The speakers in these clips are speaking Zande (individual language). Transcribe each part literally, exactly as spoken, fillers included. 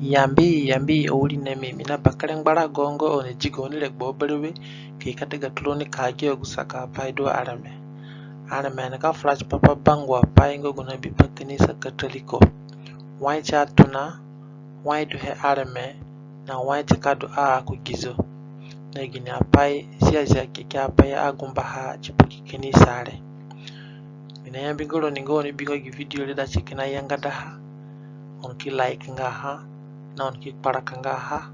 Yambi, yambi, awirinami, mi na bakere ngbarago nga oni di gaoni regbo berewe, ka i ka degaturoni ka gia gu saka apai du areme. Areme, ani ka fura tipa pa bangua pai nga gu nabi pa kanisa Katoliko. Wai ti atona, wai duhe areme, na wai ti ka du a ku gizo. Na gini apai Ziazia Kekeapai agumbaha tipa gi kanisa re. Mi nayambi nga roni nga oni bi nga gi video re dati kina yangadaha, oni ki like nga ha, na oni ki kparaka nga ha,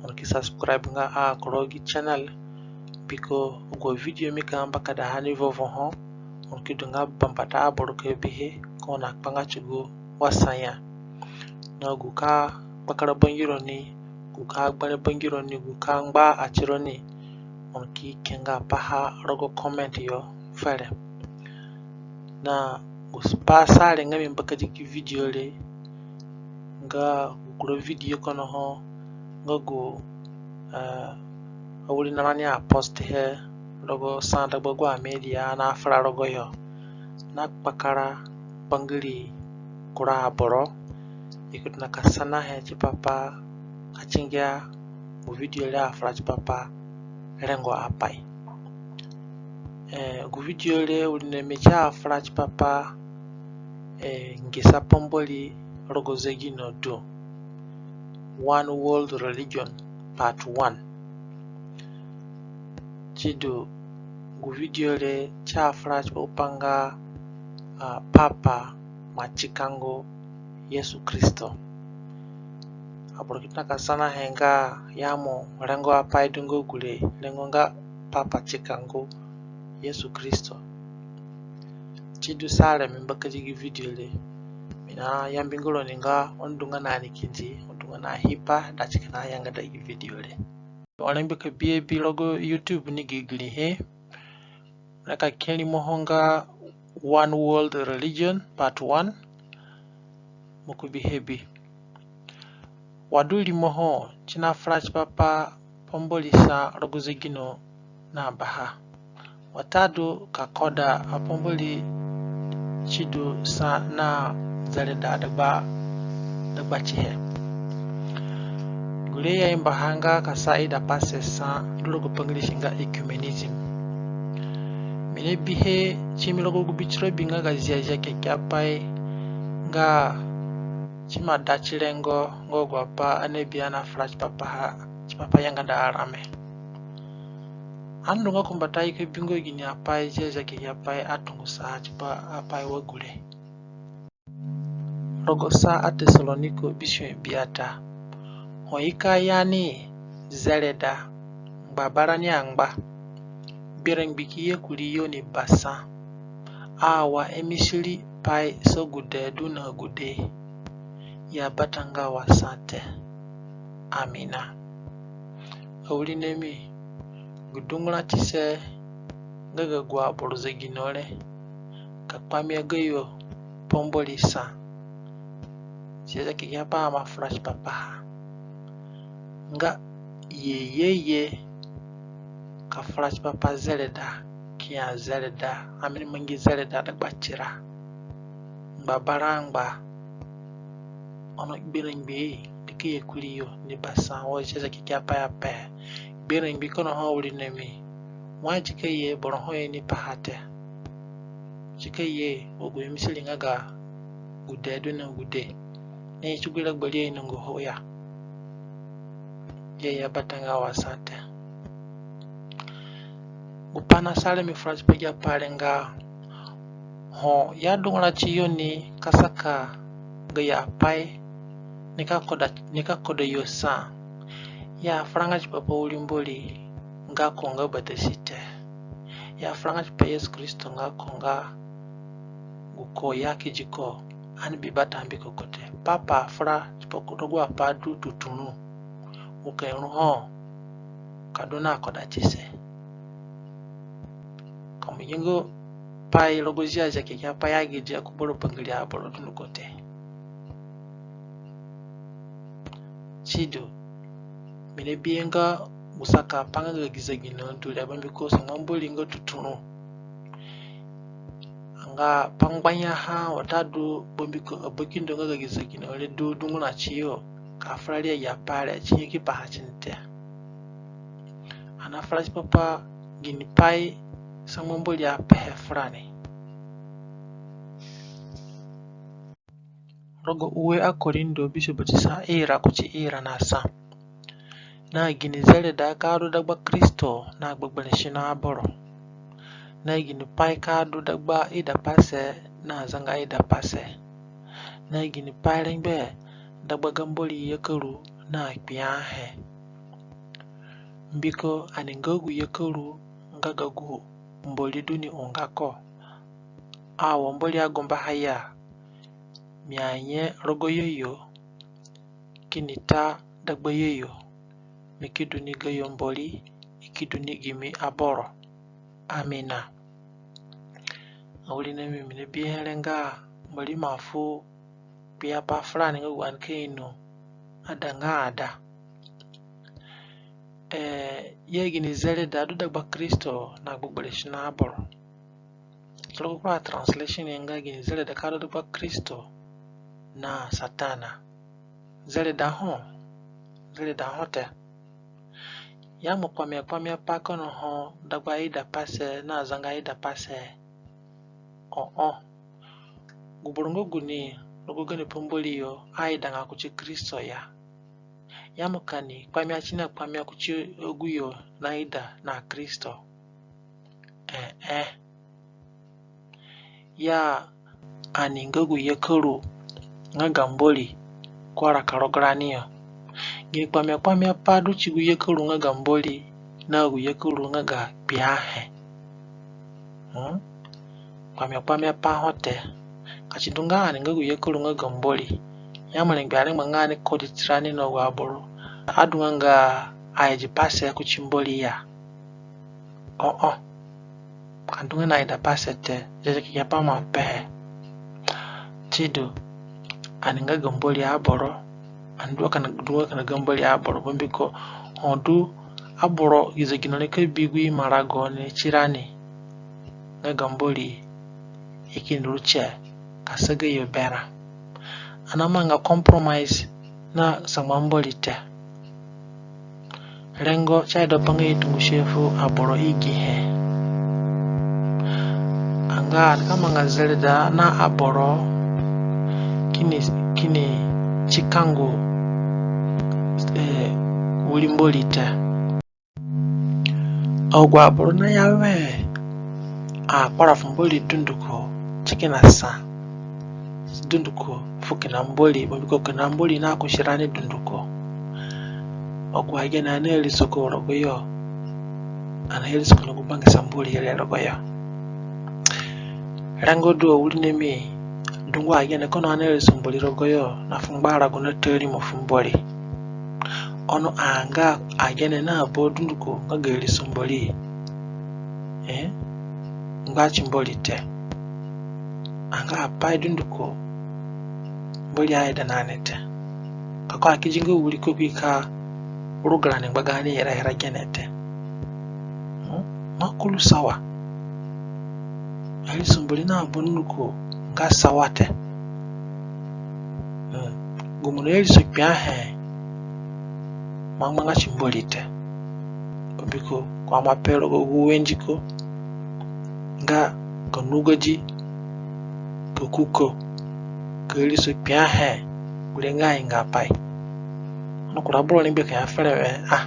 oni ki subscribe nga a ku rogo gi channel. Mbiko agu avideo mi ka mbakadaha ni vovo ho, oni ki du nga bambata aboro ka bihe, ka oni akpanga ti gu wasa ya. Na gu ka kpakara bangironi, gu ka gbere bangironi, gu ka ngba atironi, oni ki ke nga paha rogo comment yo fere. Na gu pa sa re nga mi mbakadi gi video re, nga gu kura video kono ho, nga gu, eh, awirinarani apost he rogo sa dagba agu amedia nafura rogoyo. Na kpakara bangiri kura aboro, i ki tona ka sanahe tipa pa ka tingia gu video re afura tipa pa rengo apai. Eh, gu video re awirinami ti afura tipa pa, eh, ngisa pambori rogo zegino du. One World Religion Part one. Sidu, gu video re ti afura tipa pa nga, ah, Papa Matikango Yesu Kristo. Aboro ki tona ka sanahe nga ya mo rengo apai du nga gure, rengo nga Papa Tikango Yesu Kristo. Sidu sa re mi mbakadi gi video re. Mi nayambi nga roni nga oni du nga na ni kindi, oni du nga na hipa dati kina yangada gi video re. Oni rengbe ka bihe bi rogo YouTube ni gigirihe. Raka ke rimoho nga One World Religion Part one. Mo ki bihe bi. Wa du rimoho, si nafura tipa pa pambori sa rogo zegino na baha. Watadu ka koda apambori sidu sa na zereda dagba, dagba tihe. Gure i aimbaha nga ka sa idapase sa, du rogo pa Ngirisi nga ecumenism. Mi nabihe timi rogo gu bitirobi nga ga Ziazia Kekeapai nga si ima da ti rengo nga agu apai anebi anafura tipa paha, tipa pa yangada arame. Ani du nga ku mbata i ka bi nga gini apai Ziazia Kekeapai atungusaha tipa apai wa gure. Rogo sa aTesaronika bisue biata. Ho i ka ya ni zereda, ngba barani angba, gberengbi ki ye kuriyo ni basa. A wa imisiri pai sa gude du na gude. Ya bata nga wa sa te. Amina. Awirinami, gu dunguratise nga ga agu aboro zegino re, ka kpamia gayo pambori sa. Ziazia Kekeapai ima fura tipa paha nga ye ye ye ka fura tipa pa zereda, ki ya zereda, ami ni mangi zereda dagba tira. Ngba bara angba. Ono gberengbi nika ye kuriyo ni basa, wa Ziazia Kekeapai ape. Gberengbi kono ho awirinami. Wai si ka ye boro ho ye ni paha te. Si ka ye wa gu imisiri nga ga gude du na gude. Ni ti gu regbo ri ainonga ho ya. Ya, ya bata nga wa sa te. Gu pa nasa re mi fura tipa gi apai re nga ho i adungura tiyo ni ka saka gayo apai nika koda, nika koda yo sa. I afuranga tipa pa wiri Mbori nga ko nga Batasi te. I afuranga tipa Yesu Kristo nga ko nga gu ko i akedi ko ani bi bata mbiko ko te. Papa afura tipa ko rogo apai du tuturu. Gu ka i ru ho ka du na kodatise. Ka mo gi nga pai rogo Ziazia Kekeapai agidihe ku boro bangiri aboro dunduko te. Sidu, mi nabihe nga gu saka apai nga ga gi zegino du re, bambiko sangba Mbori nga tuturu. Anga pa ngbanyaha watadu bambiko abakindo nga ga gi zegino re du dungura tiyo. ka fura ri agi apai re, si nyanyakipaha tini te. Ani nafura tipa pa ginipai sangba Mbori apehe furani. Rogo ue aKorindo bisue bati sa, ira kuti ira na sa. Na gini zereda ka du dagba Kristo na gbegberẽ sino aboro? Na ginipai ka du dagba idapase na zanga idapase? Na ginipai rengbe dagba ga Mbori yekaru na kpiahe? Mbiko ani nga gu yekaru nga ga gu Mbori du ni unga ko. Awo Mbori agumbaha ya, mi anye rogoyo yo, kini ta dagbayo yo, mi ki du ni gayo Mbori, i ki du ni gimi aboro. Amina. Awirinami, mi nabihe re nga Mbori ima fu kpiapai furani nga gu ani ka ino ada nga ada. Eh, ya gini zereda du dagba Kristo na gbegberẽ sino aboro? Rogo kura translation nga gini zereda ka du dagba Kristo na Satana? Zereda ho, zereda ho te. Ya mo kpamia kpamia pa kina ho dagba idapase na zanga idapase? Oh, oh. Gu boro nga guni rogo gani pambori yo aidanga kuti Kristo ya. Ya mo ka ni kpamia tini akpamia kuti agu yo naida na Kristo? Eh, eh. Ya ani nga gu yekaru nga ga Mbori ko araka rogo rani yo. Gini kpamia kpamia pa du ti gu yekaru nga ga Mbori na gu yekaru nga ga kpiahe? Hmm? Kpamia kpamia pa ho te. Ka si du nga ani nga gu yekaru nga ga Mbori, ya mo rengbe arengba nga ani kodi tirani na agu aboro adunga nga aidipase kuti Mbori ya? Oh, oh. Ka du nga na idapase te, Ziazia Kekeapai ima pehe. Sidu, ani nga ga Mbori aboro, ani du wa kina, du wa kina ga Mbori aboro, bambiko ho du aboro gi zegino re ka bi gu imarago ni tirani nga ga Mbori, i kini ru tie ka sa gayo berã. Ani namanga compromise na sangba Mbori te. Rengo si aida pa nga i tungusihe fu aboro i gihe. Anga ani ka manga zereda na aboro kini, kini ti kangu, eh, wiri Mbori te. Agu aboro naya we akpara fu Mbori dunduko ti kina sa dunduko fu kina Mbori, bambiko kina Mbori nakusi rani dunduko. Agu agene ani nairiso ko rogoyo, ani nairiso ko na gu bangisa Mbori re rogoyo. Rengo du, awirinami, dungu agene kina ani nairiso Mbori rogoyo na fu ngbarago na tarimo fu Mbori. Ono anga agene na abo dunduko nga ga iriso Mbori, eh, ngba ti Mbori te. Anga apai dunduko Mbori aida na ni te. Ka ko akedi nga wiri ko ki ka ruga rani ngba gaani iraira gene te. Hmm? Makulu sawa. Airiso Mbori na abo dunduko nga sawa te. Hmm. Gu mo nairiso kpiahe ima ngbanga ti Mbori te. Bambiko ko aima pe rogo gu wendiko nga ka nugodi, ka kuko, ka iriso kpiahe gure nga ingapai. Ono kura boro rengbe ka ya fere we, ah,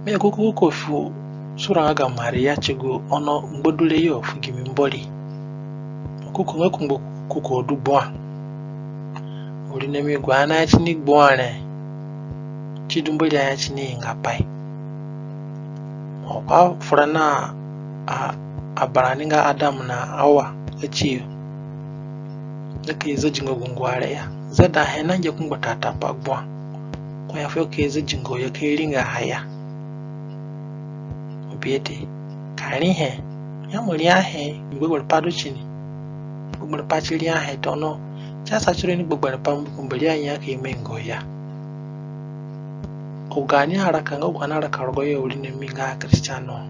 mi akuko kuko fu sura nga ga Maria ti gu ono ngbadu re yo fu gimi Mbori. Kuko nga kungbo kuko du gbua. Awirinami, gu ani aya tini gbua re, sidu Mbori aya tini ingapai. Ho ko afura na a, abarani nga Adam na Awa ati yo, nga ka i zadinga gu ngua re ya. Zedahe nangia kungbo tata pa gbua. Ko ya fuyo ka i zadinga ya, ka i ringa ha ya. Mo bi he te. Ka rihe, ya mo riahe, gbegberẽ pa du tini. Gbegberẽ pa ti riahe te, ono si asa tiro ni gbegberẽ pa, mbiko Mbori aya ka i mai nga ya. Agu gaani araka nga agu ani araka rogoyo, awirinami, nga Kristiano,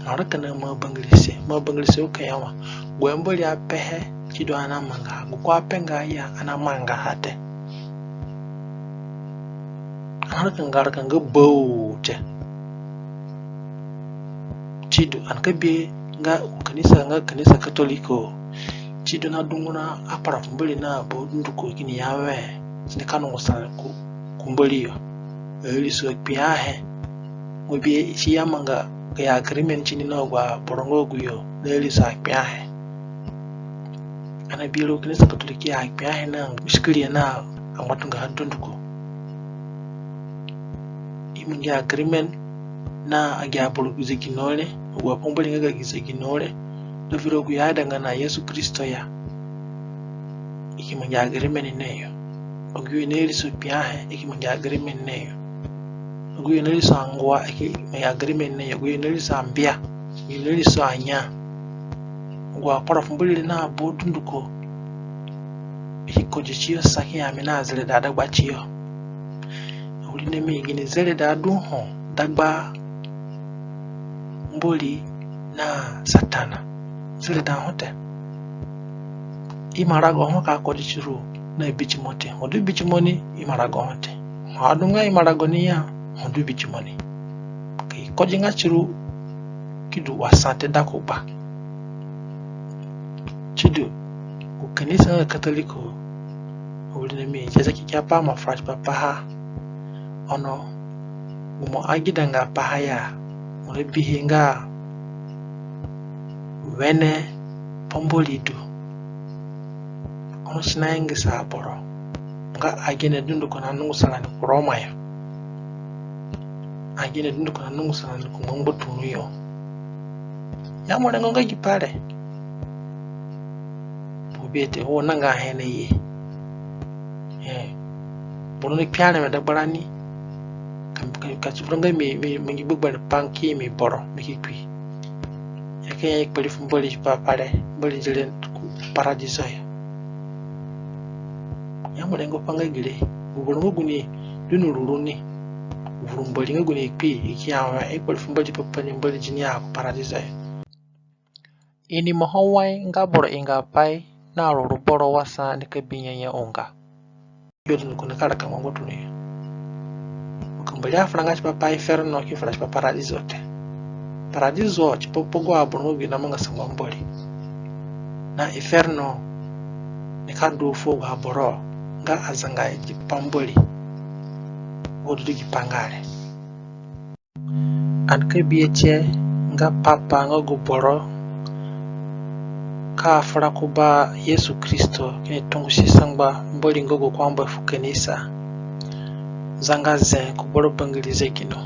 mo araka na maa bangirise. Maa bangirise u ka ya wa gu Mbori apehe, sidu ani namanga. Gu ko apenga ya, ani namangaha te. Araka nga araka nga bau te. Sidu ani ka bihe nga kanisa, nga kanisa Katoliko. Sidu na dungura akpara fu Mbori na aboro dunduko kini ya wẽ si nika nungusa ku, ku Mbori yo. Airiso akpiahe. Mo bihe si ya manga gayo agreement tini na agu aboro nga aguyo na airiso akpiahe. Ani abi rogo kanisa Katoliki akpiahe na misikiri na angbatungaha dunduko. I mangi agreement na agi aboro gi zegino re, agu apambori nga ga gi zegino re. Da vura aguyo aidanga na Yesu Kristo ya, i ki mangi agreement na yo. Aguyo na iriso kpiahe, i ki mangi agreement na yo. Aguyo na iriso angua, i ki mangi agreement na yo. Aguyo na iriso ambia, aguyo na iriso anya. Agu akpara fu Mbori re na aboro dunduko, i ki kodi tiyo sa ki ya mi na zereda dagba tiyo. Awirinami, gini zereda du ho dagba Mbori na Satana? Zereda ho te. Imarago ho ka kodi tiru na bitimo te. Ho du bitimo ni, imarago ho te. Ho adunga imarago ni ya, ho du bitimo ni. Ki kodi nga tiru ki du wa sa te da ku ba. Sidu, gu kanisa nga Katoliko, awirinami, Ziazia Kekeapai ima fura tipa paha. Ono gu mo agidanga paha ya, mo nabihe nga wene pambori du. Ono si naingisa aboro nga agene dunduko nanungusa rani ku Roma yo. Agene dunduko nanungusa rani ku ngbangbaturũ yo. Ya mo rengo nga gi pai re? Mo bi he te, wo nanga he na ye. Eh, boro ni kpi areme dagba rani. Ka, ka, ka si vura nga mi, mi, mi mangi gbegberẽ pai ki imi boro, mi ki kpi. Ya ka ya i kpari fu Mbori tipa pa re, Mbori di re ku paradizo yo. Ya mo rengo pa nga gire? Gu boro nga gu ni du ni ruru ni vuru Mbori nga gu ni kpi, i ki ya wẽ i kpari fu Mbori tipa pa ni, Mbori di ni ya ku paradizo yo. I ni mo ho wai nga boro ingapai na ruru boro wa sa nika bi nyenye unga? Yo du ni ko nika raka ngbangbaturũ yo. Mbori afuranga tipa pa inferno ki fura tipa paradizo te. Paradizo tipa pa agu aboro nga gu i namanga sangba Mbori. Na inferno nika du fu agu aboro nga azanga gi pambori. Wo du du gi pai nga re. Ani ka bihe tie nga Papa nga gu boro ka fura ku ba Yesu Kristo kini tungusi sangba Mbori nga gu ko ambaha fu kanisa zanga ze ku boro bangiri zegino.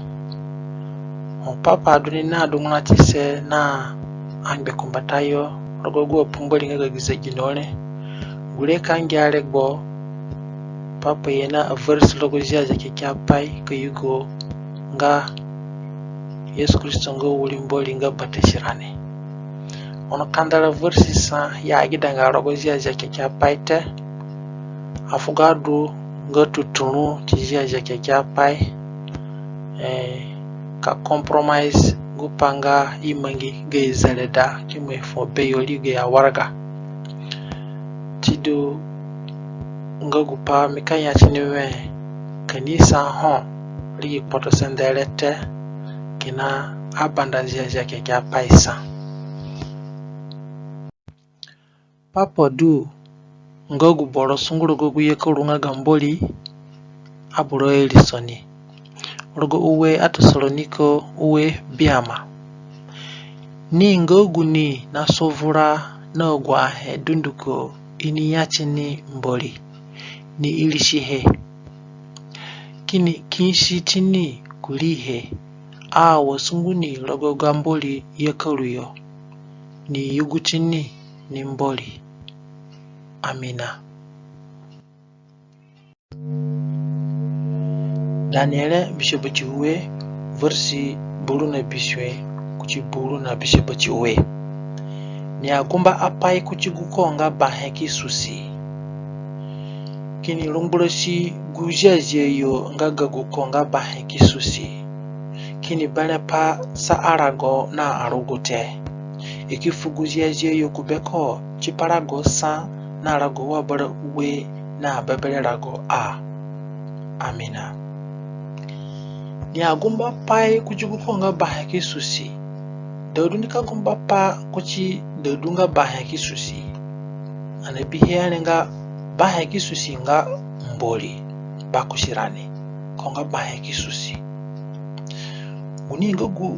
Ho Papa du ni na dungura tise na angbe kumbatayo rogo agu apambori nga ga gi zegino re, gure ka ngia regbo Papa ye na averesi rogo Ziazia Kekeapai ka yugo nga Yesu Kristo nga wiri Mbori nga Batasirani. Ono kandara veresi sa i agidanga rogo Ziazia Kekeapai te. Afugo adu nga tuturũ ti Ziazia Kekeapai, eh, ka compromise gu pa nga i mangi gayo zereda ki mai fuo beyo rii gayo awaraga. Sidu nga gu pa mi ka ya tini wẽ kanisa ho rii kpotosende re te, kina abanda Ziazia Kekeapai sa. Papa du nga gu boro sungu rogo gu yekaru nga ga Mbori, aboro airiso ni. Rogo ue aTesaronika ue biama. Ni nga gu ni nasovura na agu ahe dunduko i ni ya tini Mbori, ni irisihe. Kini kiisi tini kuriihe, a wa sungu ni rogo ga Mbori yekaru yo, ni yugu tini ni Mbori. Amina. Daniere bisue bati ue, veresi buru na bisue kuti buru na bisue bati ue. Ni agumba apai kuti guko nga Bahe ki susi, kini rungburasi gu ziazia yo nga ga guko nga Bahe ki susi, kini berẽ pa sa arago na arugute. I ki fu gu ziazia yo ku beko tipa rago sa na rago wa bara ue na bebere rago a. Amina. Ni agumba pai kuti guko nga Bahe ki susi. Da du nika gumba pa kuti da du nga Bahe ki susi. Ani bihe re nga Bahe ki susi nga Mbori, Bakusirani. Ko nga Bahe ki susi. Guni nga gu,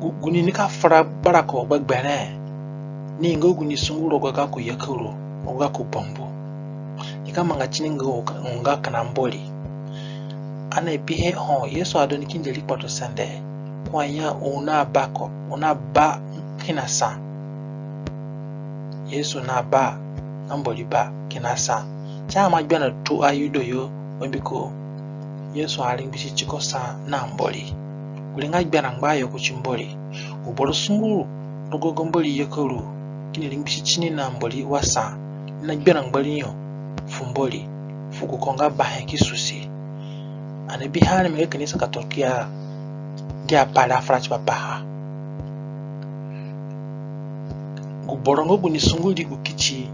gu, guni nika fura gbarako gbegberẽ. Ni nga guni sungu rogo gako yekaru, rogo gako bambu. Nika manga tini nga, nga kina Mbori. Ani bihe ho, Yesu adu ni kindi ri kpotosende. Ko aya u na ba ko, u na ba kina sa. Yesu na ba, na Mbori ba kina sa. Ti ama gberã tu aYuda yo, mbiko Yesu aringbisi tiko sa na Mbori. Gure nga gberã ngbayo kuti Mbori. Gu boro sungu rogo ga Mbori yekaru, kini ringbisi tini na Mbori wa sa, na gberã ngbariyo fu Mbori, fu guko nga Bahe ki susi. Ani bihe areme nga Kanisa Katolikia, gi apai re afura tipa paha. Gu boro nga guni sungu ri gu kiti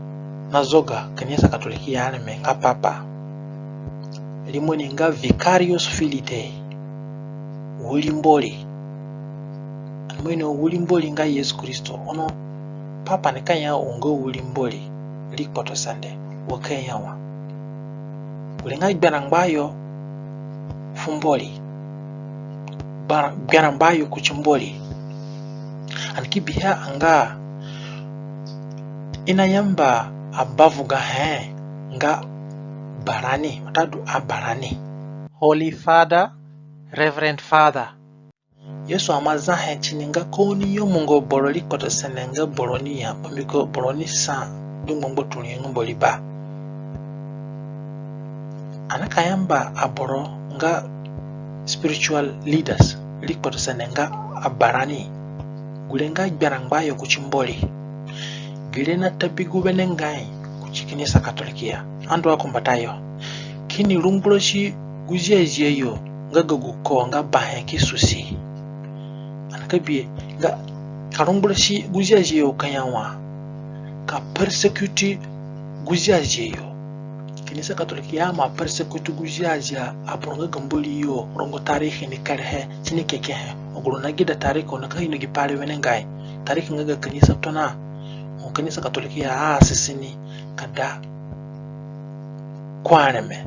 na zoga Kanisa Katolikia areme nga Papa. Rimo ni nga Vicarius Filii Dei. Wiri Mbori. Ani ima ino wiri Mbori nga Yesu Kristo. Ono Papa nika ya u nga wiri Mbori ri kpotosende, wa ka ya wa. Gure nga gberã ngbayo fu Mbori. Gberã, gberã ngbayo kuti Mbori. Ani ki bihe a nga i nayamba abavugahe nga barani, watadu abarani. Holy Father, Reverend Father. Yesu ima zahe tini nga ka oni nyemu nga boro ri kpotosende nga boro ni ya, mbiko boro ni sa du ngbangbaturũ yo nga Mbori ba. Ani ka yamba aboro nga spiritual leaders ri kpotosende nga abarani. Gure nga gberã ngbayo kuti Mbori. Gere na ta bi gu wenengai kuti Kanisa Katolikia. Andu akumbatayo. Kini rungburasi gu ziazia yo nga ga guko nga Bahe ki susi. Ani ka bihe nga ka rungburasi gu ziazia yo ka ya wa, ka persecute gu ziazia yo. Kanisa Katolikia ima persecute gu ziazia aboro nga ga Mbori yo, rogo tarihi ni kerehe, tini kekehe. Agu roni nageda tarihi, oni ka ino gi pai re wenengai. Tarihi nga ga kanisa tona. Ho Kanisa Katolikia asisi ni ka da ku areme.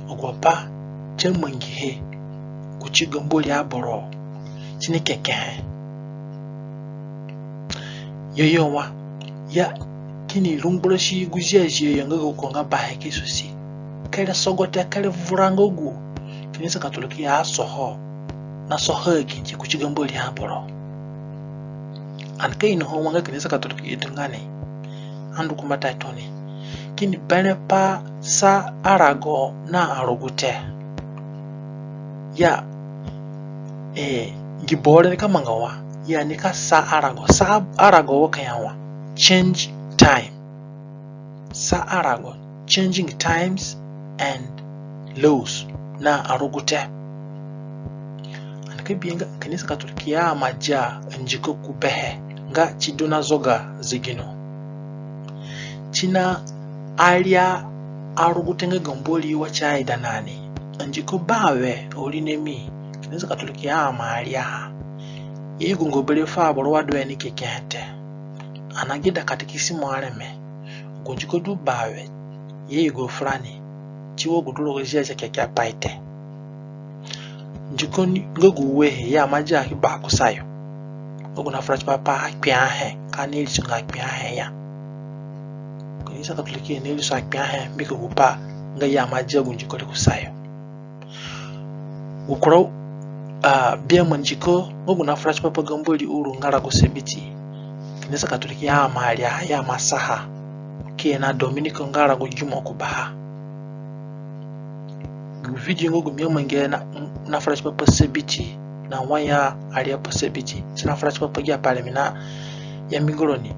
Agu apai ti amangihe kuti ga Mbori aboro, tini kekehe. Yo yo wa, ya kini rungburasi gu ziazia yo nga ga guko nga Bahe ki susi. Kere sogote, kere vura nga gu Kanisa Katolikia asoho, nasoho agi ti kuti ga Mbori aboro. Ani ka inoho wa nga Kanisa Katolikia du nga ni. Andu kumbatayo tooni. Kini berẽ pa sa arago na arugute. Ya, eh, gi boro nika manga wa, ya nika sa arago. Sa arago wa ka ya wa, change time. Sa arago, changing times and laws, na arugute. Ani ka bihe nga Kanisa Katolikia ima dia andiko ku behe nga ti du na zoga zegino. Ti na aria arugute nga ga Mbori wa ti aida na ni. Andiko bawe awirinami, Kanisa Katolikia ima ariaha. I yugo nga bere fu aboro wa du ni kekehe te. Ani nageda katikisimo areme. Gu ndiko du bawe i ayugo furani, ti wa gu du rogo Ziazia Kekeapai te. Ndiko ni nga gu uehe i ima dia ki ba kusayo. Nga gu nafura tipa pa akpiahe, ka ni iriso nga akpiahe ya. Kanisa Katolikia ni iriso akpiahe, mbiko gu pai nga i ima dia gu ndiko re kusayo. Gu kura, ah, biama ndiko nga gu nafura tipa pa ga Mbori uru nga rago Sabiti. Kanisa Katolikia ima ariaha, i ima saha. Ki ye na Dominiko nga rago gimo ku baha. Gu video nga gu mi amangi na, nafura tipa pa Sabiti, na wai i aria pa Sabiti. Si nafura tipa pa gi apai re mi naya mi nga roni,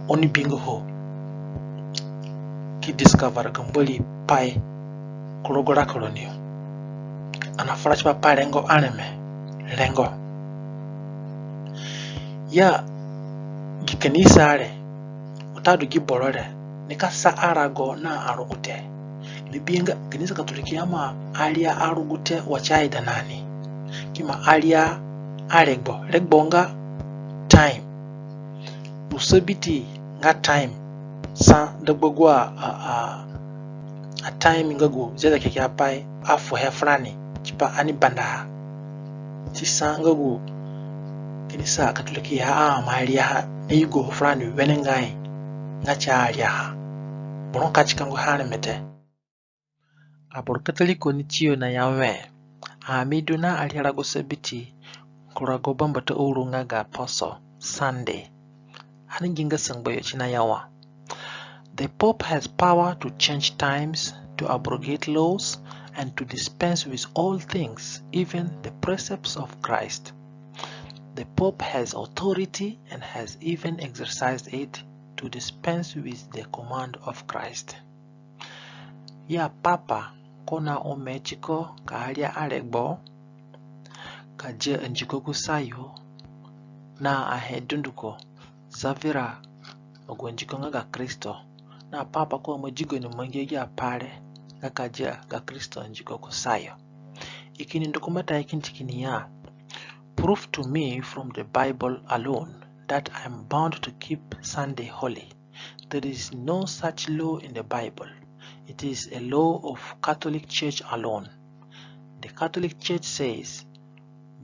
oni bingo ho. Ki discover ga Mbori pai ku rogo raka roni yo. Ani nafura tipa pa rengo areme, rengo. Ya gi kanisa re, watadu gi boro re, nika sa arago na arugute. Ni bi nga Kanisa Katolikia ima aria arugute wa ti aida na ni. ima aria aregbo, regbo nga time. Gu sabiti nga time. Sa dagba agu a, a, a time nga gu Ziazia Kekeapai afuhe furani tipa ani bandaha. Si sa nga gu kanisa Katoliki ya a ima ariaha na yugo furani wenengai nga si ariaha. Boro ka ti kango ha areme te. Aboro Katoliko ni tiyo na ya wẽ, ami du na aria rago sabiti ku rago bambata uru nga ga poso, Sunday. Ani gi nga sangbayo ti na ya wa. The Pope has power to change times, to abrogate laws, and to dispense with all things, even the precepts of Christ. The Pope has authority and has even exercised it to dispense with the command of Christ. Ya Papa ko na ome tiko ka aria aregbo, ka dia andiko kusayo, na ahe dunduko zavura agu andiko nga ga Kristo. Na Papa ko ima di gani mangi agi apai re nga ka dia ga Kristo andiko kusayo. I kini ndu ku mbatayo kindi kini ya, prove to me from the Bible alone that I am bound to keep Sunday holy. There is no such law in the Bible. It is a law of Catholic Church alone. The Catholic Church says,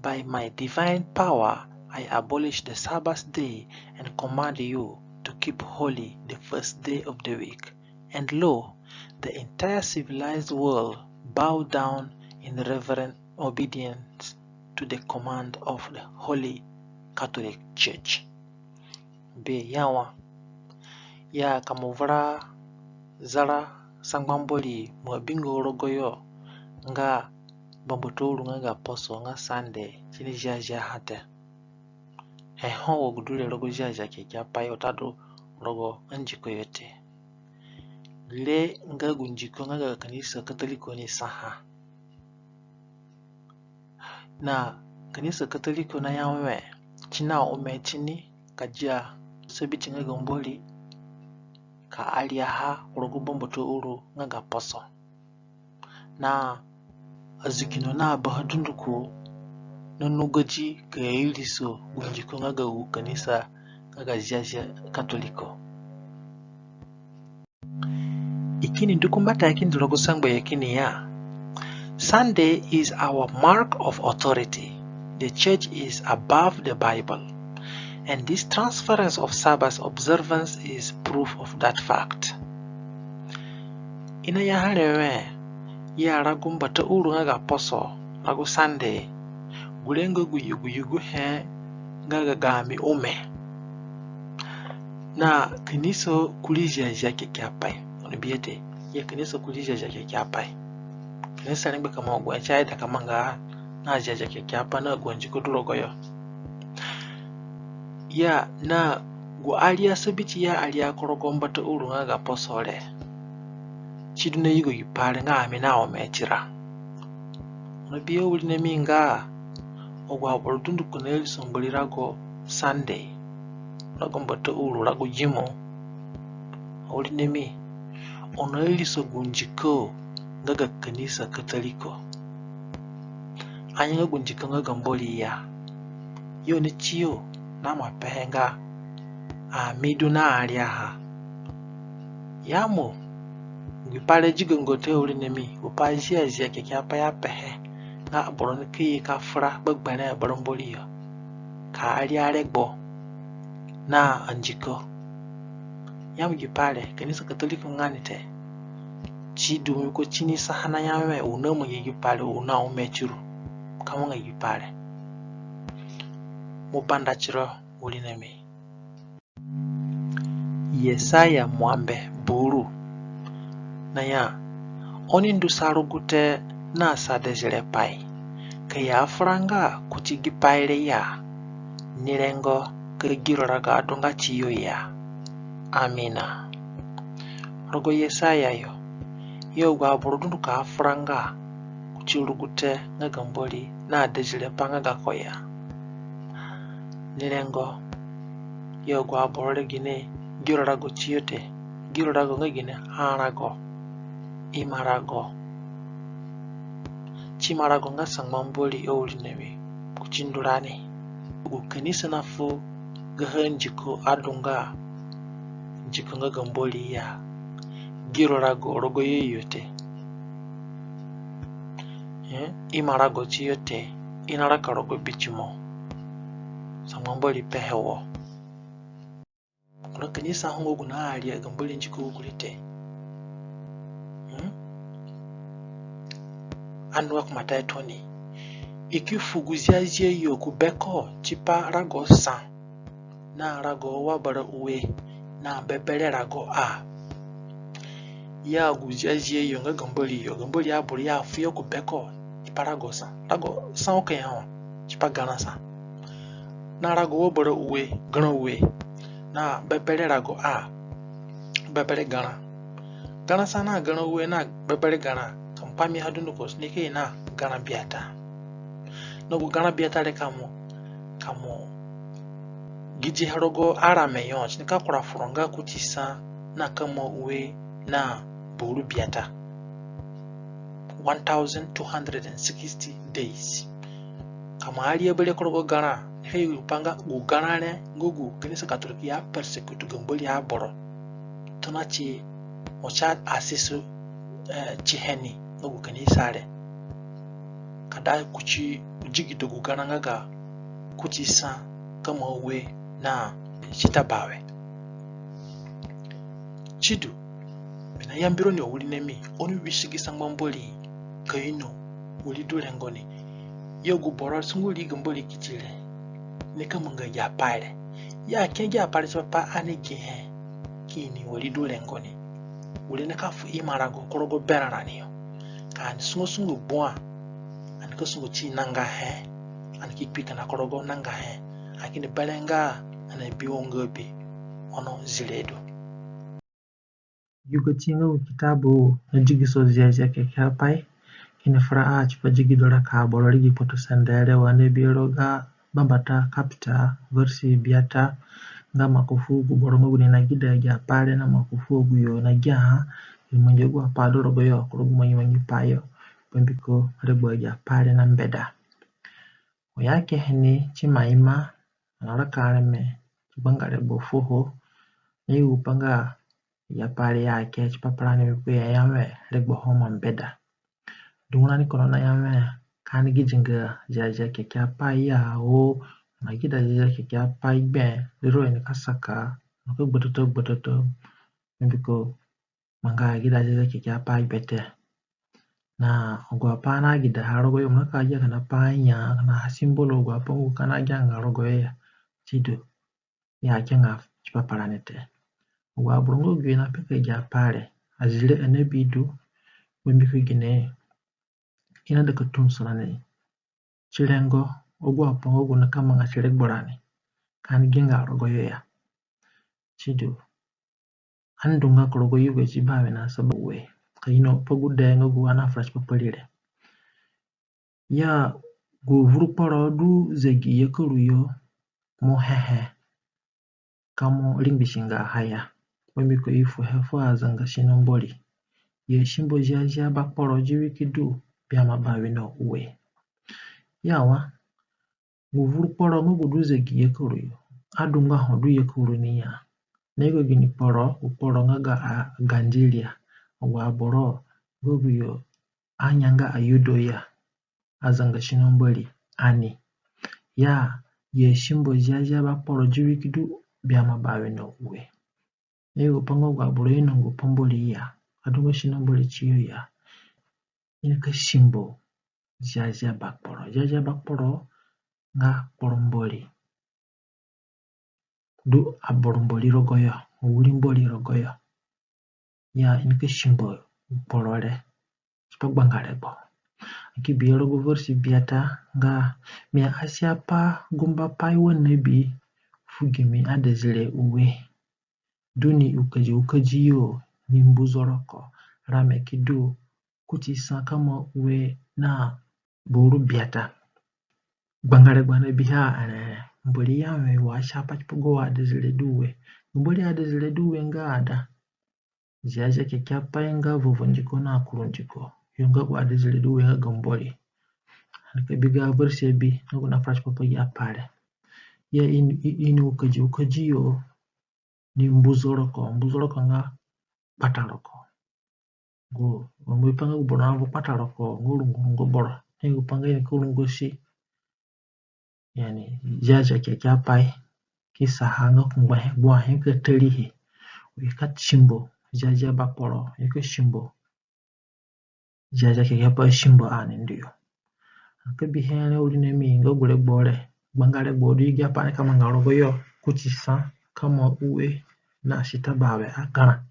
by my divine power, I abolish the Sabbath day and command you to keep holy the first day of the week. And lo, the entire civilized world bowed down in reverent obedience to the command of the Holy Catholic Church. Be ya wa. Ya ka mo vura zara sangba Mbori mo abinga rogoyo nga bambata uru nga ga poso nga Sunday, si ni ziaziaha te. He ho wa gu du re rogo Ziazia Kekeapai watadu rogo andiko yo te. Re nga gu ndiko nga ga kanisa Katoliko ni saha. Na kanisa Katoliko na ya wẽ, si na ome tini ka dia sabiti nga ga Mbori ka ariaha ku rogo bambata uru nga ga poso. Na azikino na abaha dunduko na nugodi ka iriso gu ndiko nga ga gu kanisa nga ga Ziazia Katoliko. I kini ndu ku mbatayo kindi rogo sangbayo kini ya, Sunday is our mark of authority. The church is above the Bible. And this transference of Sabbath observance is proof of that fact. I na ya ha re wẽ, ya rago mbata uru nga ga poso, rago Sunday, gure nga gu yugu yugu he nga ga gami ome. Na kanisa kurii Ziazia Kekeapai. Oni bihe te, ya kanisa kurii Ziazia Kekeapai. Kanisa rengbe ka manga gu he si aida ka manga na Ziazia Kekeapai na agu andiko du rogoyo. Ya na gu aria sabiti ya aria ku rogo mbata uru nga ga poso re, si du na yugo gi pai re nga ami na ome tira. Oni bi awirinami nga agu aboro dunduko na iriso Mbori rago Sunday, rago mbata uru, rago gimo. Awirinami, oni na iriso gu ndiko nga ga kanisa Katoliko. Anga nga gu ndiko nga ga Mbori ya. Yo ni tiyo na ima pehe nga ami du na ariaha. Ya mo, gu pai re digo nga te awirinami, gu pai Ziazia Kekeapai apehe nga aboro nika ye ka fura gbegberẽ aboro Mbori yo ka aria aregbo na andiko. Ya mo gi pai re, kanisa Katoliko nga ni te. Si du mi ko si ni saha na ya wẽ u na mangi gi pai re, u na ome tiro ka manga gi pai re. Mo banda tiro awirinami. Yesaya mwambe buru na ya, oni ndu sa rugute na sa dezirepai, ka i afuranga kuti gi pai re ya, ni rengo ka giro rago adunga tiyo ya. Amina. Rogo Yesaya yo, ya agu aboro dunduko afuranga kuti rugute nga ga Mbori na dezirepai nga gako ya. Ni rengo, ya agu aboro re gine, giro rago tiyo te, giro rago nga gine, ha rago, ima rago. Si ima rago nga sangba Mbori awirinami. kuti ndurani. Gu kanisa nafu gaha ndiko adunga ndiko nga ga Mbori ya, gi ro rago rogo yo yo te. Eh, ima rago tiyo te, i naraka rogo bitimo. Sangba Mbori pehe wo. Kura kanisa ho nga gu naaria ga Mbori ndiko gu kuri te. Hmm? Ani wa ku mbatayo tooni. I ki fu gu ziazia yo ku beko tipa rago sa, na rago wa bara ue, na bebere rago a. Ya gu ziazia yo nga ga Mbori yo, ga Mbori aboro ya fu yo ku beko tipa rago sa. Rago sa o ka ya ho tipa garã sa. Na rago wa bara ue, garã ue, na bebere rago a, bebere garã. Garã sa na garã ue na bebere garã, ka mo pa mi ha dunduko, si nika ye na garã biata. Na gu garã biata re ka mo, ka mo gidihe rogo arame yo, si nika kura furo nga kuti sa na kama ue na buru biata. One thousand two hundred and sixty days. Ka mo aria bere ku rogo garã, ni ka yugu pa nga gu garã re nga gu kanisa Katoliki ya persecute ga Mbori aboro. Tona ti mo ti asisu, eh, tihe ni nga gu kanisa re. Ka da kuti digido gu garã nga ga kuti sa kama ue na sita bawe. Sidu, mi nayamba roni awirinami, oni wisigi sangba Mbori ka ino wari du rengo ni. Ya gu boro sungu ri ga Mbori kiti re, ni ka manga agi apai re. Ya ke agi apai re tipa pa ani gihe ki ini wari du rengo ni. Wari nika fu imarago ku rogo berã rani yo. Ka ani sungu sungu gbua, ani ka sungu ti nangahe, ani ki kpi kina ku rogo nangahe. Ani kini berẽ nga ani abi wo nga bi ono zire du. Yugo ti nga gu kitabu nadigiso Ziazia Kekeapai kini fura a tipa digido raka aboro ri gi kpotosende re wa ani abi ro ga Bambata kapita, versi biata, nga maku fu gu boro nga gu ni nagida agi apai re na maku fu agu yo nagiaha, i mangi agu apai du rogoyo ku rogo gu mangimangi pai yo, bambiko regbo agi apai re nambeda. Ho i akehe ni ti ima ima, ani naraka areme ti gbanga regbo fuoho, na yugu pa nga agi apai re i ake tipa pa rani, bambiko i aya wẽ regbo ho ima mbeda. Dungu rani kono naya wẽ ka ani gidi nga Ziazia Kekeapai ya, o, ani nagida Ziazia Kekeapai gbe, riro i nika saka, i nika gbatoto gbatoto, bambiko mo nga agida Ziazia Kekeapai gbe te. Na agu apai ani agidaha rogoyo, mo nika gia kina pa anya, kina ha simbolo, agu apai nga gu ka ani agianga rogoyo ya. Sidu, i akenga tipa pa rani te. Agu aboro nga agu yo napeka agi apai re, azire, ani abi du, bambiko gine, i naida ka tunsu rani ti rengo agu apai nga gu nika manga ti regbo rani ka ani gianga rogoyo ya. Sidu, ani dunga ku rogo Yugo ti bawe na saba ue, ka ino pa gude nga gu ani afura tipa pa ri re. Ya gu vuru kporo du zegi yekaru yo, mo hehe ka mo ringbisinga ha ya, bambiko i fuhe fu azanga sino Mbori. Ya simbo Ziazia Bakporo diwi ki du biama bawe na ue. Ya wa, gu vuru kporo nga gu du zegi yekaru yo, adunga ho du yekaru ni ya. Na yugo gini kporo? Gu kporo nga ga a-, agandiria, agu aboro nga agu yo anya nga aYudo ya, azanga sino Mbori ani. Ya, ya simbo Ziazia Bakporo diwi ki du biama bawe na ue. Na yugo pa nga agu aboro ainonga pa Mbori ya, adunga sino Mbori tiyo ya, i nika simbo Ziazia Bakporo. Ziazia Bakporo nga kporo Mbori. Du aboro Mbori rogoyo, awiri Mbori rogoyo. Ya i nika simbo kporo re tipa gbanga regbo. Ani ki bihe rogo versi biata nga, mi asia pa gumbapai wa nabi fu gimi adezire ue. Du ni ukodi ukodi yo ni mbuzo roko, rame ki du kuti sa kama ue na buru biata. Gbanga regbo ani abihe a, eh, Mbori ya wẽ wa sia pa tipa gu wa adezire du ue. Mbori adezire du ue nga ada? Ziazia Kekeapai nga vovo ndiko na kuru ndiko yo nga gu adezire du ue nga ga Mbori. Ani ka bi ga verse abi, nga gu nafura tipa pa gi apai re. Ya ini, i-, ini ukodi, ukodi yo ni mbuzoroko, mbuzoroko nga kpataroko. Gu, gu, gu pa nga gu boro naavu kpataroko, nga rungo, rungo boro. Ni gu pa nga ini ka rungosi. Yani, Ziazia Kekeapai ki saha nga kungbo he, gbua he ka tarihe. I ka simbo Ziazia Bakporo, i ka simbo Ziazia Kekeapai, simbo ani ndu yo. Ka bihe re, awirinami, nga gu regbo re, gbanga regbo du, i gi apai ani ka manga rogoyo kuti sa kama ue na sita bawe agarã.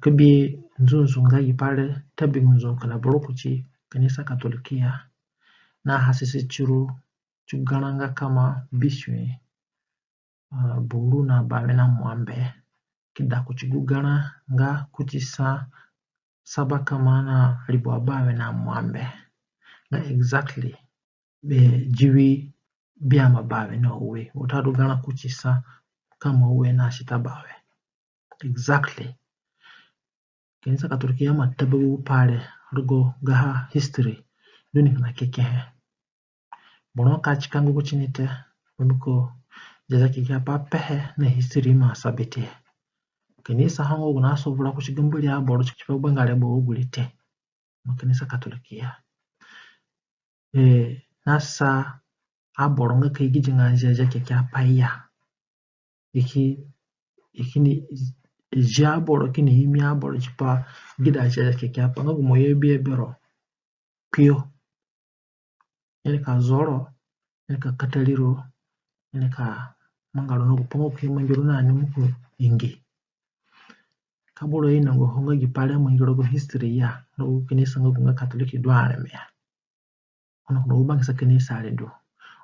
Ka bi nzunzu nga gi pai re, tabi nzunzu kina boro kuti kanisa Katolikiya na hasisi tiru ti garã nga kama bisue, ah, buru na bawe na muambe, ki da kuti gu garã nga kuti sa saba kama na ribua bawe na muambe. Nga exactly be diwi biama bawe na ue, watadu garã kuti sa kama ue na sita bawe. Exactly. Kanisa Katolikiya ima ta ba gu pai re rogo gaha history du ni kina kekehe. Boro ka ti kango kuti ni te, mbiko Ziazia Kekeapai pehe na history ima sabiti he. Kanisa ho nga gu nasovura kuti ga Mbori aboro tipa gbanga regbo wa gu ri te. Ima kanisa Katolikiya. E, nasa aboro nga ka igidi nga Ziazia Kekeapai ya. I ki, i kini zi aboro, kini imi aboro tipa gida Ziazia Kekeapai nga gu mo ye bi e bero kpio. I nika zoro, i nika katari ro, i nika manga ro na gu pa nga ko ki mangi ro na ni mo ki ingi. Ka boro inongo ho nga gi pai re amangi rogo history ya, rogo kanisa nga gu nga Katoliki du areme ya. Ono kuno gu bangisa kanisa re du.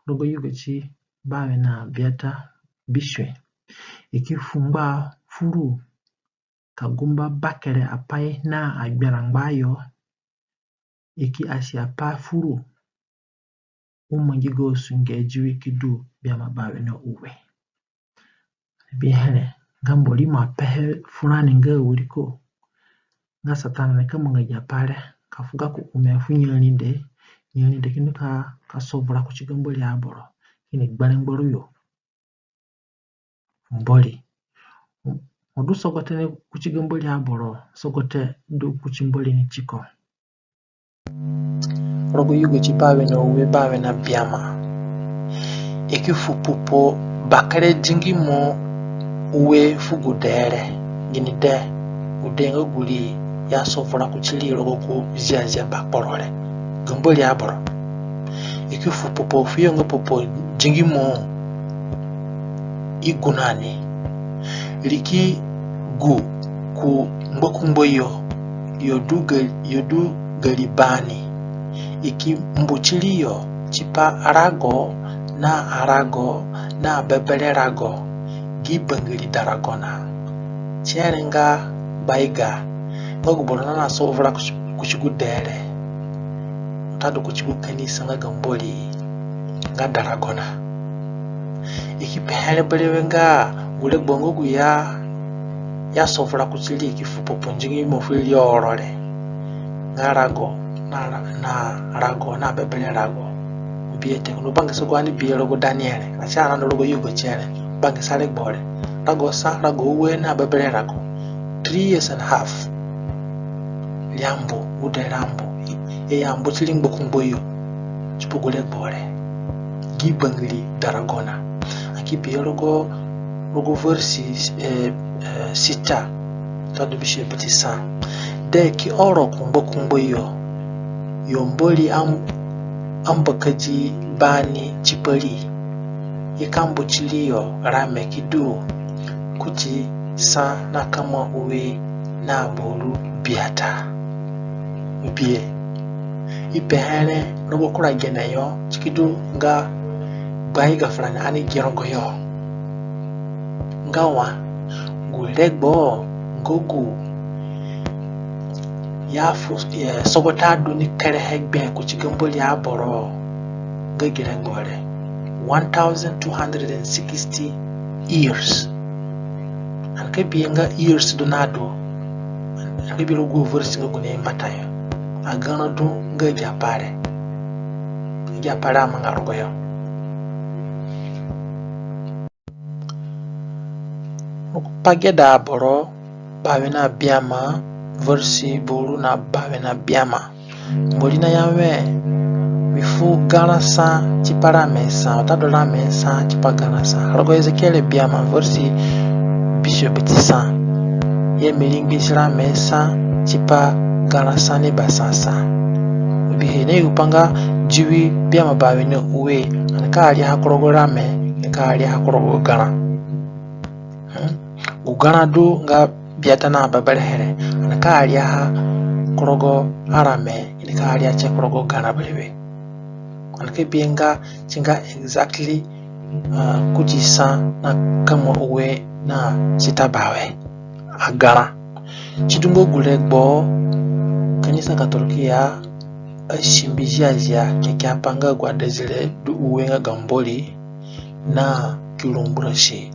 Rogo yugo ti bawe na biata bisue, i ki fu ngba furu ka gumba bakere apai na agberã ngba yo, i ki asi apai furu u mangi ga sunge diwi ki du biama bawe na ue. Bihe re, nga Mbori ima pehe furani nga wiriko nga Satana nika manga gi apai re ka fu gako ome fu nyarinde, nyarinde ki ndu ka, ka sovura kuti ga Mbori aboro, kini gberẽ ngbaru yo fu Mbori. Mo du sogote ni kuti ga Mbori aboro, sogote du kuti Mbori ni tiko. Rogo yugo ti bawe na ue, bawe na biama, i ki fu pupo bakere dingimo ue fu gu dee re. Gini dee? Gu dee nga gu ri i asovura kuti ri rogo gu Ziazia Bakporo re, ga Mbori aboro. I ki fu pupo fuyo nga pupo dingimo i gu na ni. Ri ki gu ku ngbakungbo yo, yo du ga, yo du ga ri bani. I ki mbu ti ri yo tipa arago na arago na bebere rago, gi bangiri daragona. Tie re nga gbaiga, nga gu boro na, nasovura kuti, kuti gu dee re, watadu kuti gu kanisa nga ga Mbori, nga daragona. I ki pehe re berewe nga gu regbo nga gu ya, i asovura kuti ri, i ki fu pupo dingimo fu ri oro re, nga rago na, na rago na bebere rago. Bihe te, kuno bangisa gu ani bihe rogo Daniere, na si anano rogo yugo tie re, bangisa regbo re. Rago sa, rago ue na bebere rago. Three years and a half. Ri ambu, gu dee re ambu. I ambu ti ri ngbakungbo yo tipa gu regbo re, gi bangiri daragona. Ani ki bihe rogo, rogo verse, eh, eh, sita, watadu bisue pati sa. Dee ki oro ku ngbakungbo yo, yo Mbori am-, ambakadi bani tipa ri. I ka mbu ti ri yo rame ki du kuti sa na kama ue na buru biata. Bihe, i pehe re rogo kura gene yo, si ki du nga gbaiga furani ani gi rogoyo. Nga wa, gu regbo nga gu i afu, eh, sogote adu ni kerehe gbe kuti ga Mbori aboro, nga gi regbo re. One thousand two hundred and sixty years. Ani ka bihe nga years du na du. Ani ka bi rogo gu verse nga gu ni mbata yo. agarã du nga agi apai re. Agi apai re amanga rogoyo. Rogo Pa Geda Aboro bawe na biama, versi boro na bawe na biama. Mbori naya wẽ, mi fu garã sa tipa rame sa, watadu rame sa tipa garã sa. Rogo Ezekiere biama, versi bisue bati sa. Ya mi ringbisi rame sa tipa garã sa ni basasa. Bihe, na yugu pa nga diwi biama bawe na ue, ani ka ariaha ku rogo rame, ani ka ariaha ku rogo garã. Hmm? Gu garã du nga biata na beberehe re, ani ka ariaha ku rogo arame, i nika aria tie ku rogo garã berewe. Ani ka bihe nga si nga exactly, ah, kuti sa na kama ue na sita bawe. Agarã. Sidu nga gu regbo kanisa Katoliki ya asimbi ziazia Kekeapai nga agu adezire du ue nga ga Mbori na ki rungburasi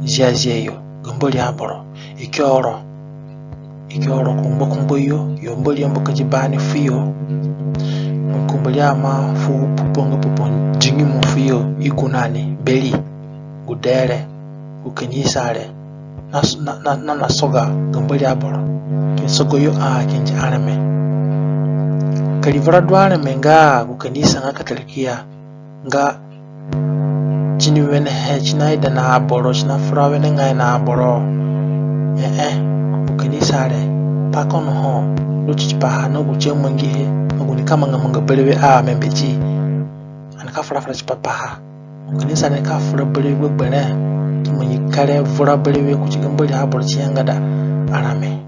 ziazia yo ga Mbori aboro. I ki oro, i ki oro ku ngbakungbo yo, yo Mbori ambu kadi bani fuyo. Mbori ama fu pupo nga pupo dingimo fuyo, i gu na ni beri, gu dee re, gu kanisa re na, na, na, na soga ga Mbori aboro. Ki sogo yo a kindi areme. Ka ri vura du areme nga gu kanisa nga Katoliki ya, nga si ni wenehe, si naida na aboro, si nafura wenengai na aboro. Ee, gu kanisa re, pa kono ho du tipaha na gu si amangihe, na gu nika manga manga berewe a, mi mbedi. Ani ka fura fura tipa paha. Gu kanisa re nika fura berewe gbegberẽ, ki mangi kere vura berewe kuti ga Mbori aboro si yangada areme.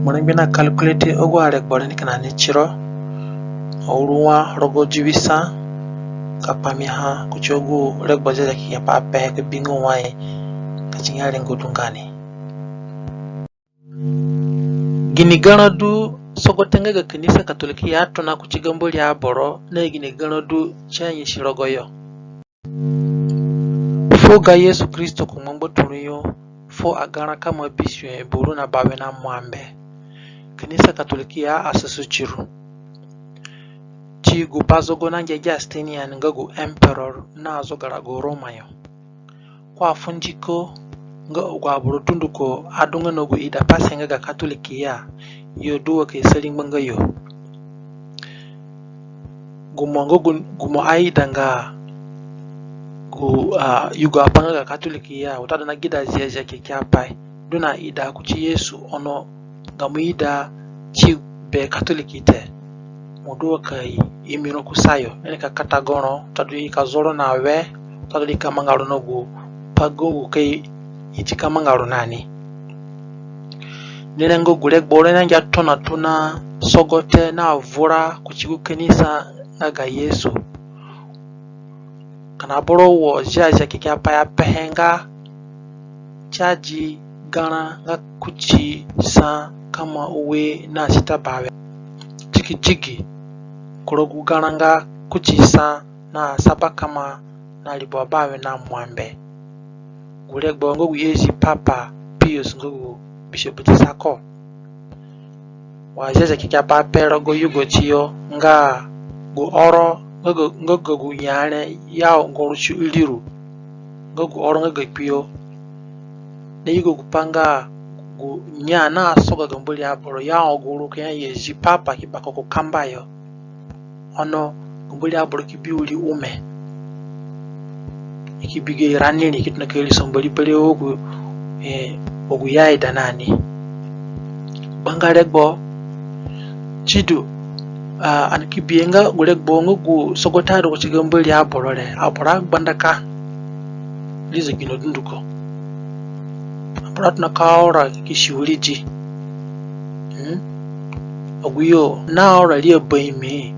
Mo rengbe na calculate agu aregbo re ni kina ni tiro. Auru wa rogo diwi sa ka kpamiha kuti agu regbo Ziazia Kekeapai apehe ka bingo wai ka si nga rengo du nga ni. Gini garã du sogote nga ga kanisa Katoliki ya atona kuti ga Mbori aboro, na gini garã du si anyasi rogoyo? Fuo ga Yesu Kristo ku ngbangbaturũ yo fu agarã kama bisue buru na bawe na muambe. Kanisa Katoliki ya asusu tiru. Ti gu bazogo nangia Justinian nga gu emperor na zoga rago Roma yo. Ko afu ndiko nga agu aboro dunduko adunga na gu idapase nga ga Katoliki ya, yo du wa ka i sari ngbanga yo. Gu mo nga gu, gu mo aida nga gu, a, yugo apai nga ga Katoliki ya, watadu na gida Ziazia Kekeapai du na ida kuti Yesu, ono gamo ida ti be Katoliki te. Mo du wa ka i imi ro kusayo, i nika kata goro, watadu i ka zo ro na we, watadu i ka manga ro na gu pa gu ka i ti ka manga ro na ni. Ni rengo gu regbo re nangia tonatona sogote na vura kuti gu kanisa nga ga Yesu. Kina boro wo Ziazia Kekeapai apehe nga si adi garã nga kuti sa kama ue na sita bawe. Digidigi ku rogo gu garã nga kuti sa na saba kama na libwa bawe na muambe. Gu regbo nga gu i zi Papa Pius nga gu bisue bati sa ko. Wa Ziazia Kekeapai ape rogo yugoti yo nga gu oro nga ga, nga ga gu nya re ya ngoro si iriru, nga gu oro nga ga kpio. Na yugo gu pa nga gu nya na soga ga Mbori aboro ya ngoro ka ya i zi Papa ki bako ku kamba yo. Ono ga Mbori aboro ki bi wiri ome. I ki bi gayo rani ri, ki tona ka iriso Mbori berewe wa gu, e, wa gu i aida na ni. Gbanga regbo. Sidu, a, ani ki bihe nga gu regbo nga gu sogote adu kuti ga Mbori aboro re, aboro agbandaka rii zegino dunduko. Aboro atona ka ora ki si wiri di. Hmm? Agu yo na ora rii abaimi.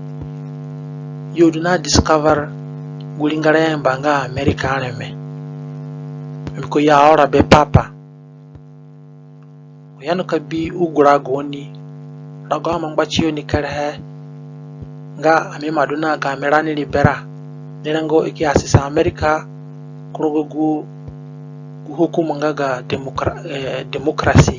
Yo du na discover gu ringara i ayamba nga America areme. Mbiko i aora be Papa. Ko ya nika bi ugura gaoni. Rago amangbatiyo ni kerehe nga ami ima du na gami rani ri bera. Ni rengo i ki asisa America ku rogo gu, gu hukumu nga ga demokra-, e, demokrasi.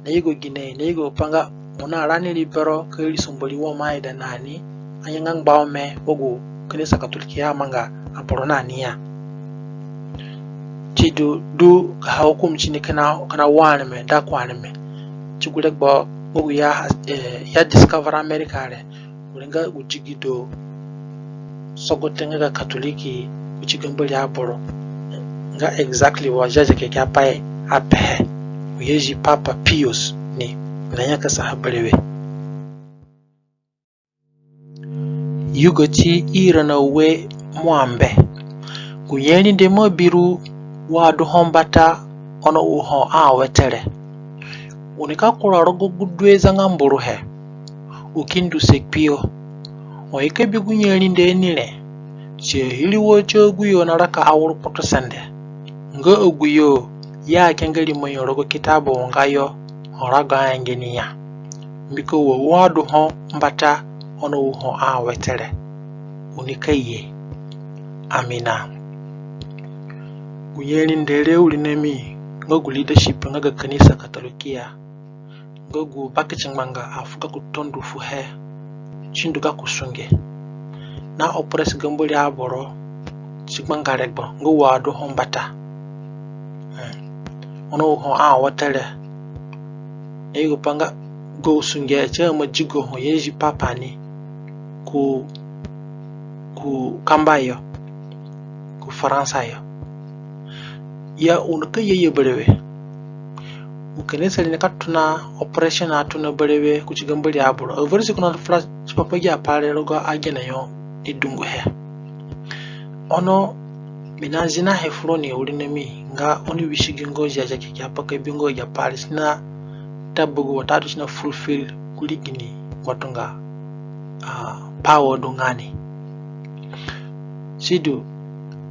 Na yugo gine, na yugo pa nga Mo na rani ri bero ka iriso Mbori wo mo aida na ni, anyanga ngba ome wa gu kanisa Katoliki amanga aboro na ni ya. Sidu du gaha hukum tini kina, kina wa areme da ku areme. Ti gu regbo nga gu ya, eh, ya discover America re, gu rengo gu digido sogote nga ga Katoliki kuti ga Mbori aboro. Nga exactly wa Ziazia Kekeapai apehe. U ye zi Papa Pius ni, na nyakasa ha berewe. Yugo ti ira na ue mwambe. Gu nyarinde mo bi ru wa du ho mbata ono u ho awete re. U nika kura rogo gu due zanga mburuhe. U ki ndu sa kpio. Ho i ka bi gu nyarinde ni re, si airiwo ti aguyo naraka auru kpotosende. Nga aguyo i akenga rimoyo rogo kitabu unga yo, ho rago aenge ni ya. Mbiko wa u adu ho mbata ono u ho awete re. U nika ye. Amina. Gu nyarinde re, awirinami, nga gu leadership nga ga kanisa Katolikia, nga gu bakitingbanga afu gako tondu fuhe, si ndu gako sunge. Na oppress ga Mbori aboro ti gbanga regbo nga wa du ho mbata. Hmm. Ono u ho awete re. Na yugo pa nga gu sunge ti ima digo ho i zi Papa ni ku, ku kamba yo, ku Faransa yo. Ya u nika ye ye berewe. Gu kanisa re nika tona operation atona berewe kuti ga Mbori aboro. Averesi ko na fura tipa pa agi apai re rogo agene yo ni dunguhe. Ono mi na zinahe fu roni awirinami nga oni wisigi nga Ziazia Kekeapai ka bi nga agi apai re si na tabugu watadu si na fulfill kurii gini ngbatunga, ah, power du nga ni. Sidu,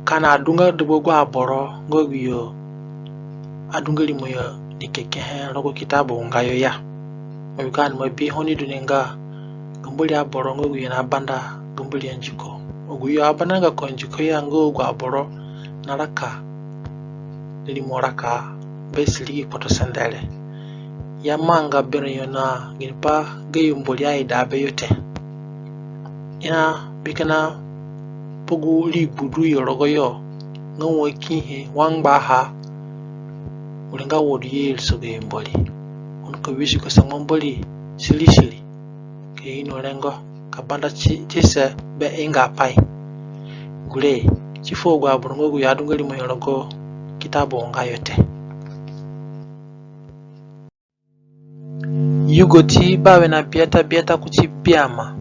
ka na du nga dagba agu aboro nga aguyo adunga rimoyo ni kekehe rogo kitabu unga yo ya. Mbiko ani ima bi ho ni du ni nga ga Mbori aboro nga aguyo nabanda ga Mbori andiko. Aguyo abanda gako andiko ya nga agu aboro naraka rimo raka be sirigi kpotosende re. Ya manga berã yo na ginipai gayo Mbori aida beyo te. I na bi kina pa gu rigbu du yo rogoyo nga wa kihe wa ngbaha, wiri nga wo du ye iriso gayo Mbori. Oni ka wisigo sangba Mbori sirisiri ka ino rengo ka banda ti, tise be ingapai. Gure, ti fu agu aboro nga aguyo adunga rimoyo rogo kitabu unga yo te. Yugo ti bawe na biata, biata kuti biama.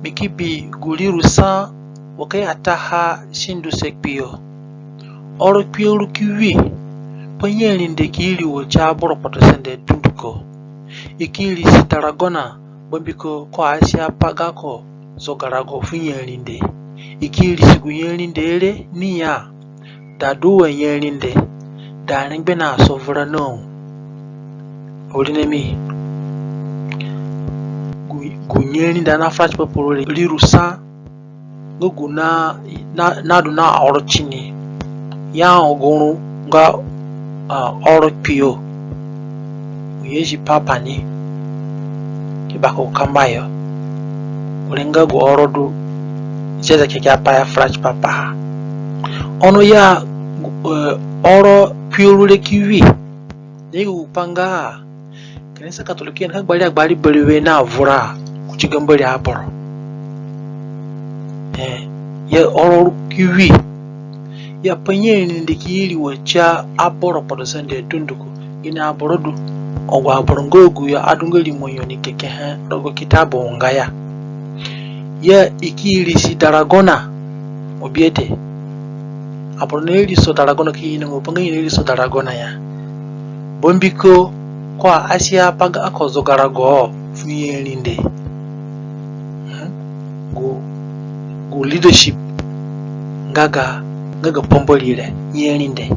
Mi ki bi gu riru sa wa ka i ataha si ndu sa kpio. Oro kpio ru ki wi pa nyarinde ki iriwo ti aboro kpotosende dunduko. I ki irisi daragona, bambiko ko asia pa gako zogarago fu nyarinde. I ki irisi gu nyarinde re ni ya, da du wa nyarinde, da rengbe na sovura na u. Awirinami, gu, gu nyarinde ani afura tipa pa ru re, riru sa nga gu na, na, nadu na oro tini. Ya ho gu ru nga, ah, oro kpio. U ye zi Papa ni ki ba ku kamba yo. Gure nga gu oro du Ziazia Kekeapai afura tipa paha. Ono ya, eh, oro kpio ru re ki wi. Na yugo gupai nga kanisa Katoliki nika gbari agbari berewe na vura kuti ga Mbori aboro. Eh, ya oro ru ki wi. Ya pa nyarinde ki iriwo ti aboro kpotosende dunduko. Gini aboro du? Agu aboro nga aguyo adunga rimoyo ni kekehe rogo kitabu unga ya. Ya i ki irisi daragona. Mo bi e te. Aboro na iriso daragona ki ino nga pa nga i na iriso daragona ya. Bambiko ko asia pa gako zogarago fu nyarinde. Hmm? Gu, gu leadership nga ga, nga ga pambori re, nyarinde.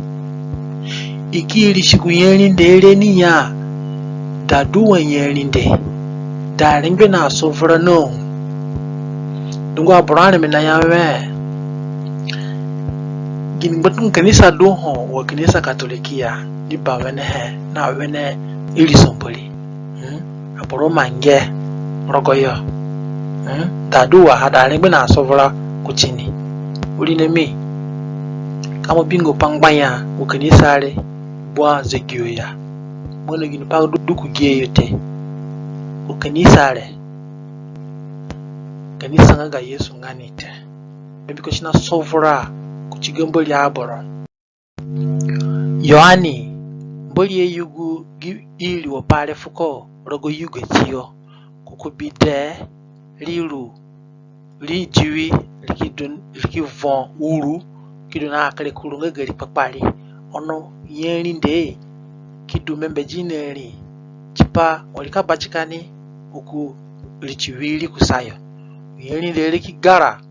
I ki irisi gu nyarinde re ni ya, da du wa nyarinde, da rengbe na sovura na u. Dungu aboro areme na ya we, gini ngbatunga kanisa du ho wa kanisa Katoliki ya, ni ba wenehe na wene iriso Mbori. Hmm? boro mangi rogoyo. Hmm? Da du wa ha da rengbe na sovura kutini. Wirinami, ka mo bingo pa ngbanya gu kanisa re, gbua zegiyo ya. Mo na gini pai du ku gihe yo te. Gu kanisa re, kanisa nga ga Yesu nga ni te. Mbiko si nasovura kuti ga Mbori aboro. Yoane, Mbori ayugu gi iriwo pai re fuko rogo yugotiyo. Ko ki bi dee ri ru, ri diwi, ri ki du, ri ki vo uru, ki du na akere kuru nga gari kpakpari. Ono nyeri nde ki du mbembedi na ri tipa wari ka batika ni, ko ki ri ti wiri kusayo. Nyeri nde ri ki gara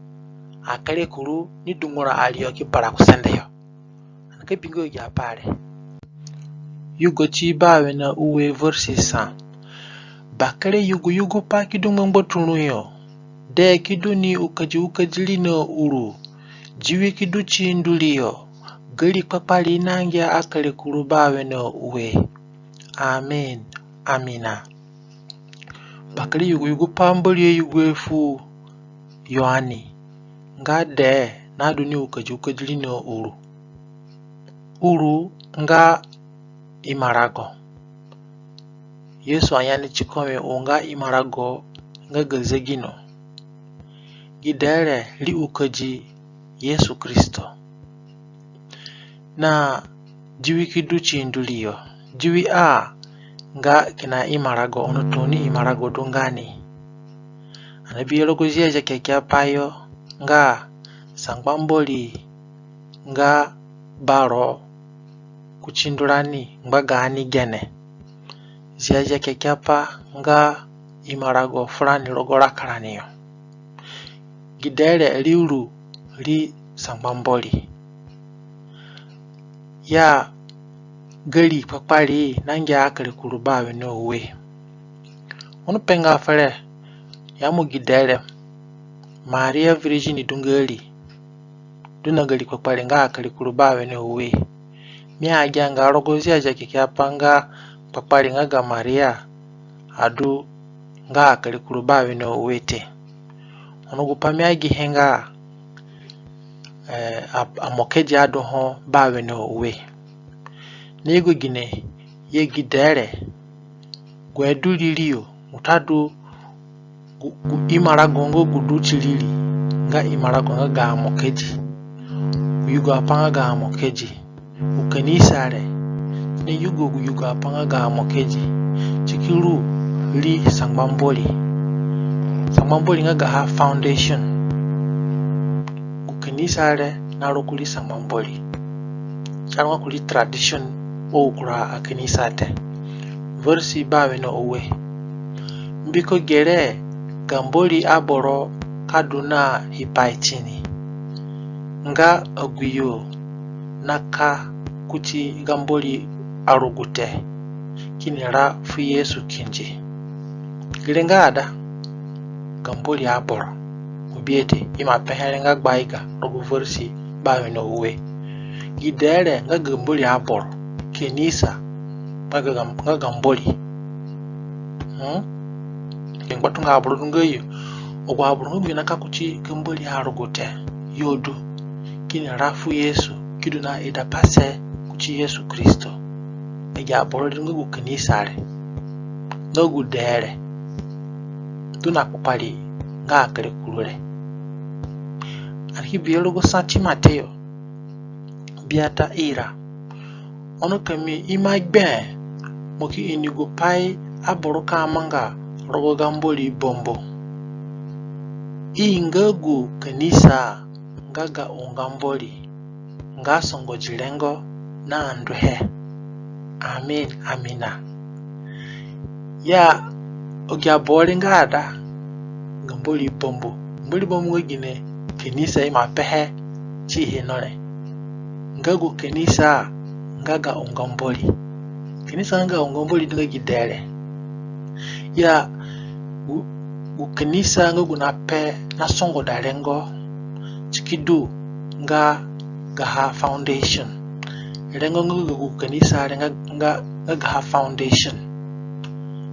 akere kuru ni dungura ariyo ki bara ku sende yo. Ani ka bingo agi apai re. Yugoti bawe na ue versi sa. Bakere yugoyugo pai ki du ngbangbaturũ yo. Dee ki du ni ukadi ukadi ri na uru. Diwi ki du ti nduri yo. Gari kpakpari nangia akere kuru bawe na ue. Amen. Amina. Bakere yugoyugo pai Mbori ayugohe fu Yoane nga dee nadu ni ukadi ukadi ri na uru. Uru nga imarago. Yesu aya ni tiko we u nga imarago nga ga zegino. Gi dee re ri ukadi Yesu Kristo. Na diwi ki du ti nduri yo. Diwi a nga kina imarago, ono tooni imarago du nga ni. Ani bi rogo Ziazia Kekeapai yo nga sangba Mbori nga baro kuti ndurani ngba gaani gene. Ziazia Kekeapai nga imarago furani rogo raka rani yo. Gi dee re ri uru ri sangba Mbori. Ya gari kpakpari nangia akere kuru bawe na ue. Oni pe nga fere ya mo gi dee re Maria Virgini du nga ri du na gari kpakpari nga akere kuru bawe na ue. Mi agianga rogo Ziazia Kekeapai nga kpakpari nga ga Maria adu nga akere kuru bawe na ue te. Ono gu pai mi agihe nga, eh, a, amokedi adu ho bawe na ue. Ni yugo gine? Ye gi dee re gu du riri yo, gu ta du gu, gu imarago nga gu du ti riri nga imarago nga ga amokedi. Gu yugo apai nga ga amokedi. Gu kanisa re ni yugo gu yugo apai nga ga amokedi. Ti ki ru ri sangba Mbori. Sangba Mbori nga gaha foundation. Gu kanisa re na ru kuri sangba Mbori. Ti aru nga kuri tradition wa kura akanisa te. Versi bawe na ue. Mbiko gere ga Mbori aboro ka du na ipai tini. Nga aguyo naka kuti ga Mbori arugute kini ra fu Yesu kindi. Gere nga ada ga Mbori aboro. Mo bi e te, ima pehe re nga gbaiga rogo versi bawe na ue. Gi dee re nga ga Mbori aboro. Kanisa nga ga, nga ga Mbori. Hmm? Ngbatunga aboro du nga yo. Agu aboro nga gu naka kuti ga Mbori arugute yo du kini ra fu Yesu, ki du na idapase kuti Yesu Kristo. Agi aboro re du nga gu kanisa re, nga gu dee re du na kpakpari nga akere kuru re. Ani ki bi rogo sa Timoteo biata ira. Ono ka mi ima gbe, mo ki ini gu pai aboro ka manga rogo ga Mbori bambu. I nga gu kanisa nga ga unga Mbori, nga songodi rengo na nduhe. Amin, amina. Ya ogi aboro re nga ada ga Mbori bambu. Mbori bambu nga gine? Kanisa ima pehe ti ino re. Nga gu kanisa nga ga unga Mbori. Kanisa nga ga unga Mbori du nga gi dee re. Ya gu, gu kanisa nga gu na pe na songoda rengo ti ki du nga gaha foundation. Rengo nga ga gu kanisa re nga, nga, nga gaha foundation.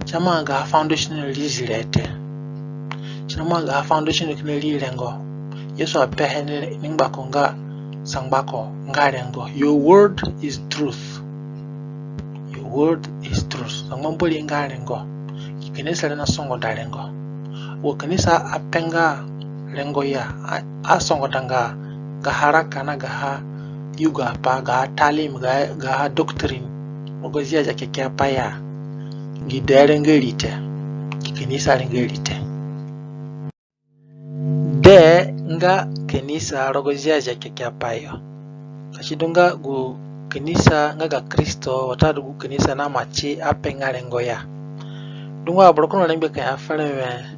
Si namanga gaha foundation rii ziree te. Si namanga gaha foundation kina rii rengo. Yesu apehe ni, ni ngbako nga sangbako nga rengo. Your word is truth. Your word is truth. Sangba Mbori nga rengo. Gi kanisa re nasongoda rengo. Wa kanisa apenga rengo ya, a, asongodanga gaha raka na gaha yugopai, gaha talim, gaha, gaha doctrine rogo Ziazia Kekeapai ya, gi dee re nga ri te, gi kanisa re nga ri te. Dee nga kanisa rogo Ziazia Kekeapai yo. Ka si du nga gu kanisa nga ga Kristo, watadu gu kanisa naima ti apenga rengo ya. Dungu aboro kina rengbe ka ya fere wẽ,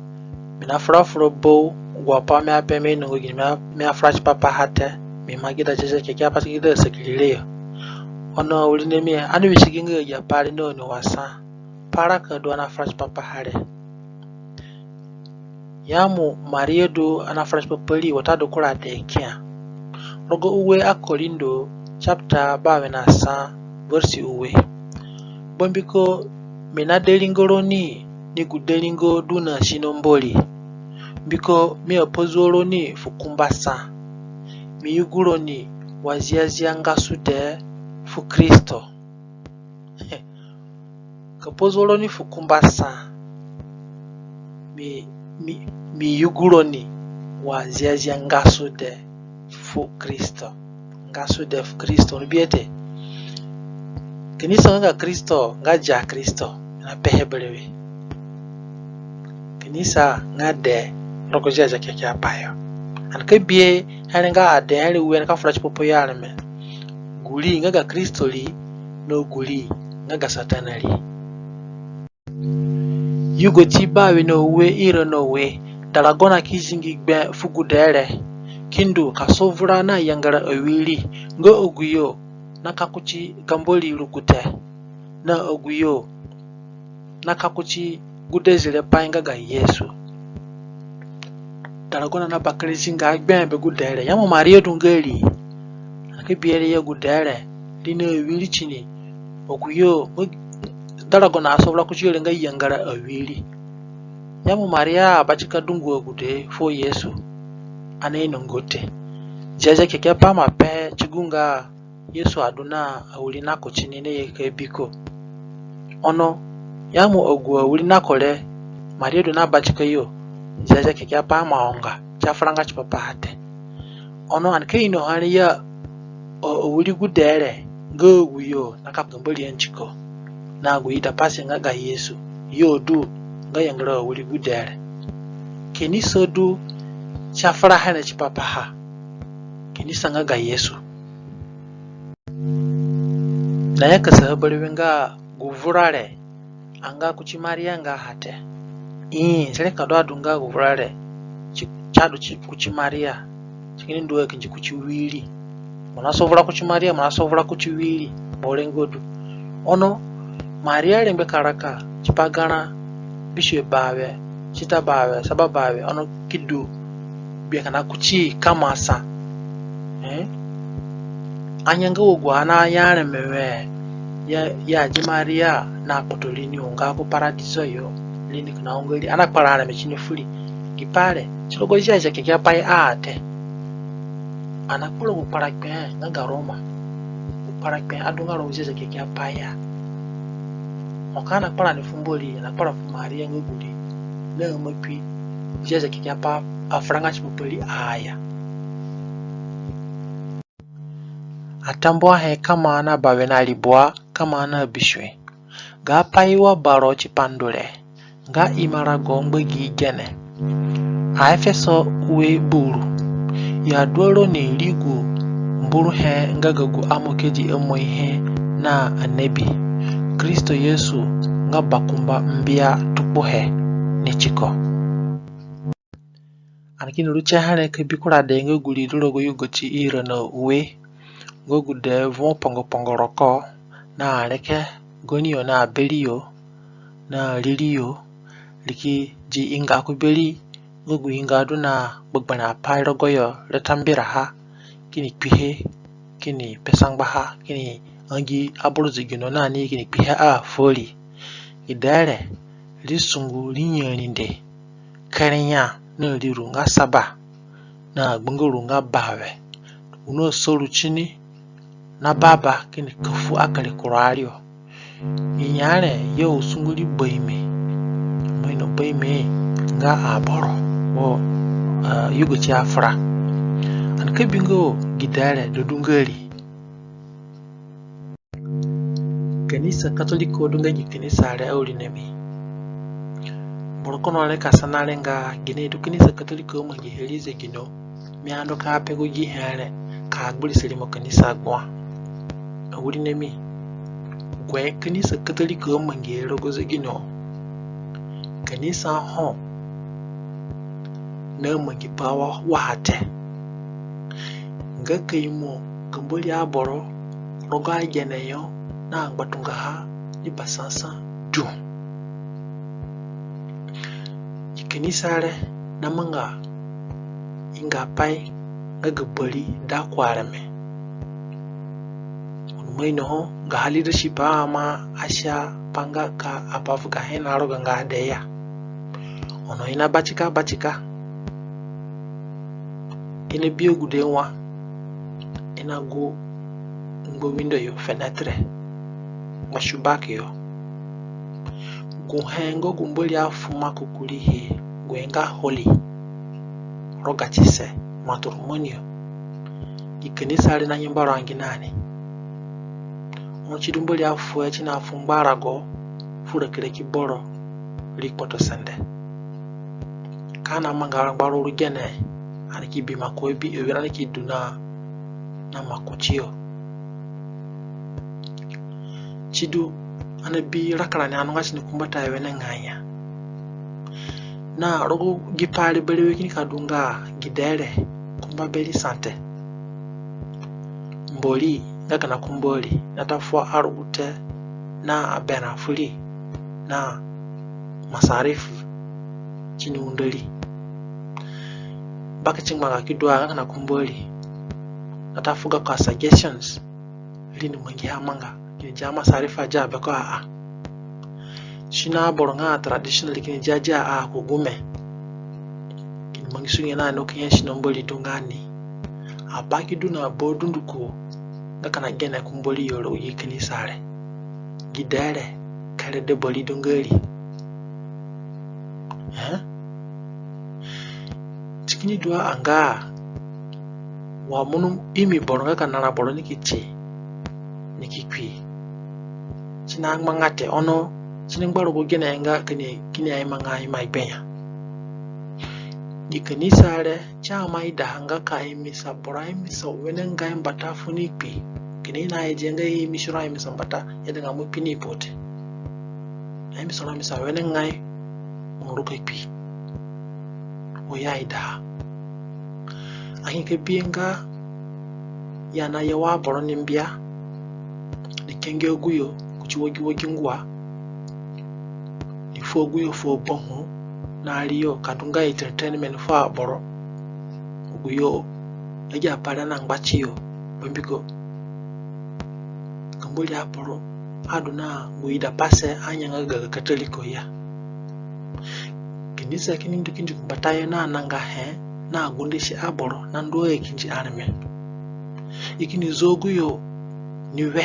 mi nafura fura bau, agu apai mi ape mi inongo gini mi a, mi afura tipa paha te, mi ima geda Ziazia Kekeapai, geda asakiri re yo. Ono awirinami, ani wisigi nga agi apai re na oni wa sa. Pai raka du ani afura tipa paha re. Ya mo Maria du ani afura tipa pa ri watadu kura dee kia? Rogo ue aKorindo chapter bawe na sa, verse ue. Bambiko mi na deringo roni ni gu deringo du na sino Mbori. Mbiko mi apazuo roni fu kumba sa. Mi yugu roni wa ziazia ngasude fu Kristo. Ka pazuo roni fu kumba sa. Mi, mi, mi yugu roni wa ziazia ngasude fu Kristo. Ngasude fu Kristo. Oni bi e te? Kanisa nga ga Kristo, nga dia Kristo. Na pehe berewe. Kanisa nga dee rogo Ziazia Kekeapai yo. Ani ka bi e, ani nga adee, ani ue, ani ka fura tipa pa yo areme. Gu ri nga ga Kristo ri, na gu ri nga ga Satana ri. Yugoti bawe na ue, ira na ue, daragona ki zingi gbe fu gu dee re, ki ndu ka sovura na yangara awiri, nga agu yo naka kuti ga Mbori rugute, na agu yo naka kuti gu dezirepai nga ga Yesu. Daragona na bakere zinga gbe be gu dee re. Ya mo Maria du nga ri? Ani ka bi e re ya gu dee re, ri na awiri tini. Agu yo daragona asovura kuti yo re nga yangara awiri. Ya mo Maria abatika dungu agude fuo Yesu? Ani ainonga te. Ziazia Kekeapai ima pehe ti gu nga Yesu adu na awirinako tini na ye ka bi ko. Ono ya mo agu awirinako re Maria du na batika yo, Ziazia Kekeapai ima onga ti afuranga tipa paha te. Ono ani ka inoha re ya, a, awiri gu dee re nga agu yo naka ga Mbori andiko, na agu idapase nga ga Yesu, yo du nga yangara awiri gu dee re. Kanisa du ti afuraha re tipa paha. Kanisa nga ga Yesu. Na nyakasaha berewe nga gu vura re anga kuti Maria nga ha te. Ii, si rengbe ka du adu nga gu vura re ti, ti adu ti kuti Maria, ti kini ndu a kindi kuti wiri. Mo nasovura kuti Maria, mo nasovura kuti wiri, mo rengo du. Ono Maria rengbe ka raka tipa garã bisue bawe, sita bawe, saba bawe, ono ki du gbia kina kuti kama sa. Eh? Anga nga wa agu ani aya areme wẽ, ya, ya adi Maria na kpoto ri ni unga ku paradizo yo, ri ni kina unga ri, ani akpara areme tini fu ri. Gi pai re ti rogo Ziazia Kekeapai a te. Ani akpara gu kparakpee nga ga Roma. Gu kparakpee adunga rogo Ziazia Kekeapai ya. Ho ka ani akpara ni fu Mbori, ani akpara fu Maria nga gu ri naima kpi Ziazia Kekeapai afuranga tipa pa ri a ya. Atambuahe kama na bawe na libwa, kama na bisue. Ga pai wa baro tipa ndu re, nga imarago ngbagi gene. Aefeso ue buru. Ya dua roni ri gu mburuhe nga ga gu amokedi amoihe na anebi, Kristo Yesu nga bakumba mbia tukpuhe ni tiko. Ani kini ru tihe re ka bi kura dee nga gu ri du rogo Yugoti ira na ue, nga gu dee vuo pongopongo roko, na reke goni yo na beri yo, na riri yo, ri ki di inga ku beri, nga gu inga du na gbegberẽ apai rogoyo re tambiraha, kini kpihe, kini pe sangbaha, kini angi aboro zegino na ni kini kpihe a fuo ri. Gi dee re, ri sungu ri nyarinde, kere nya na ri ru nga saba, na gbanga ru nga bawe. U na sa ru tini na baba kini ka fu akere kura ario. Nyinya re ya u sungu ri baime. Mo ino baime nga aboro wo, eh, yugo ti afura. Ani ka bi nga gi dee re du du nga ri. Kanisa Katoliko du nga gi kanisa re, awirinami. Boro kono re ka sana re nga gine du kanisa Katoliko amangihe rii zegino. Mi ando ka pe gu gi he re ka gbirisi rimo kanisa gbua. Awirinami, gu he kanisa Katoliko amangihe rogo zegino, kanisa ho namangi pa wa, waha te. Nga ka imo ga Mbori aboro rogo agene yo na angbatungaha ni basasa du. Gi kanisa re namanga ingapai nga ga bari da ku areme. Ono mo ino ho gaha leadership a ama asia pa nga ka above gahe na roga nga adee ya. Ono i na batika batika. I na bi agude wa. I na gu ngba window yo, fenêtre, ngba shubak yo. Gu he nga gu Mbori afu maku kuriihe, gu he nga holy, rogatise, matrimonio. Gi kanisa re na nyamba ro angi na ni. Ono si du Mbori afu he, si na fu ngbarago fu rakiraki boro ri kpotosende. Ka ani amanga ngba ro ru gene, ani ki bi maku abi, awirani ki du na, na maku tiyo. Si du ani abi raka rani anunga tini ku mbatayo wenengai ya. Na rogo gi pai re berewe kini ka du nga gi dee re, kumba be ri sa te. Mbori nga kina ku Mbori, na ta fu arugute na aberã fu ri na masarif tini undo ri. Baki ti ngbanga ki du a nga kina ku Mbori, na ta fu gako asuggestions, ri ni mangiha manga, kini dia masarif a dia beko a. Si na aboro nga traditional kini dia dia a ku gume. Kini mangisunge na ni, o ki nye si na Mbori du nga ni. Apai ki du na ba dunduko nga kina gene ku Mbori yo rogo gi kanisa re. Gi dee re, kere dee bari du nga ri. Eh? Si kini du a nga wa mo ni imi boro nga ka nara boro ni ki ti, ni ki kpi. Si na ngbanga te, ono si ni ngba rogo gene nga kini, kini aimanga ima gbe ya. Gi kanisa re, si ama idaha nga ka imisa boro aimisa wenengai mbata fu ni kpi. Kini i na ide nga i imisi ro aimisa mbata, i aida nga mo kpi ni po te. Aimisa ro aimisa wenengai, mo ru ka kpi. Ho i aidaha. Ani ka bihe nga i ana ye wa aboro ni mbia, ni kenge aguyo kuti wagi wagi ngua, ni fu aguyo fu abahu na ariyo ka du nga entertainment fu aboro. Aguyo, agi apai re na ngba tiyo, bambiko ga Mbori aboro adu na gu idapase anga nga ga Katoliko ya. Kanisa kini ndu kindi ku mbatayo na nangahe na agundisi aboro na ndu a kindi areme. I kini zo aguyo ni we,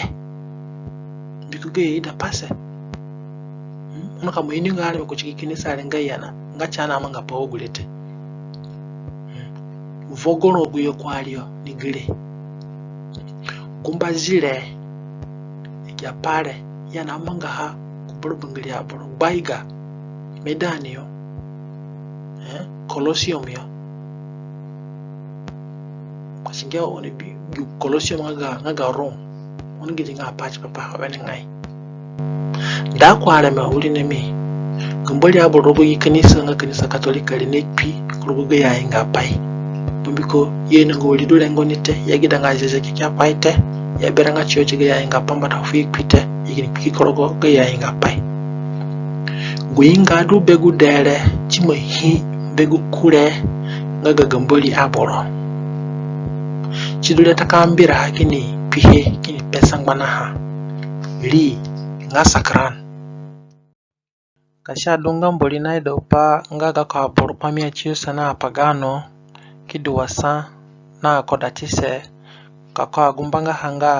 mbiko gayo idapase. Hmm? Ono ka mo ininga areme kuti gi kanisa re nga i ana, nga si ana amanga pa wa gure te. Hmm. Vo goro aguyo ku ariyo ni gere. Gumba zire, agi apai re i ana amangaha ku bara bangiri aboro, gbaiga, Medan yo, eh, Colosseum yo. Ka si ngia oni bi gi Colosseum nga ga, nga ga Rome. Oni gidi nga apai tipa pa wenengai. Da ku areme, awirinami. Ga Mbori aboro rogo gi kanisa nga kanisa Katolika re na kpi ku rogo gayo aingaapai. Bambiko i ainonga wari du rengo ni te, i agidanga Ziazia Kekeapai te, i aberãnga tiyo ti gayo aingaapai mbata fu i kpi te, i kini kpi ki ku rogo gayo aingaapai. Gu inga du be gu dee re, si ima hi be gu kure nga ga ga Mbori aboro. Si du re ta ka mbiraha kini kpihe, kini pe sangbanaha. Ri nga sakran. Ka si adunga Mbori naida gupai nga gako aboro kpamia tiyo sa na apagano, ki du wa sa na akodatise, ka ko agumbanga ha nga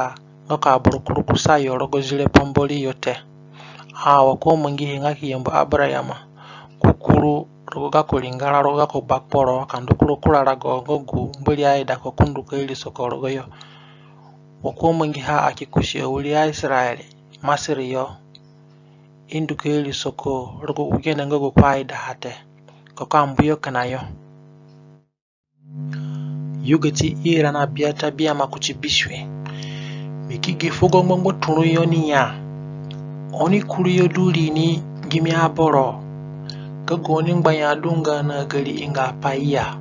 gako aboro kuru kusayo rogo zire pa Mbori yo te. A, wa ko amangihe nga ki yambu Abarayama ku kuru rogo gako ringara, rogo gako bakporo, ka ndu ku rogo kura rago nga gu Mbori aida ko ko ndu ka iriso ko rogoyo. Wa ko amangiha a ki kusi awiri aYisaraere Masiri yo, i ndu ka iriso ko rogo gu gene nga gu ko aidaha te, ka ko ambu yo kina yo. Yugoti ira na biata biama kuti bisue. Mi ki gi fugo ngbangbaturũ yo ni ya: Oni kuru yo du ri ni, gimi aboro, ka gaoni ngbanya adunga na gari ingapai ya.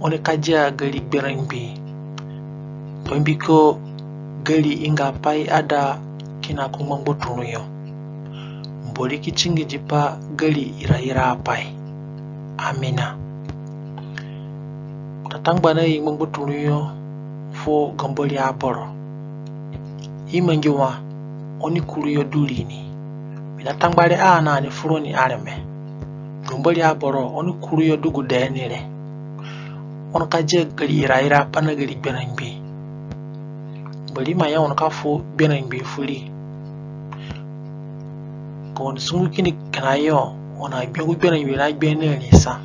Oni ka dia gari gberã ngbii, bambiko gari ingapai ada kina ku ngbangbaturũ yo. Mbori ki tingidi pa gari iraira apai. Amina. Tatangba na i ngbangbaturũ yo fu ga Mbori aboro. I mangi wa oni kuru yo du ri ni. Mi na tangba re a na ni fu roni areme. Ga Mbori aboro, oni kuru yo du gu dee ni re. Oni ka dia gari iraira apai na gari gberã ngbii. Mbori ima ya oni ka fu gberã ngbii fu ri. Ka oni sungu kini kina yo, oni agbe gu gberã ngbii na gbe na ri sa.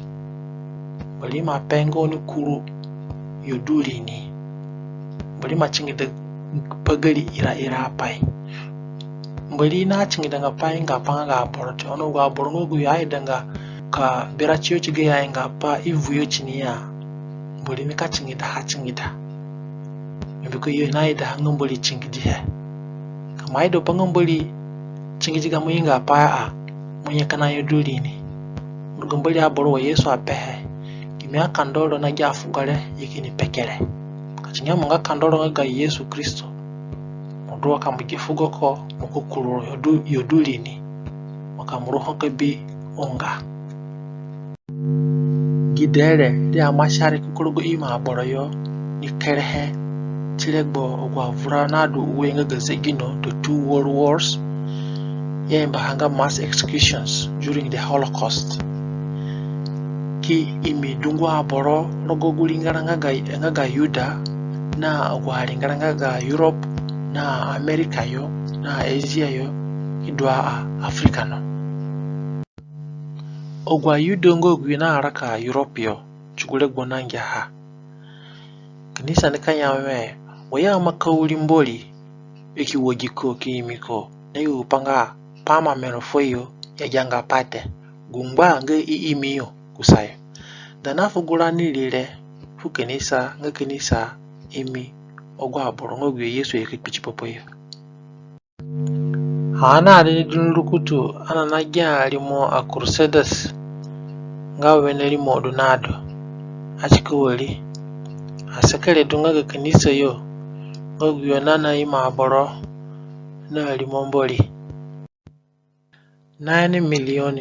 Mbori ima pe nga oni kuru yo du ri ni. Mbori ima tingida pa gari iraira apai. Mbori natingidanga pai ingapai nga ga aboro te. Ono agu aboro nga agu yo aidanga ka berã tiyo ti gayo aingaapai i vu yo tini ya, Mbori nika tingidaha tingida. Mbiko yo naidaha nga Mbori tingidihe. Ka mo aida gupai nga Mbori tingidi gamo ingapai a, mo nyakana yo du ri ni. Mo du ga Mbori aboro wa Yesu apehe: Gimi akandoro na gia fugo re, i kini peke re. Ka si nga mo nga kandoro nga ga Yesu Kristo, mo du wa ka mo gi fugo ko, mo ki kuru yo du, yo du ri ni, wa ka mo ru ho ka bi unga. Gi dee re ri amasiari ku rogo imo aboro yo ni kerehe ti regbo agu avura nadu ue nga ga zegino, the two world wars, i aimbaha nga mass executions during the Holocaust. Ki imi dungu aboro rogo gu ringara nga ga, nga ga Yuda, na agu aringara nga ga Europe, na America yo, na Asia yo, ki du a Africa no. Agu aYuda nga agu yo naraka Europe yo ti gu regbo nangia ha. Kanisa nika ya wẽ, wa i amaka wiri Mbori, i ki wagi ko ki imi ko, na yugu pa nga pa mamero fuo yo i agianga pai te, gu ngba nga i imi yo kusayo. Da na fu gu rani ri re fu kanisa, nga kanisa imi agu aboro nga agu yo Yesu aye ka kpi tipa pa yo. Ho ani adi ni du ni rukutu, ani nagia rimo aCrusaders nga wene rimo du nadu. Atika wari, asekere du nga ga kanisa yo nga agu yo nana imo aboro na rimo Mbori. Nine million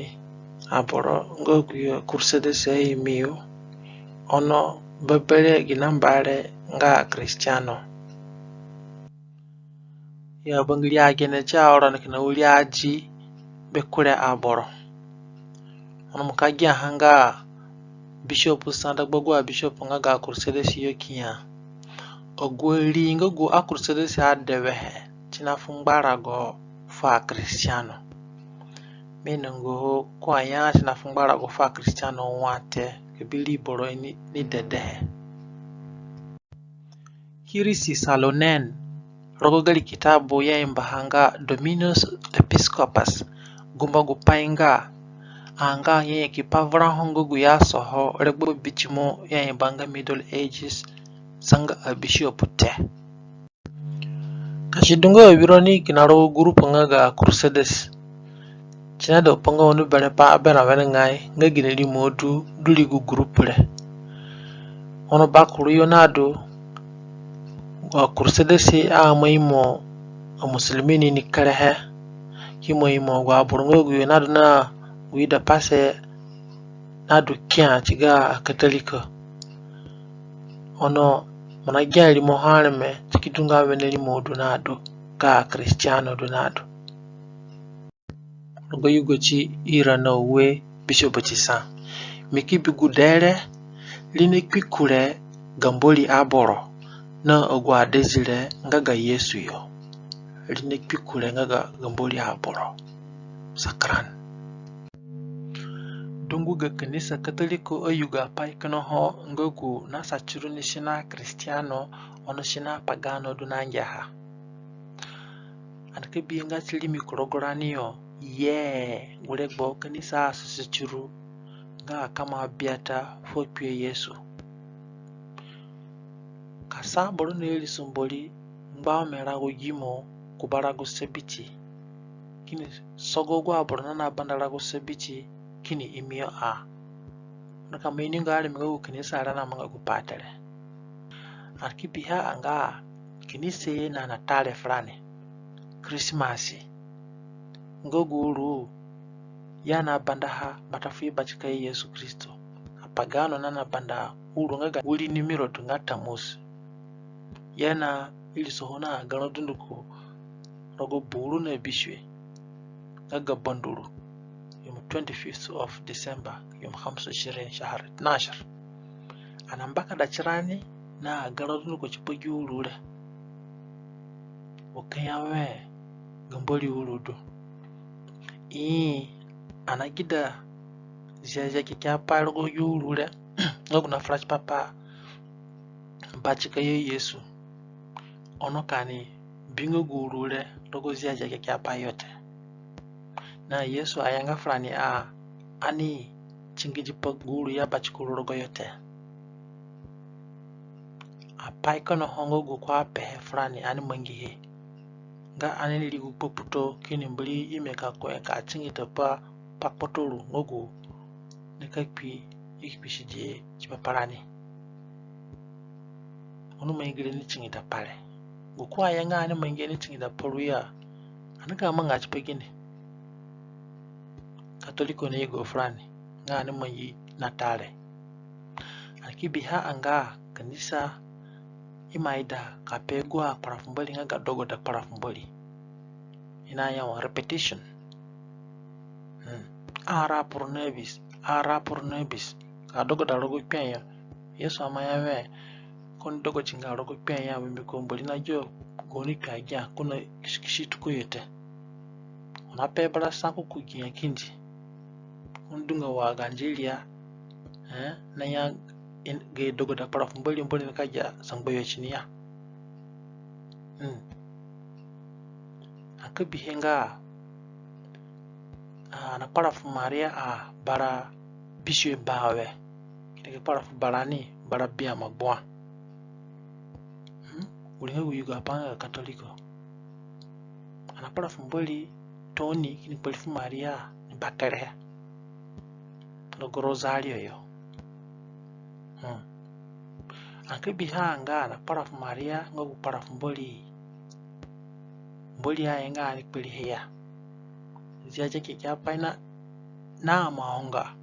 aboro nga agu yo Crusaders aimi yo, ono bebere gi namba re nga Kristiano. Ya bangiri agene ti aoro ni kina wiri adi be kure aboro. Ono mo ka giaha nga bishop sa dagba agu abishop nga ga aCrusaders yo ki ya, agu ari nga gu aCrusaders adewehe ti nafu ngbarago fu aKristiano. Mi nungo ko aya ti nafu ngbarago fu aKristiano wa te, ka bi ri boro ni, ni dedehe. Kirisi Salonen, rogo gari kitabu i aimbaha nga Dominus Episcopus, gumba gupai nga, anga nyanyaki pavura ho nga gu i asoho regbo bitimo i aimba nga Middle Ages, zanga abishop te. Ka si du nga awironi kina rogo group nga ga Crusaders, si naida pa nga oni berẽ pa aberã wenengai nga gine rimo du du ri gu group re. Ono bakuru yo nadu, aCrusaders aima imo aMusulumi ni ni kerehe, ki ima imo agu aboro nga agu yo nadu na gu idapase nadu kia ti ga aKatoliko. Ono mo nagia rimoho areme, si ki du nga wene rimo du nadu, ga aKristiano du nadu. rogo yugo ti ira na ue bisue bati sa. Mi ki bi gu dee re, ri na kpi kure ga Mbori aboro, na agu adezire nga ga Yesu yo. Ri na kpi kure nga ga, ga Mbori aboro. Sakran. Dungu ga kanisa Katoliko ayugo apai kina ho nga gu nasa tiru ni sino Kristiano, ono sino pagano du nangiaha. Ani ka bihe nga ti rimi ku rogo rani yo, ye, gu regbo kanisa asusi tiru nga ka maa biata fu akpio Yesu. Ka sa boro na iriso Mbori ngba ome rago gimo ku ba rago Sabiti, kini sogo agu aboro na, na banda rago Sabiti kini imi yo a. Ono ka mo ini nga areme nga gu kanisa re na manga gu pati re. Ani ki bihe a nga kanisa ye na, na tare furani. Krismasi nga gu uru ya na bandaha mbata fu i batika ye Yesu Kristo. Apagano na, na banda uru nga ga wiri Nimrod nga Tamus. Ya na irisoho na agarã dunduko rogo buru na bisue nga ga banduru, yom twenty-fifth of December, yom hamsa shirin shahar itnashar. Ani na mbakada tirani na agarã dunduko tipa gi uru re. Wa ka ya wẽ ga Mbori uru du. Ii, ani na gida Ziazia Kekeapai rogo gi uru re nga gu na fura tipa pa batika ye Yesu. Ono ka ani bi nga gu uru re rogo Ziazia Kekeapai yo te. Na Yesu ayanga furani a, ani tingidi pa gu uru ya batika ru rogoyo te. Apai kina ho nga gu ko apehe furani ani mangihe nga ani ri gu kpakputo kini mbiri ime ka kohe ka tingida pa, pa kpotoro nga gu nika kpi, i ki kpisidihe tipa pa rani. Oni mangi gire ni tingida pa re. Gu ko aya nga ani mangi ni tingida pa ru ya, ani ka manga tipa gine? Katoliko ni yugo furani nga ani mangi na tare. Ani ki bihe a nga kanisa ima ida ka pe agu akpara fu Mbori nga ga dogoda kpara fu Mbori. I naya wa repetition. Hmm. Ara pro nobis, ara pro nobis. Ka dogoda rogo kpe yo. Yesu aima ya wẽ, ko ni dogoda nga rogo kpe yo, mbiko Mbori na gia gaoni kpe agia, ko na kisikisi tuko yo te. Oni ape bara sa ko ku gia kindi. Ko ni du nga wa ga ndiria, eh, na ya, ga dogoda kpara fu Mbori, Mbori nika gia sangba yo tini ya. Hmm. Ani ka bihe nga, a, ani na kpara fu Maria a bara bisue bawe. Kini ki kpara fu barani bara biama gbua. Hmm? Wiri nga gu yugo apai nga ga Katoliko. Ani na kpara fu Mbori tooni kini kpari fu Maria ni bakere rogo Rosario yo. Hmm. Ani ka bihe a nga ani na kpara fu Maria nga gu kpara fu Mbori. Mbori aye nga ani kpari he ya. Ziazia Kekeapai na, na ima onga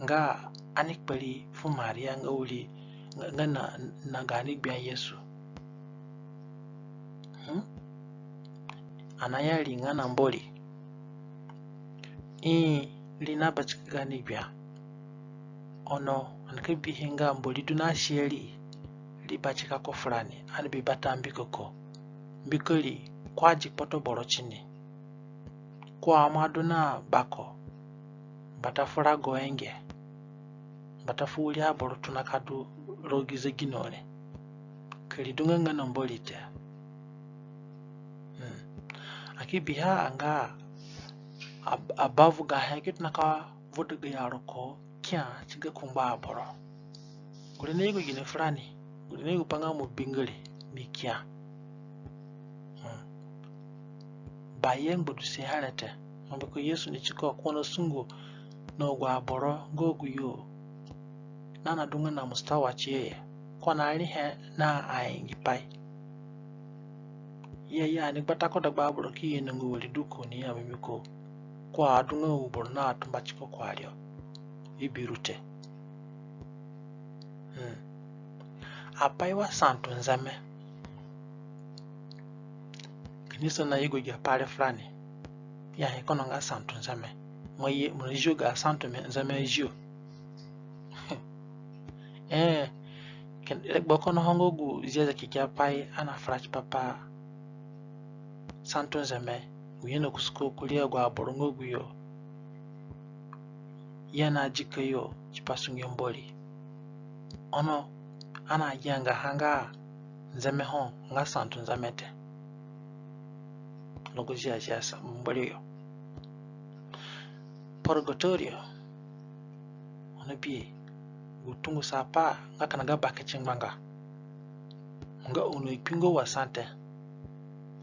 nga ani kpari fu Maria nga wiri nga, nga na, na gaani gbia Yesu. Hmm? Ani naya ri nga na Mbori. Ii, ri na batika gaani gbia. Ono ani ka bihe nga Mbori du na sia ri, ri batika ko furani, ani bi bata mbiko ko. Mbiko ri, ko adi kpoto boro tini. Ko aima du na bako mbata fu rago enge, mbata fu wiri aboro tona ka du rogo gi zegino re. Ka ri du nga nga na Mbori te. Hmm. Ani ki bihe a nga ab-, abavugahe ki tona ka voda gayo aroko kia ti ga kungbo aboro. Gure na yugo gine furani? Gure na yugo pa nga mo bi nga re, mi kia. Hmm. Baye ngbaduse ha re te. Mbiko Yesu ni tiko ko na sungo na agu aboro nga agu yo na, na du nga na mustawa ti ye, ko na rihe na aingi pai. Ya, ya ni gbata ko dagba aboro ki ye na nga wari du ko ni ya, mbiko ko adu nga gu boro na tumba tiko ko ari yo. I bi ru te. Hmm. Apai wa Santu Nzeme. Kanisa na yugo gi apai re furani. ya he kono nga Santu Nzeme. Mo ye, mo na zio ga Santu Nzeme azio. Ee, kina regbo kono ho nga gu Ziazia Kekeapai ana fura tipa pa Santu Nzeme, gu ye na kusuko kurii agu aboro nga agu yo i ana dika yo tipa sunge Mbori. Ono ana gia nga ha nga Nzeme ho nga Santu Nzeme te. Ono gu Ziazia sa Mbori yo. Purgatorio, ono bi gu tungusapai nga kina ga bakiti ngbanga. Nga ono akpingo wa sa te.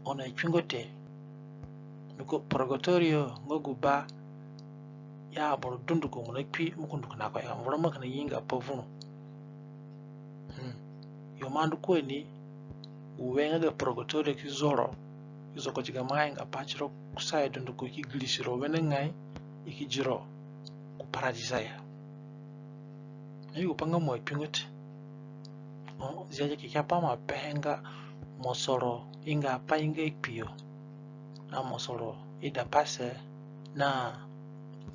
Ono akpingo te. Mbiko purgatorio nga gu ba ya aboro dunduko mo na kpi mo ki ndu kina ko ya. Vura mo kina inga pa vuru. Hmm. Yo mo ndu ko ni, gu we nga ga purgatorio ki zoro, ki zoko diga mo aingapai tiro kusayo dunduko, ki girisi ro wenengai, i ki di ro ku paradiza ya. Na yugo pa nga mo akpingo te. Ono Ziazia Kekeapai ima pehe nga mosoro ingapai nga kpio, na mosoro idapase, na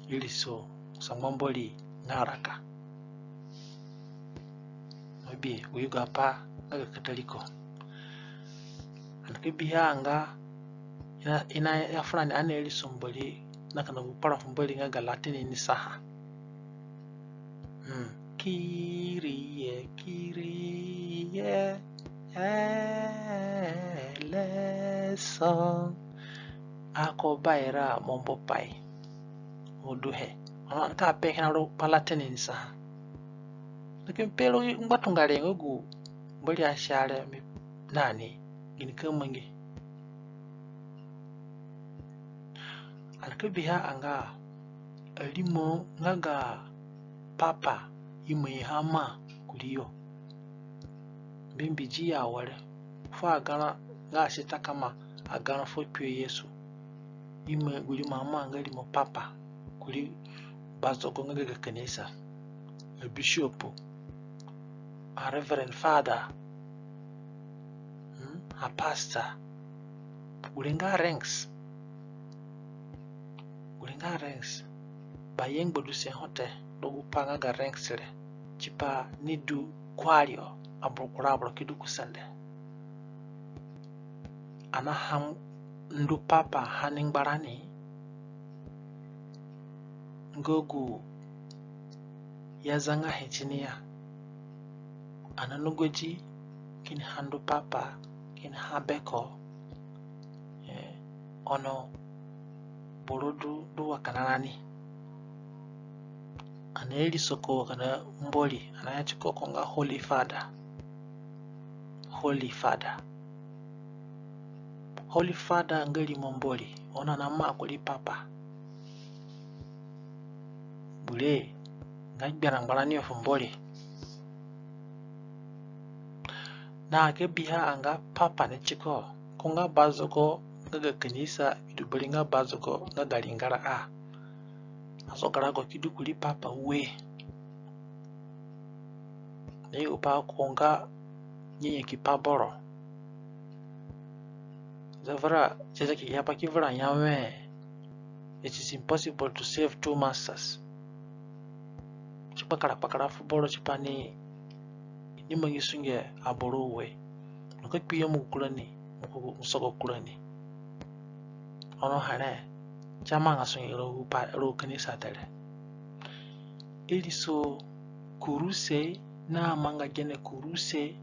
iriso sangba Mbori nga raka. Mo bi gu yugopai nga ga Katoriko. Ani ka bihe a nga i na, i naya furani ani iriso Mbori na kina gu kpara fu Mbori nga ga Latin ni saha. Hmm. Kyrie, Kyrie, eleison. Ako baira mombopai. Uduhe. Ono ani ka pe kina ro pa Latin ni saha. Lakin pe ro ngbatunga re nga gu Mbori asia re mi nani, gini ka mangi? Ani ka bihe a nga arimo nga ga Papa i mai ha ma kurii yo. Mbembedi ya awere fu agarã nga asita kama agarã fu kpio Yesu. I mai gu rimo a ma nga rimo Papa kurii bazogo nga ga kanisa. A bishop, a reverend father, hmm, a pastor. Gure nga ranks. Gure nga ranks. Baye ngbaduse ho te rogo gu pa nga ga ranks re. Tipa ni du kuario, aboro kura aboro ki du ku sende. Ani aha ndu Papa ha ni ngbarani nga gu i azanga he tini ya. Ani nugodi kini ha ndu Papa, kini ha beko. Ee, ono boro du, du wa kina rani. Ani iriso ko wa kina Mbori, ani aya tiko ko nga Holy Father. Holy Father. Holy Father nga rimo Mbori, ono ani ama kurii Papa. Gure nga gbera ngbarani yo fu Mbori. Na ka bihe a nga Papa ni tiko ko nga bazogo nga ga kanisa, i du bari nga bazogo nga ga ringara a. Azoga rago ki du kurii Papa ue. Na yugo pa ko nga nyanyaki pa boro. Zavura, Ziazia Kekeapai ki vura ya wẽ, it is impossible to serve two masters. Si kpakara kpakara fu boro tipa ni, ni mangi sunge aboro ue. Mo ka kpinyemu gu kurani, mo sogo gu kurani. Ono here, si amanga sunge rogo kanisa te re. Iriso kuruse na manga gene kuruse.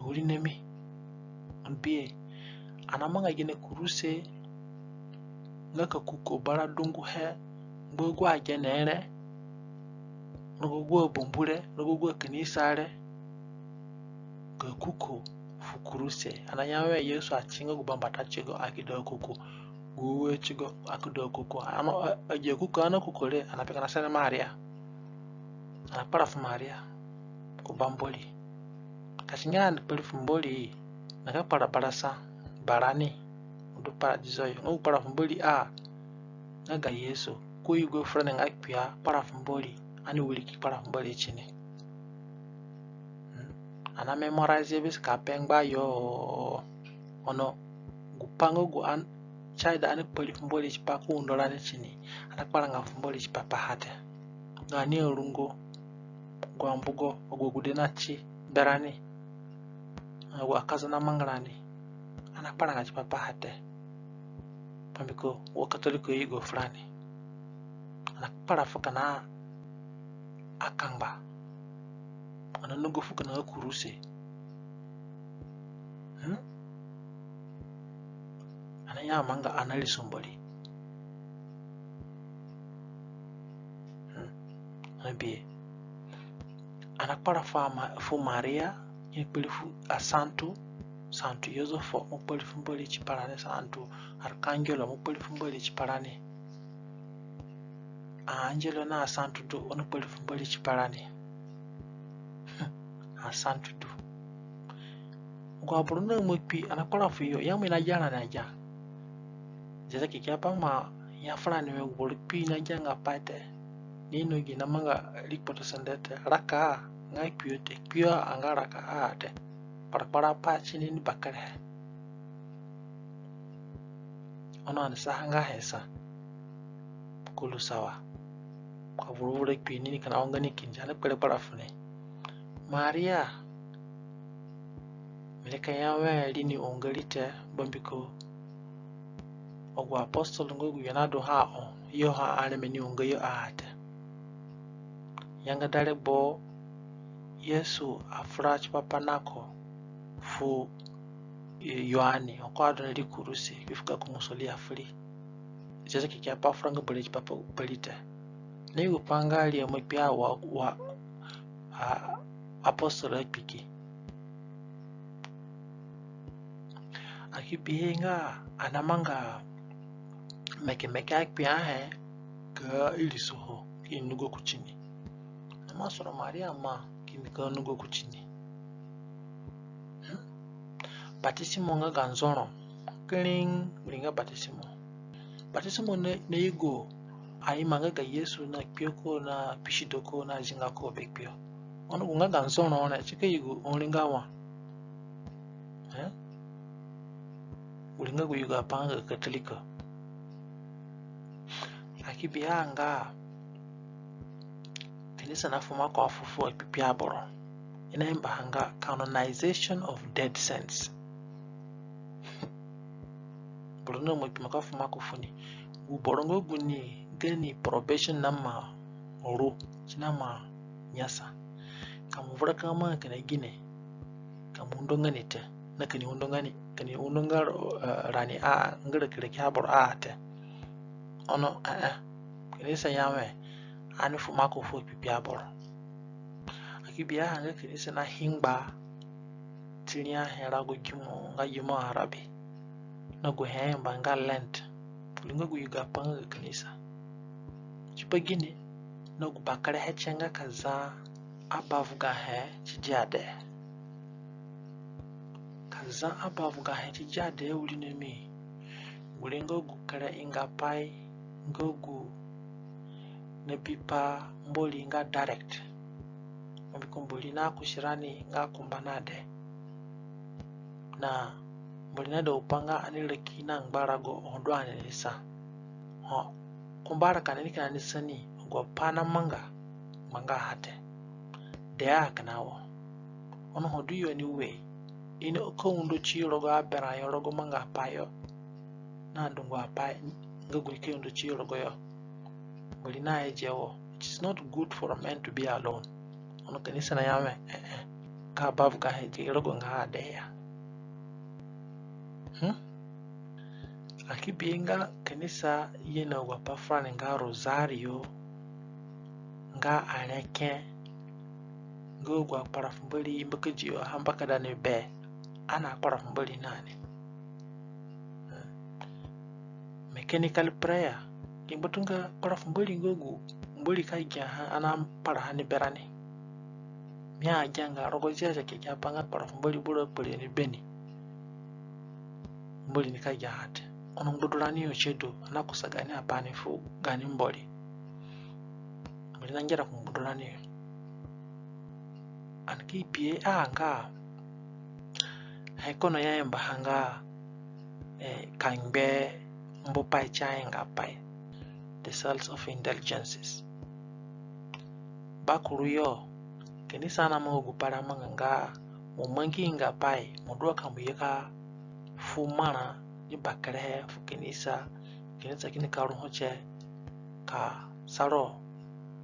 Wirinami. Ani bi e, ani amanga gene kuruse nga ka kuko bara dunguhe ngba agu agene re, rogo agu abambu re, rogo agu akanisa re, ka kuko fu kuruse. Ani aya wẽ Yesu ati nga gu bambata tigo, aki da kuko. Gu ue tigo, aki da kuko. Ani, a, agi akuko ani akuko re, ani ape kina sene Maria. Ani akpara fu Maria ku ba Mbori. Ka si ngia ani kpari fu Mbori, ani ka kpara bara sa, barani, u du paradizo yo. Nga gu kpara fu Mbori a, nga ga Yesu, ko yugo furani nga kpia kpara fu Mbori, ani wiriki kpara fu Mbori tini. Hmm. Ani a memorize be si ka pe ngba yo, ono gu pa nga gu ani Si aida ani kpari fu Mbori tipa ka undo rani tini, ani akparanga fu Mbori tipa paha te. Gaani arungo, agu ambugo, agu agude nati berani, agu akaza namanga rani, ani akparanga tipa paha te. Bambiko wa Katoliko ayugo furani. Ani akpara fu kina akangba. Ani anugo fu kina kuruse. Hmm? Ani aya manga ani ariso Mbori. Hmm? Ani bi. Ani akpara fu Ma-, fu Maria, i kpari fu asantu, Santu Yozofo, mo kpari fu Mbori tipa rani, Santu Arkangelo, mo kpari fu Mbori tipa rani. Aangelo na asantu du, oni kpari fu Mbori tipa rani. Asantu du. Agu aboro naima kpi, ani akpara fuyo, ya mo i nagia rani agia. Ziazia Kekeapai ima ya furani wẽ gu boro kpi nagianga pai te. Ni ino gi namanga ri kpotosende te. Raka nga kpio te, kpio anga raka a te. Kparakpara pai tini ni bakerehe. Ono ani saha nga he sa. Kuru sawa. Ka vuru vuru kpi ni ni kina onga ni kindi, ani kpere kpara funi. Maria, mi reka ya wẽ ri ni onga ri te, bambiko agu apostolo nga gu yo naduhe ho, yo ha areme ni onga yo a te. Yanga daregbo Yesu afura tipa pa na ko fu, eh, Yoane, ho ko adu na ri kuruse, kpi fu gako musori afu ri. Ziazia Kekeapai afuranga bari tipa pa, pa ri te. Ni gu pa nga ri ima kpi a wa, wa, a, apostolo akpi ki. Ani ki bihe nga ani amanga mekemeke akpi ahe ka irisoho ki nugo kutini. Ani ima soro Maria ma ki nika nugo kutini. Hmm? Batisimo nga ga nzoro. Kiring, ri nga batisimo. Batisimo na, na yugo, a ima nga ga Yesu na kpio ko, na kpisido ko, na zinga ko be kpio. Ono gu nga ga nzoro re, si ka yugo, oni nga wa. Eh? Gu ri nga gu yugo apai nga ga Katoliko. Ani ki bihe nga kanisa nafu maku afufu akpikpi aboro. I nayambaha nga canonization of dead saints. Boro naima kpi mo ka fu maku funi. Gu boro nga gu ni gani probation naima ru, si naima nyasa. Ka mo vura ka manga kina gine, ka mo undo nga ni te. Na ka ni undo nga ni, ka ni undo nga, eh, rani a, nga rakiraki aboro a te. Ono, eh, eh. Kanisa ya wẽ ani fu maku fu akpikpi aboro. Ani ki bihe nga kanisa nahi ngba ti riahe rago gimo nga gimo Arabi. Na gu he ayamba nga Lent. Gu ri nga gu yugo apai nga ga kanisa. Tipa gine? Na gu bakerehe tie nga ka za abavugahe ti dia dee. Ka za abavugahe ti dia dee awirinami. Gu ri nga gu kere ingapai nga gu nabipa Mbori nga direct. Mbiko Mbori nakusi rani nga kumba na dee. Na Mbori naida gupai nga ani raki na ngbarago ho du ani ni sa. Ho kumba raka ni kina ni sa ni, agu apai namanga ngbanga ha te. Dee a kina wo. Ono ho du yo ni ue, i nika undo ti rogo aberã yo rogo mangapai yo, na dungu apai nga gu nika undo ti rogo yo. Mbori naye wo, it is not good for man to be alone. Ono kanisa naya wẽ, eh, eh, ka bavugahe ti rogo nga adee ya. Hmm? Ani ki bi nga kanisa ye na agu apai furani nga rosario, nga areke, nga agu akpara fu Mbori mbakadi yo ha mbakada ni be, ani akpara fu Mbori na ni. Hmm. Mechanical prayer, ki ngbatunga kpara fu Mbori nga gu Mbori ka giaha ani akparaha ni berani. Mi agianga rogo Ziazia Kekeapai nga kpara fu Mbori boro akpari ni beni, Mbori nika giaha te. Ono ngbadurani yo tie du, ani nakusa gaani apai ni fu gaani Mbori. Mbori nangera ku ngbadurani yo. Ani ki bihe a nga he kono i ayambaha nga, eh, ka ngbe mbupai ti aingapai, the sales of indulgences. Bakuru yo, kanisa namanga gu pai re amanga nga mo mangi ingapai, mo du wa ka mo ye ka fu marã ni bakerehe fu kanisa, kanisa kini ka ru ho tie ka sa ro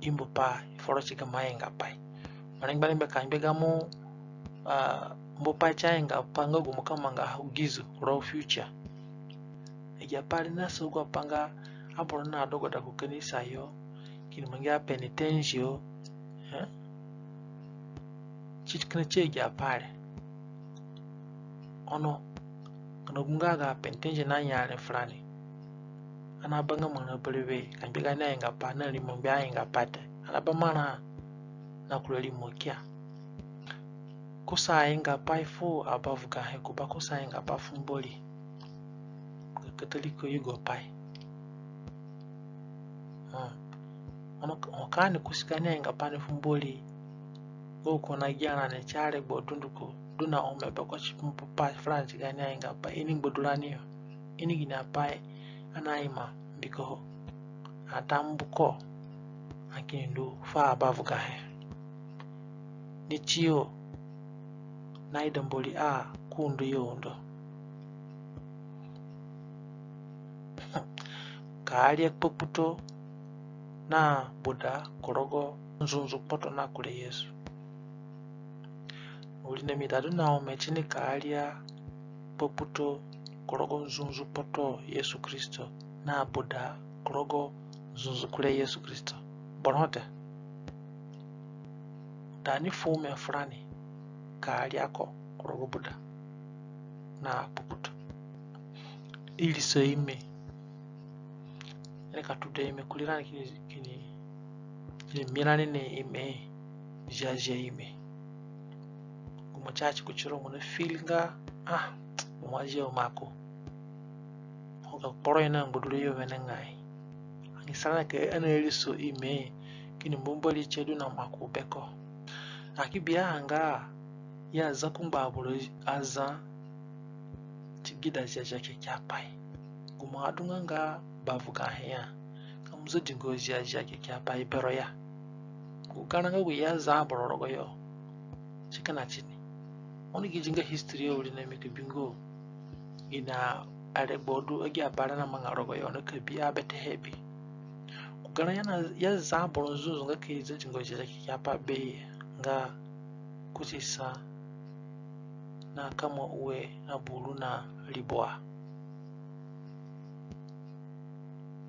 i mbupai, i fu ro ti gamo aingapai. Mo rengbe rengbe ka ngbe gamo, ah, mbupai ti aingapai nga gu mo ka mangaha gizo, raw future. Agi apai re nasa agu apai nga aboro nadogoda ku kanisa yo, kini mangi apenitenzio, eh? Ti kina ti agi apai re. Ono, kina gu nga ga apenitenzio naya re furani. Ani abanga marã berewe, ka ngbe gaani aingapai, na rimo ngbe aingapai te. Ani aba marã na kura rimo kia. Kusa aingapai fu abavugahe, ku ba kusa aingapai fu Mbori. Ga Katoliko yugopai. Hmm. Ono, ho ka ani kusi gaani aingapai ni fu Mbori, gu ko nagia rani ti aregbo dunduko, du na ome beko ti mbupai furani ti gaani aingapai, ini ngbadurani yo. Ini gini apai ani aima mbiko ho. Ata mbuko, ani kini ndu fu abavugahe. Ni tiyo naida Mbori a ku undo yo undo. Ka aria kpakputo na buda ku rogo nzunzu kpoto na kure Yesu. Wirinami, da du na ome tini ka aria kpakputo ku rogo nzunzu kpoto Yesu Kristo na buda ku rogo nzunzu kure Yesu Kristo. Boro ho te. Da ni fu ome furani ka aria ko ku rogo buda na kpakputo. Iriso ime. Ani ka tuda ime kurirani kini, kini, kini mi rani ni ime, ziazia ime. Gu mo ti ati kutiro mo na feel nga, ah, mo ma zia maku. Ho ka kporo yo na ngbaduro yo wenengai. Ani sa rani ka ani iriso ime, kini mbu Mbori tie du na maku beko. Ani ki bihe nga, i aza kungbo aboro aza ti gida Ziazia Kekeapai. Gu mo adunga nga bavugahe ya, ka mo zodi nga Ziazia Kekeapai bero ya. Gu garã nga gu i aza aboro rogoyo. Ti kina tini. Oni gi di nga history yo, wirinami, ka bingo. Gini aregbo du agi apai re namanga rogoyo, oni ka bi a betehe bi. Gu garã i aza aboro nzunzu nga ka i zodi nga Ziazia Kekeapai be nga kuti sa na kama ue na buru na ribua.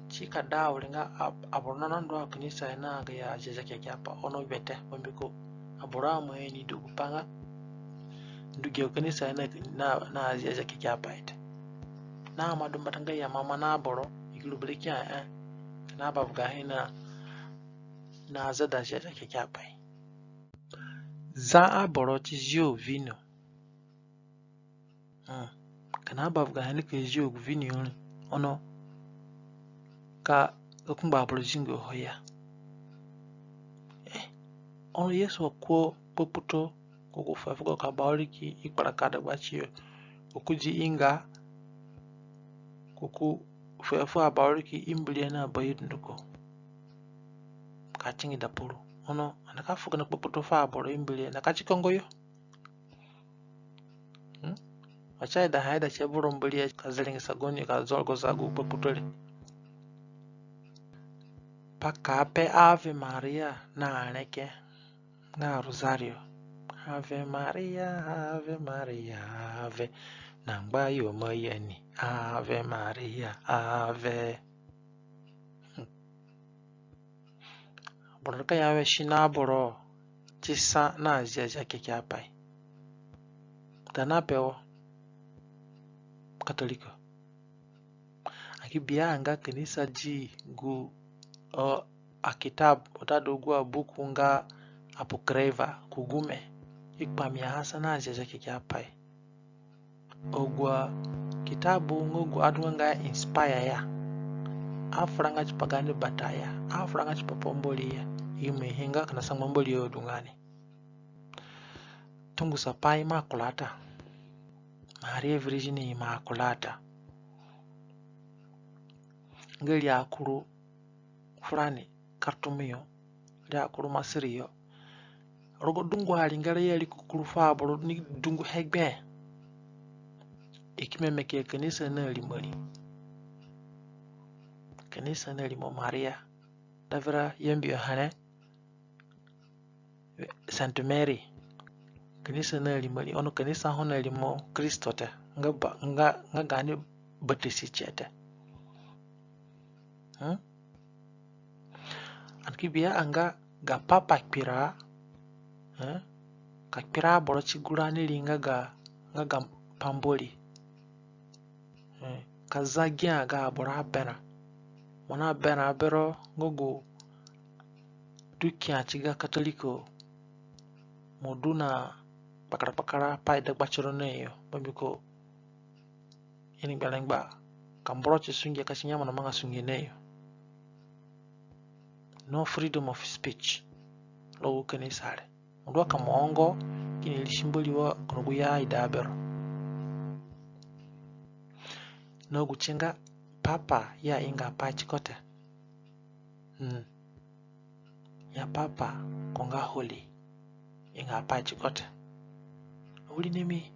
Ti ka da awere nga ab-, aboro na nandu akanisa na gayo Ziazia Kekeapai ono bete, bambiko aboro aima ini du gupai nga ndu gayo kanisa na, na, na Ziazia Kekeapai te. Na ima du mbata nga i ima ma na aboro, i ki ru bere kia, eh, kina bavugahe na, na zada Ziazia Kekeapai. Za aboro ti zio vino. Hmm. Kina bavugahe ni ka zio gu vino re. Ono ka, ka kungbo aboro zingo ho ya. Eh, ono Yesu akuo kpakputo, ko ku fuhe fugo ka ba wiriki i kparaka dagbatiyo. Ko ku di inga, ko ku fuhe fu abairiki i mbiria na bayo dunduko. Ka tingida puru. Ono, ani ka fu kina kpakputo fu aboro i mbiria, na ka ti kongo yo. Hmm? Wa ti aidaha aida ti boro mbiria ka ziringisa goni ka zorogoza gu kpakputo re. Pa ka pe Ave Maria na areke nga Rosario. Ave Maria, Ave Maria, Ave. Na ngba yo ma ya ni. Ave Maria, Ave. Hmm. Aboro nika ya we si na aboro ti sa na Ziazia Kekeapai. Tana pe wo Katoliko. Ani ki bia nga kanisa di gu, o, akitabu, watadu agu abuku nga Apocrypha, ku gume. I kpamia ha sa na Ziazia Kekeapai. Agu akitabu nga gu adunga nga inspire ya. Afuranga tipa gaani bata ya. Afuranga tipa pa Mbori ya. I ima he nga kina sangba Mbori yo du nga ni. Tungusapai Imaculata. Maria Virgem Imaculata. nga ri akuru furani Khartoum yo, ri akuru Masiri yo. Rogo dungu aringara ya ri kukuru fu aboro ni dungu he gbe. I ki memeke kanisa na rimo ri. Kanisa na rimo Maria. Davira Yambio here, Saint Mary. Kanisa na rimo ri, ono kanisa ho na rimo Kristo te, nga ba, nga, nga gaani batasi tie te. Hmm? Ani ki bi a nga ga papa kpira, eh? Ka kpira aboro ti gu rani ri nga ga, nga ga pambori. Eh, ka za gia ga aboro aberã. Mo na berã bero nga gu du kia ti ga Katoliko. Mo du na kpakarakpakara pai dagba tiro na yo. Bambiko i ni gberengba ka mbu ro ti sunge ka si nyama na manga sunge na yo. No freedom of speech rogo gu kanisa re. Mo du wa ka mo ongo kini irisi Mbori wa kina gu ya ida bero. Na gu ti nga papa ya inga pai ti ko te. Hmm. Ya papa ko nga holy inga pai ti ko te. Awirinami,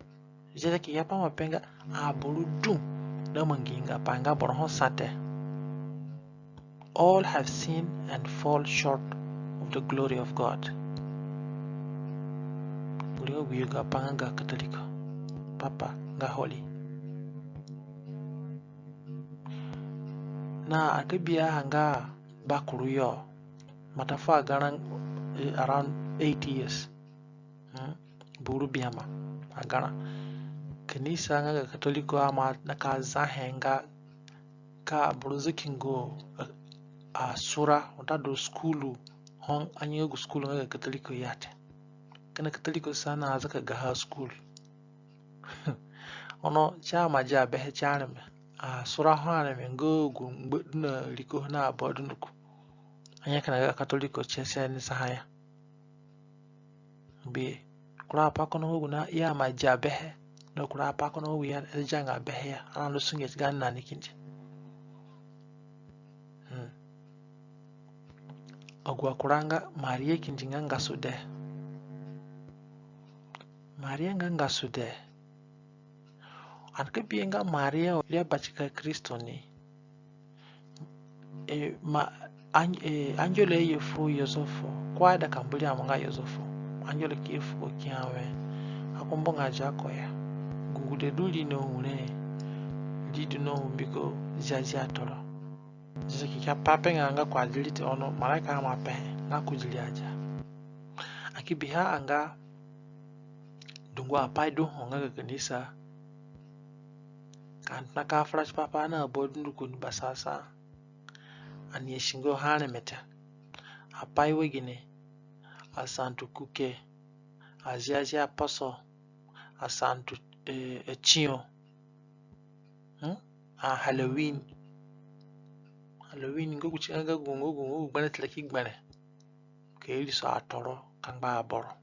Ziazia Kekeapai ima pe nga aboro du namangi ingapai, nga boro ho sa te. All have sinned and fall short of the glory of God. Wiri agu yo ga pa nga ga Katoliko, papa nga holy. Na ani ka bi a ha nga bakuru yo, mata fu agarã, eh, around eight years. Hmm? Buru biama agarã. Kanisa nga ga Katoliko ima na ka za he nga ka buru zaki nga, eh, asura, watadu sukulu, ho anga gu sukulu nga ga Katoliko ya te. Kina Katoliko sa na zaka gaha sukulu. Ono si ima dia behe ti areme. Asura ho areme nga gu ngba du na riko na aboro dunduko. Anya kina ga Katoliko ti se ni saha ya. Bi kura apai kono nga gu na ya ima dia behe. Na kura apai kono nga gu ya dianga behe ya. Ana ndu sunge ti gaani nani kindi. Hmm. Agu akura nga Maria kindi nga ngasude. Maria nga ngasude. Ani ka bi nga Maria ri abatika Kristo ni. E, ma, an-, e, angelo ye fu Yosefo, ko aida ka Mbori amanga Yosefo. Angelo ki ye fuko ki ya we, akumbo nga dia ko ya. Gu gude du ri na hu re, ri du na hu mbiko Ziazia Toro. Ziazia Kekeapai ape nga nga ko adi ri te, ono maraika ima pe he nga ko di ri adia. Ani ki biha nga dungu apai du ho nga ga kanisa. Ka ani tona ka fura tipa pa na aboro dunduko ni basasa. Ani asingo ha areme te. Apai wa gine? Asantu kuke, aziazia poso, asantu, eh, atiyo. Hmm? A Halloween. Halloween nga gu ti nga gu, nga gu, nga gu gbere tire ki gbere. Ka iriso atoro ka ngba aboro.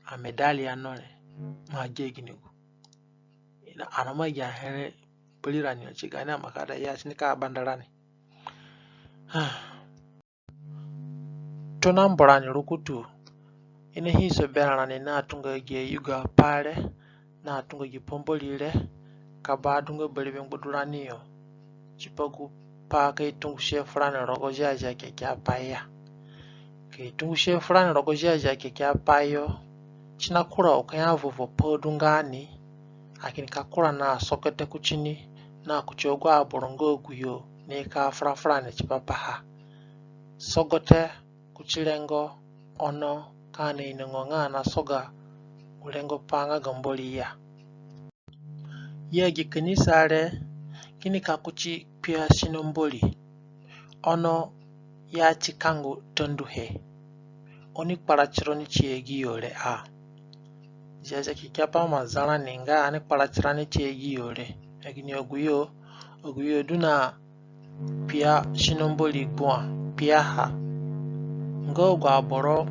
A medalha no re. Ma gi gini gu. Ina, ani ma gi ahe re pari rani yo ti gaani amakada ya ti ni ka banda rani. Tona mbu rani rukutu. I na hiso berã rani na tunga gi ayugo apai re, na tunga gi pambori re, ka ba du nga berewe ngbadurani yo. Tipa gu pa ka i tungusihe furani rogo Ziazia Kekeapai ya. Ka i tungusihe furani rogo Ziazia Kekeapai yo, ti na kura u ka ya vovo pa du nga ni, a kini ka kura na sogote kuti ni, na kuti agu aboro nga agu yo ni ka fura furani tipa paha. Sogote kuti rengo, ono ka ani inongo nga ani na soga gu rengo pa nga ga Mbori ya. Ya gi kanisa re kini ka kuti kpia sino Mbori. Ono ya ti kangu tanduhe. Oni kpara tironi ti agi yo re a. Ziazia Kekeapai ima za rani nga ani kpara tirani ti agi yo re. Agini agu yo, agu yo du na kpia sino Mbori gbua, kpiaha. Nga agu aboro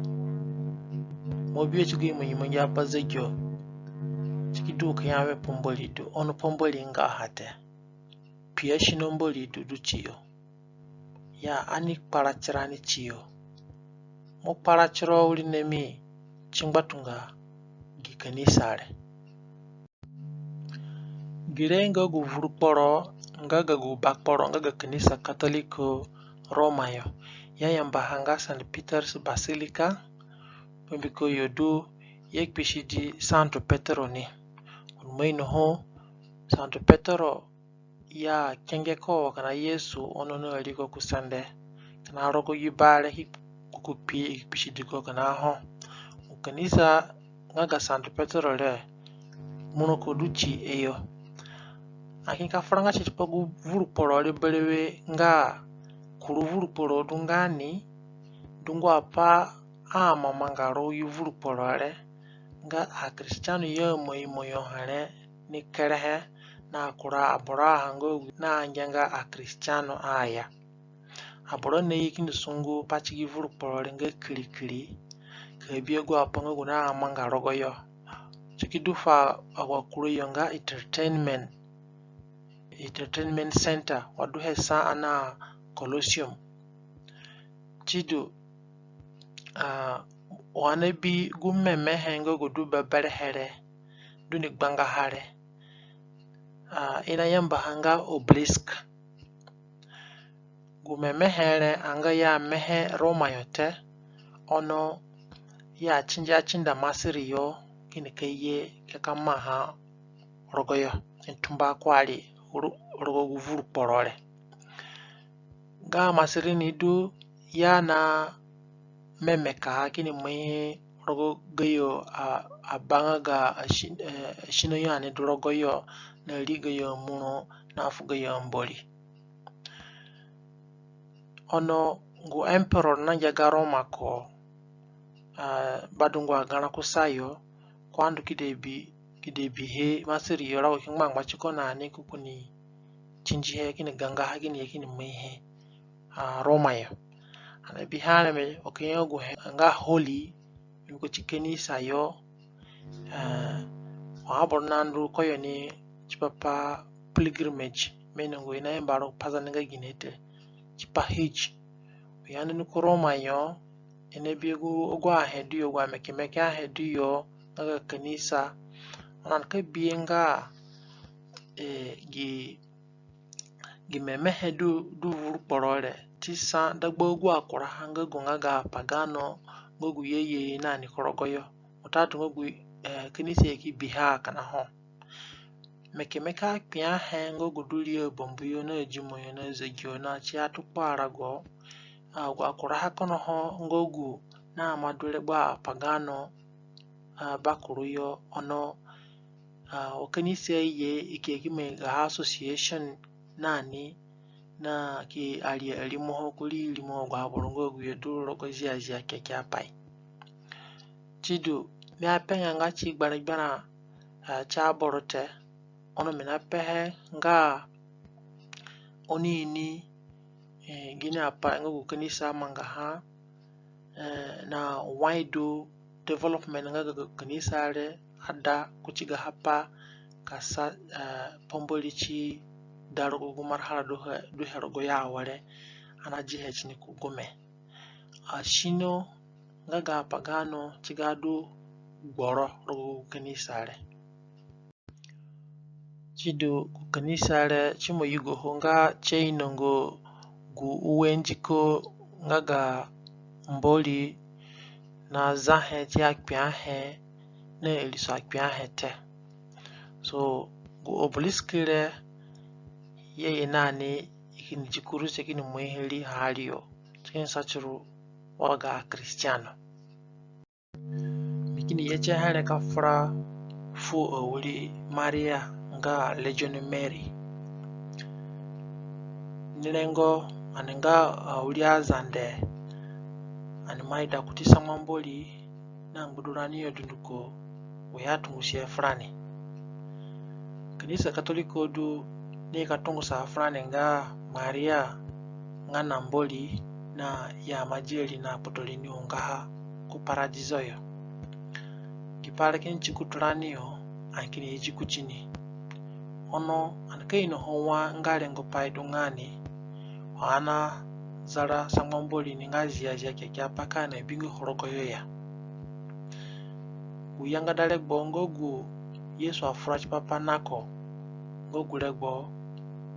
mo bi yo ti gu imangimangi apai zagiyo. Ti ki du ka ya we pambori du, ono pambori nga ha te. Kpia sino Mbori du du tiyo. ya ani kpara tirani tiyo. Mo kpara tiro wirinami ti ngbatunga gi kanisa re. Gire nga gu vuru kporo nga ga gu bakporo nga ga kanisa Katoliko Roma yo, i ayambaha nga Saint Peter's Basilica, bambiko yo du i akpisidi Santo Petero ni. Ono mo inoho Santo Petero i akenge ko wa kina Yesu ono na riko ku sende kina rogo gi ba re ki ku kpi i ki kpisidi ko kina ho. Gu kanisa nga ga Santo Petero re, murõ ko du ti e yo. Ani ki ka fura nga ti tipa gu vuru kporo re berewe nga kuru vuru kporo du nga ni, dungu apai amamanga rogo gi vuru kporo re nga aKristiano i aima imo yo he re ni kerehe na kura aboro aha nga agu na ngia nga aKristiano aya. Aboro naye kini sungu pati gi vuru kporo re nga kirikiri ka bi agu apai nga gu namanga rogoyo. Si ki du fu agu akurayo nga entertainment, entertainment center, wa duhe sa ana Colosseum. Sidu, ah, wa ani bi gu memehe nga gu du beberehe re, du ni gbangaha re, ah, i nayambaha nga obelisk. Gu memehe re anga i amehe Roma yo te, ono i atindi atinda Masiri yo kini ka ye ka ka maaha rogoyo, kini tumba kuari ru-, rogo gu vuru kporo re. Ga Masiri ni du i anamemekaha kini maihe rogo gayo a-, aba nga ga asi-, eh, asino yo ani du rogoyo na ri gayo amurõ na fu gayo ambori. Ono gu emperor nangia ga Roma ko, ah, badungu agarã kusayo, ko andu ki de bi, ki de bihe Masiri yo rago ki ngbangba tiko na ni ko kini tindihe kini gangaha kini ye kini maihe, ah, Roma yo. Ani bihe areme, wa ka ya gu he nga holy, mbiko ti kanisa yo, eh, wa aboro nandu koyo ni tipa pa pilgrimage, mi inongo i nayamba ro Pazande nga gine te, tipa hajj. I andu ni ku Roma yo, i nabi agu, agu ahe du yo, agu amekemeke ahe du yo nga ga kanisa, oni nika bihe nga, eh, gi gi memehe du, du vuru kporo re, ti sa dagba agu akuraha nga gu nga ga apagano nga gu i aye na ni ku rogoyo. Watadu nga gu, eh, kanisa i ki bihe kina ho. Mekemeke akpiahe nga gu du ri abambu yo na adimo yo na azegi yo na ti atukpo arago. Ah, agu akuraha kina ho nga gu naima du regbo apagano, ah, bakuru yo, ono, ah, wa kanisa ye i ki ye ki mai gaha association na ni, na ki aria arimoho kuri rimo agu aboro nga agu yo du rogo Ziazia Kekeapai. Sidu, mi apenga nga ti gberegberẽ, ah, ti aboro te, ono mi napehe nga oni ini, eh, gini apai nga gu kanisa amangaha, eh, na wai du development nga ga kanisa re ada kuti gaha pa ka sa, eh, pambori ti da rogo gu marhala duhe, duhe rogoyo awere, ani adihe tini ku gume. Asino nga ga apagano ti ga du gboro rogo gu kanisa re. Sidu gu kanisa re ti ima yugoho nga ti ainonga gu ue ndiko nga ga Mbori na zahe ti akpiahe na iriso akpiahe te. So gu obelisk re i aye na ni, i kini zi kuruse kini maihe riiha riyo, si kini sa tiru wa ga Kristiano. Mi kini ye tie here ka fura fu awiri Maria nga Legion Mary. Ni rengo ani nga awiri Azande, ani ima ida kuti sangba Mbori na ngbadurani yo dunduko, wa i atungusihe furani. Kanisa Katoliko du ni ka tungusaha furani nga Maria nga na Mbori, na i ima dia ri na kpoto ri ni ungaha ku paradizo yo. Gi pai re kini zi kuturani yo, ani kini zi kutini. Ono ani ka inoho wa nga rengo pai du nga ni, wa ani zara sangba Mbori ni nga Ziazia Kekeapai ka ani abinga ho rogoyo ya. Gu yangada regbo nga gu Yesu afura tipa pa nako nga gu regbo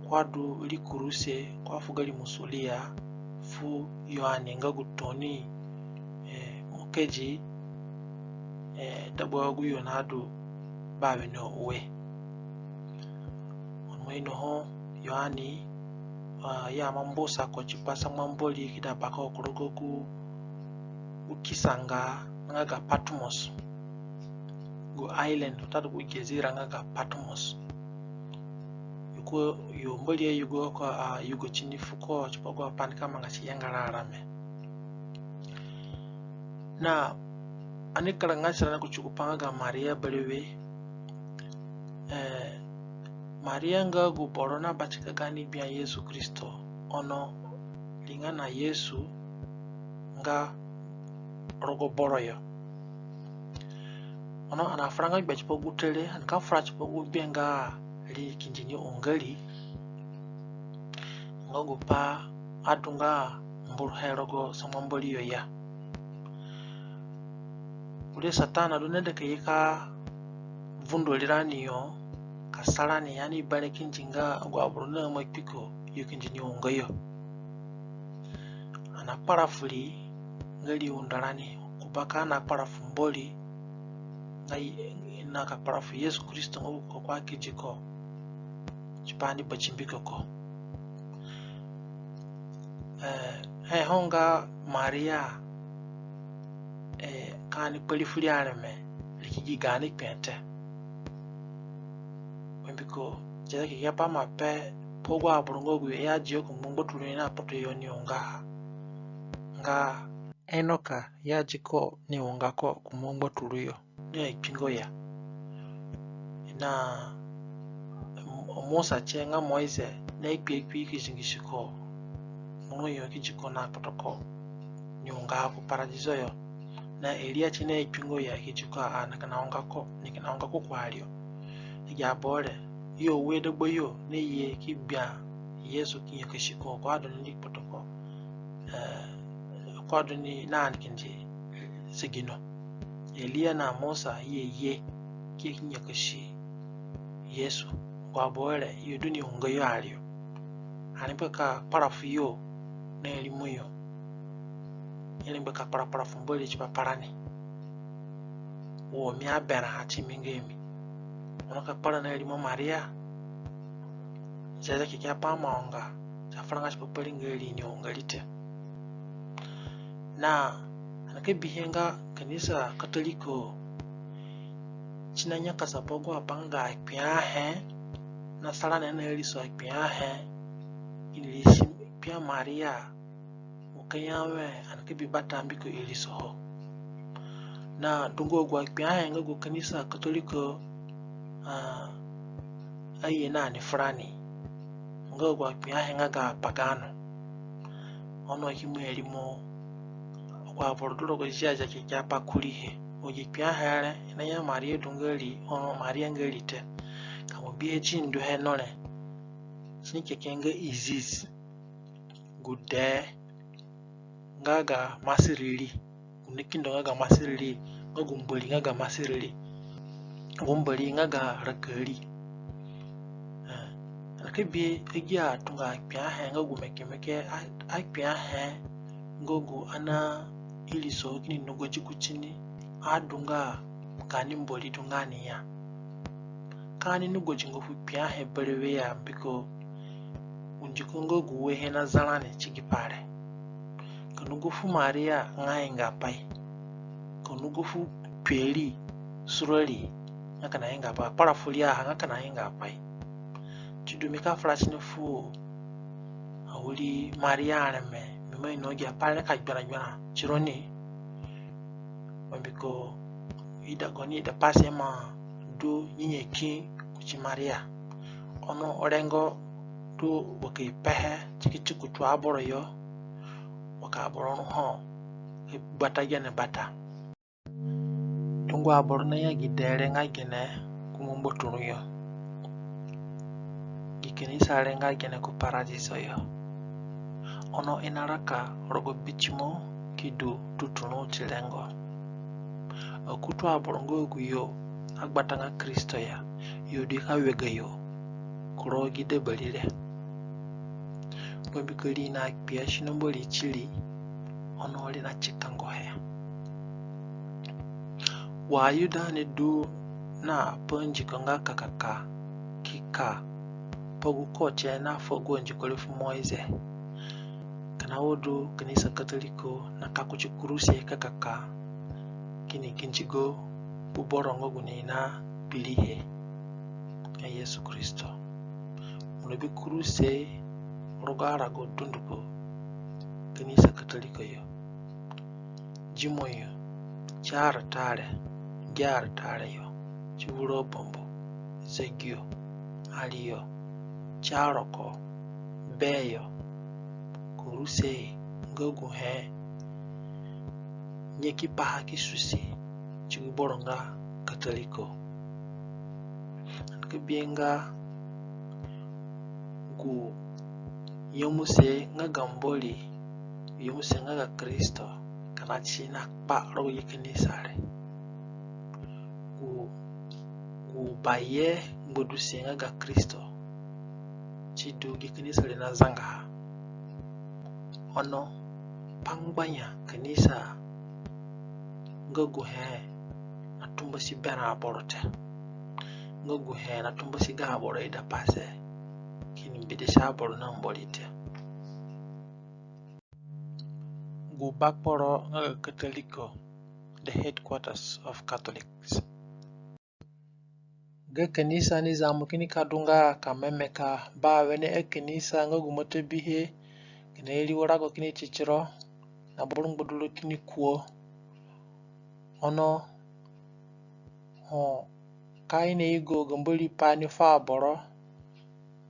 ko adu ri kuruse, ko afu gari musulia fu Yoane nga gu tooni, eh, mokedi, eh, dagba agu yo naadu bawe na ue. Ono mo inoho Yoane, ah, i aima mbusa ko tipa sangba Mbori ki da baka ko ku rogo gu, gu kisanga nga ga Patmos. Gu island, watadu gu gezira nga ga Patmos. Yuko yo Mbori ayugo ko, ah, yugo tini fuko tipa agu apai nika manga ti yangara arame. Na ani karanga tirani kuti gu pa nga ga Maria berewe. Eh, Maria nga gu boro nabatika gaani Gbia Yesu Kristo, ono ri nga na Yesu nga rogo boro yo. Ono ani afuranga gbia tipa gu te re, ani ka fura tipa gu gbe nga ri kindi ni unga ri, nga gu pa adunga mburuhe rogo sangba Mbori yo ya. Ure Satana du naida ka ye ka vundo rirani yo, ka sa rani ani berẽ kindi nga agu aboro naima kpi ko yo kindi ni unga yo. Ani akpara fu ri nga ri undo rani, ku baka ani akpara fu Mbori nga i, na ka kpara fu Yesu Kristo nga gu ko ko akedi ko tipa ani bati mbiko ko. Eh, he ho nga Maria, eh, ka ani kpari fu ri areme, ri ki gi gaani kpee te. Mbiko Ziazia Kekeapai ima pe pa agu aboro nga agu yo i adiyo ku ngbangbaturũ ni na kpoto yo ni ungaha. Nga Enoka i adi ko ni unga ko ku ngbangbaturũ yo ni akpingo ya. Na Musa tie nga Moize ni akpi akpi ki zingisi ko murũ yo ki di ko na kpoto ko ni ungaha ku paradizo yo. Na Elia tie ni akpingo ya ki di ko a, ni kina unga ko, ni kina unga ko ku ari yo. Agi aboro re, yo ue dagba yo ni ye ki gbia Yesu ki nyakasi ko, ko adu ni kpoto ko, eh, ko adu ni na ni kindi zegino. Elia na Musa ye ye ki nyakasi Yesu, agu aboro re yo du ni unga yo ari yo. Ani bi ka kpara fu yo na rimo yo. Ani bi ka kpara kpara fu Mbori tipa pa rani. Wo mi aberãha ti mi nga mi. Ono ka kpara na rimo Maria. Ziazia Kekeapai ima unga, si afuranga tipa pa ri nga ri ni unga ri te. Na ani ka bihe nga kanisa Katoriko ti nanyakasa pa agu apai nga ga akpiahe, na sa rani na iriso akpiahe, kini irisi kpia Maria, u ka ya wẽ ani ka bi bata mbiko irisoho. Na dungu agu akpiahe nga gu kanisa Katoriko, ah, aye na ni furani nga agu akpiahe nga ga pagano. Ono ki mai rimo agu aboro du rogo Ziazia Kekeapai kuriihe. Agi kpiahe re, i naya Maria du nga ri, ono Maria nga ri te. Ka mo bihe ti nduhe no re, si ni keke nga Isis, gu dee nga ga Masiri ri, gu ni kindo nga ga Masiri ri, nga gu mbori nga ga Masiri ri, gu mbori nga ga raka ri. Eh, ani ka bi agi angbatunga akpiahe nga gu mekemeke a, akpiahe nga gu ani na iriso kini nugodi kuti ni, adu nga gaani mbori du nga ni ya. Ka ani nugodi nga fu kpiahe berewe ya mbiko u ndiko nga gu uehe na za rani ti gi pai re. Ka nugo fu Maria nga ingapai. Ka nugo fu kpiri surori nga kina ingapai. Kpara fu ri aha nga kina ingapai. Ti du mi ka fura ti ni fu awiri Maria areme, mi ima ino agi apai re ka gbera gbera tironi. Mbiko ida gaoni idapase ima du nyanyaki kuti Maria. Ono rengo du wa ka i pehe ti ki tukutu aboro yo, wa ka aboro ru ho ka i gbata gene bata. Dungu aboro naya gi dee re nga gene ku ngbangbaturũ yo, gi kanisa re nga gene ku paradiso yo. Ono i naraka rogo bitimo ki du tuturũ ti rengo. Akutu aboro nga agu yo agbatanga Kristo ya, yo du i ka wega yo ku rogo gi dabari re. Bambiko ri nakpia sino Mbori tiri, ono ri natika ngohe. Wa Yuda ni du na pa ndiko nga kakaka ki ka pa gu ko tie na fu agu andiko re fu Moize. Kina wo du kanisa Katoliko naka kuti kuruse kakaka kini gindigo gu boro nga gu ni nabi rihe nga Yesu Kristo. Mo nabi kuruse rogo arago dunduko kanisa Katoliko yo. Dimo yo, ti aratare, gi aratare yo, ti vuro bambu, zegino, ariyo, ti aroko, beyo, kuruse nga guhe nyaki paha ki susi ti gu boro nga Katoliko. Ani ka bihe nga gu nyemuse nga ga Mbori, nyemuse nga ga Kristo, kina ti na kpa rogo gi kanisa re. Gu, gu baye ngbaduse nga ga Kristo, ti du gi kanisa re nazangaha. Ono pangbanya kanisa nga guhe natumbasi berã aboro te, nga guhe natumbasi ga aboro idapase kini mbedesi aboro na Mbori te. Gu bakporo nga ga Katoliko, the headquarters of Catholics. Ga kanisa ni zamu kini ka du nga ka memeka ba wene akanisa nga gu mo ta bihe kina iriwo rago kini titiro na boro ngbaduro kini kuo. Ono ho ka i nayugo ga Mbori pai ni fu aboro,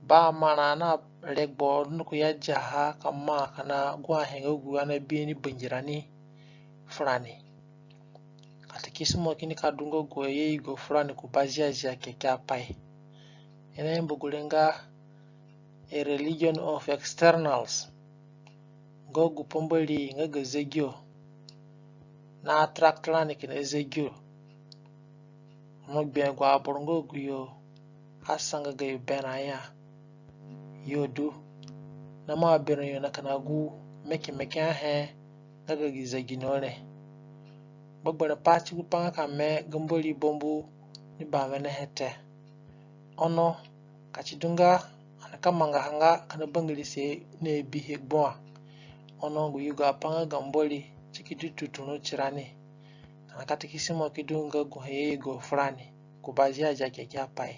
ba marã na regbo dunduko i adiaha ka maa kina agu ahe nga gu ani nabihe ni bangirani furani. Katikisimo kini ka du nga gu i ayugo furani ku ba Ziazia Kekeapai. I nayamba gure nga a religion of externals. Nga gu pambori nga ga zegino na attract rani kina zegino. Ono gbe agu aboro nga agu yo asanga gayo berã ya, yo du na maa berã yo na kina gu mekemeke ahe nga ga gi zegino re. Gbegberẽ pai ti gu pai nga ka me ga Mbori bambu ni bawenehe te. Ono ka ti du nga ani ka mangaha nga kina bangirise nabihe gbua, ono gu yugo apai nga ga Mbori ti ki du tuturũ tirani. Kina katikisimo ki du nga guhe i ayugo furani ku ba Ziazia Kekeapai.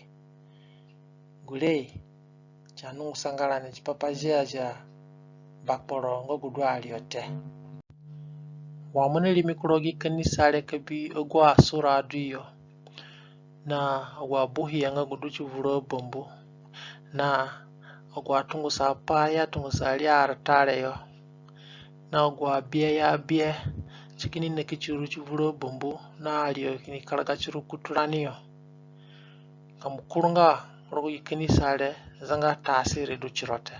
Gure ti anungusanga rani tipa pa Ziazia Bakporo nga gu du ariyo te. Wa mo narimi ku rogo gi kanisa re ka bi agu asura du yo, na agu abuhiya nga gu du ti vuro bambu, na agu atungusapai i atungusa ri aratare yo, na agu abihe i abihe ti kini naki tiru ti vuro bambu na ariyo kini karaga tiru kuturani yo. Ka mo kurunga rogo gi kanisa re, zanga taasiri du tiro te.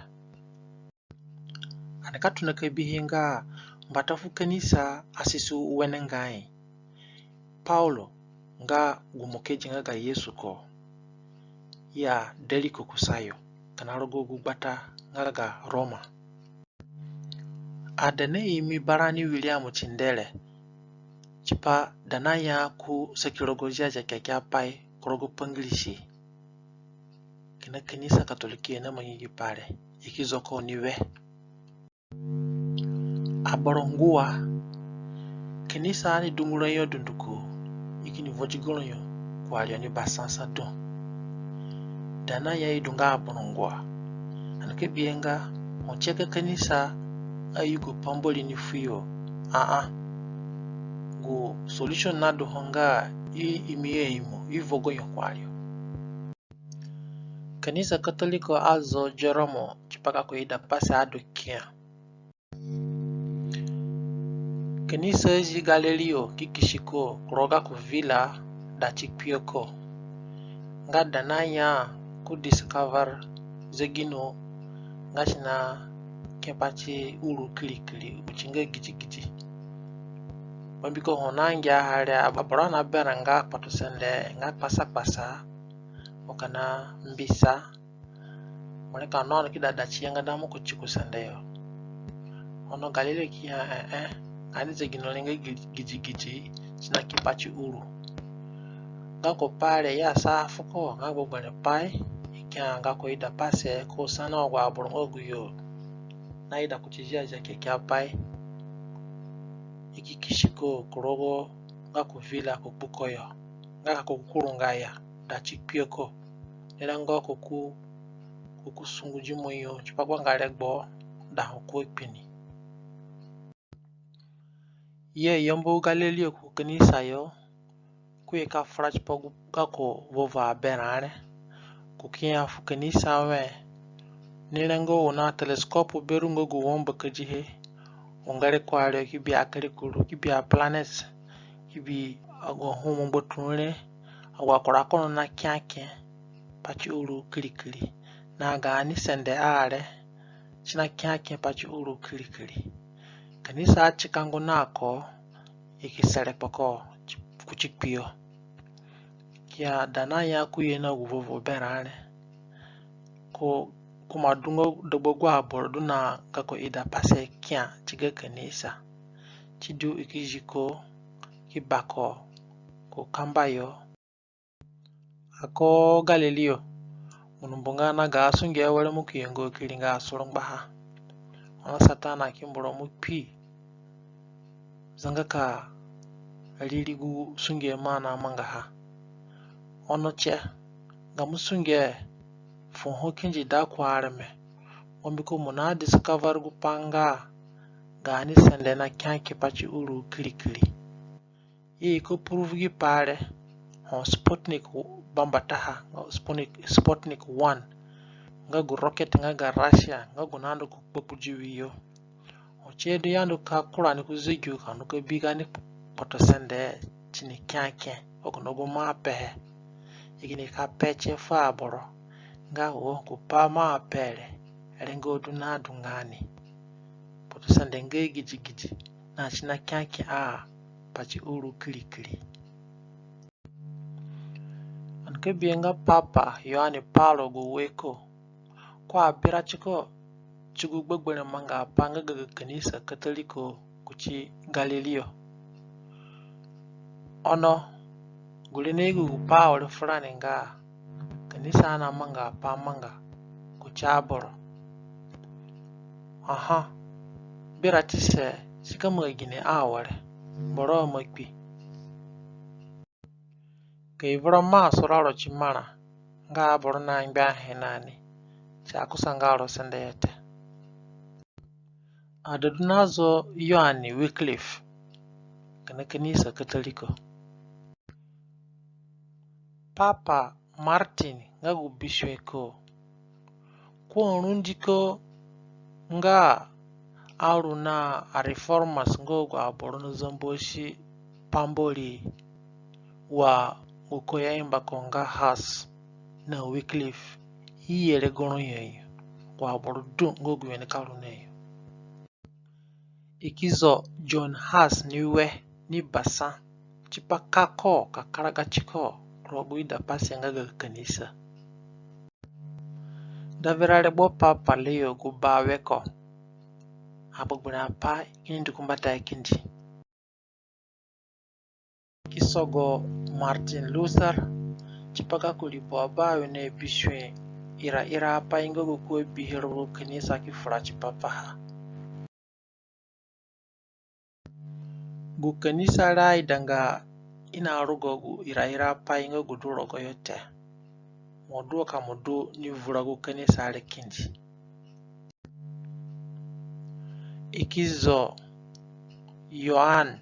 Ani ka tona ka bihe nga mbata fu kanisa asusi wenengai. Paulo nga gu mokedi nga ga Yesu ko, i adari ko kusayo kina rogo gu gbata nga ga Roma. Ada naimi barani William Tyndale tipa da naya ku saki rogo Ziazia Kekeapai ku rogo Pangirisi, kina kanisa Katoliki yo namangi gi pai re, i ki zo ko ni we. Aboro ngua, kanisa ni dungura yo dunduko, i kini vodi goro yo ku ariyo ni basasa du. Da naya i du nga aboro ngua, ani ka bihe nga ho tie ka kanisa ayugo pambori ni fuyo. Aa, gu solution nadu ho nga i imi yo aimo, i vogo yo ku ariyo. Kanisa Katoliko azo Jeromo tipa gako idapase adu kia. Kanisa zi Galileo ki kisi ko ku rogo gako villa da ti kpio ko. Nga da naya ko discover zegino nga si na ke pati uru kirikiri, u ti nga gidigidi. Bambiko ho nangia ha re, aboro anaberã nga kpotosende, nga kpasakpasa, wa kina mbisa, mo nika ndu ki da da ti yangada mo kuti ku sende yo. Ono Galileo ki ya, ee, ee, ani zegino re nga gi-, gidigidi, si na ke pati uru. Gako pai re i asa fuko nga gbegberẽ pai, i ki ya gako idapase ko sana agu aboro nga agu yo naida kuti Ziazia Kekeapai. I ki kisi ko ku rogo gako vila ku kpuko yo, nga ka ko kurunga ya, da ti kpio ko. Ni rengo ko ku, ko ku sungu dimo yo tipa gbanga regbo da ho ko kpi ni. I ye yambu Galileo ku kanisa yo, ko ye ka fura tipa gu-, gako vovo aberã re. Ko ki ya fu kanisa wẽ, ni rengo u na telescope berũ nga gu wamba kadihe, u ngere ko ari yo ki bi akerekuru, ki bi aplanets, ki bi agu ahumu ngbatunga re, agu akura kono na ke ake pati uru kirikiri, na gaani sende a re, si na ke ake pati uru kirikiri. Kanisa atikangu na ko, i ki sere kpoko kuti kpio. Ki ya da na ya ko ye na gu vovo berã re, ko, ko ima du nga dagba agu aboro du na gako idapase kia ti ga kanisa. Sidu i ki zi ko, ki ba ko ku kamba yo. Ako Galileo, mo ni mbu nga na ga asunge awere mo ki yengo kiri nga asurungbaha. Ono Satana ki mbu ro mo kpi zanga ka riri gu sunge mo anaamangaha. Ono tie, gamo sunge fuo ho kindi da ku areme. Bambiko mo na discover gu pa nga gaani sende na ke ake pati uru kirikiri. I ki prove gi pai re ho Sputnik bambataha, Sputnik, Sputnik one, nga gu rocket nga ga Russia, nga gu nandu ku kpakpudiwi yo. Ho tie du i andu ka kura ni ku zegiyo ka ndu ka bi gaani kpotosende ti ni ke ake, wa gu na gu mo apehe. I kini ka pe tie fu aboro nga wo gu pa mo ape re, rengo du na dunga ni. Kpotosende nga gidigidi, na si na ke ake a pati uru kirikiri. Ani ka bihe nga Papa Yoane Paulo gu ue ko, ko abira tiko ti gu gbegberẽ mangaapai nga ga ga kanisa Katoliko kuti Galileo. Ono gure nayugo gu pai awere furani nga kanisa anaamangapai amanga kuti aboro. Aha, bira tise si ka manga gine awere? Boro ima kpi. Ka i vura maa sura ro ti marã nga aboro nangbe ahe na ni, si akusanga ro sende yo te. Ada du na zo Yoane Wycliffe, kina kanisa Katoliko. Papa Martin nga gu bisue ko. Ko arundi ko nga aru na areformers nga agu aboro na zambuasi pa Mbori wa gu ko i aimba ko nga Huss na Wycliffe i ye re goro yo yo, agu aboro du nga gu wene ka ru na yo. I ki zo John Huss ni we ni basa tipa ka ko ka karaga tiko rogo gu idapase nga ga kanisa. Davira regbo Papa Leo gu bawe ko, agbegberẽ apai i ni ndu ku mbatayo kindi. Ki sogo Martin Luther tipa gako ribo abawe na bisue iraira apai nga gu ko abihe rogo kanisa ki fura tipa paha. Gu kanisa re aidanga i naruga gu iraira apai nga gu du rogoyo te. Mo du ka mo du ni vura gu kanisa re kindi. I ki zo Yoane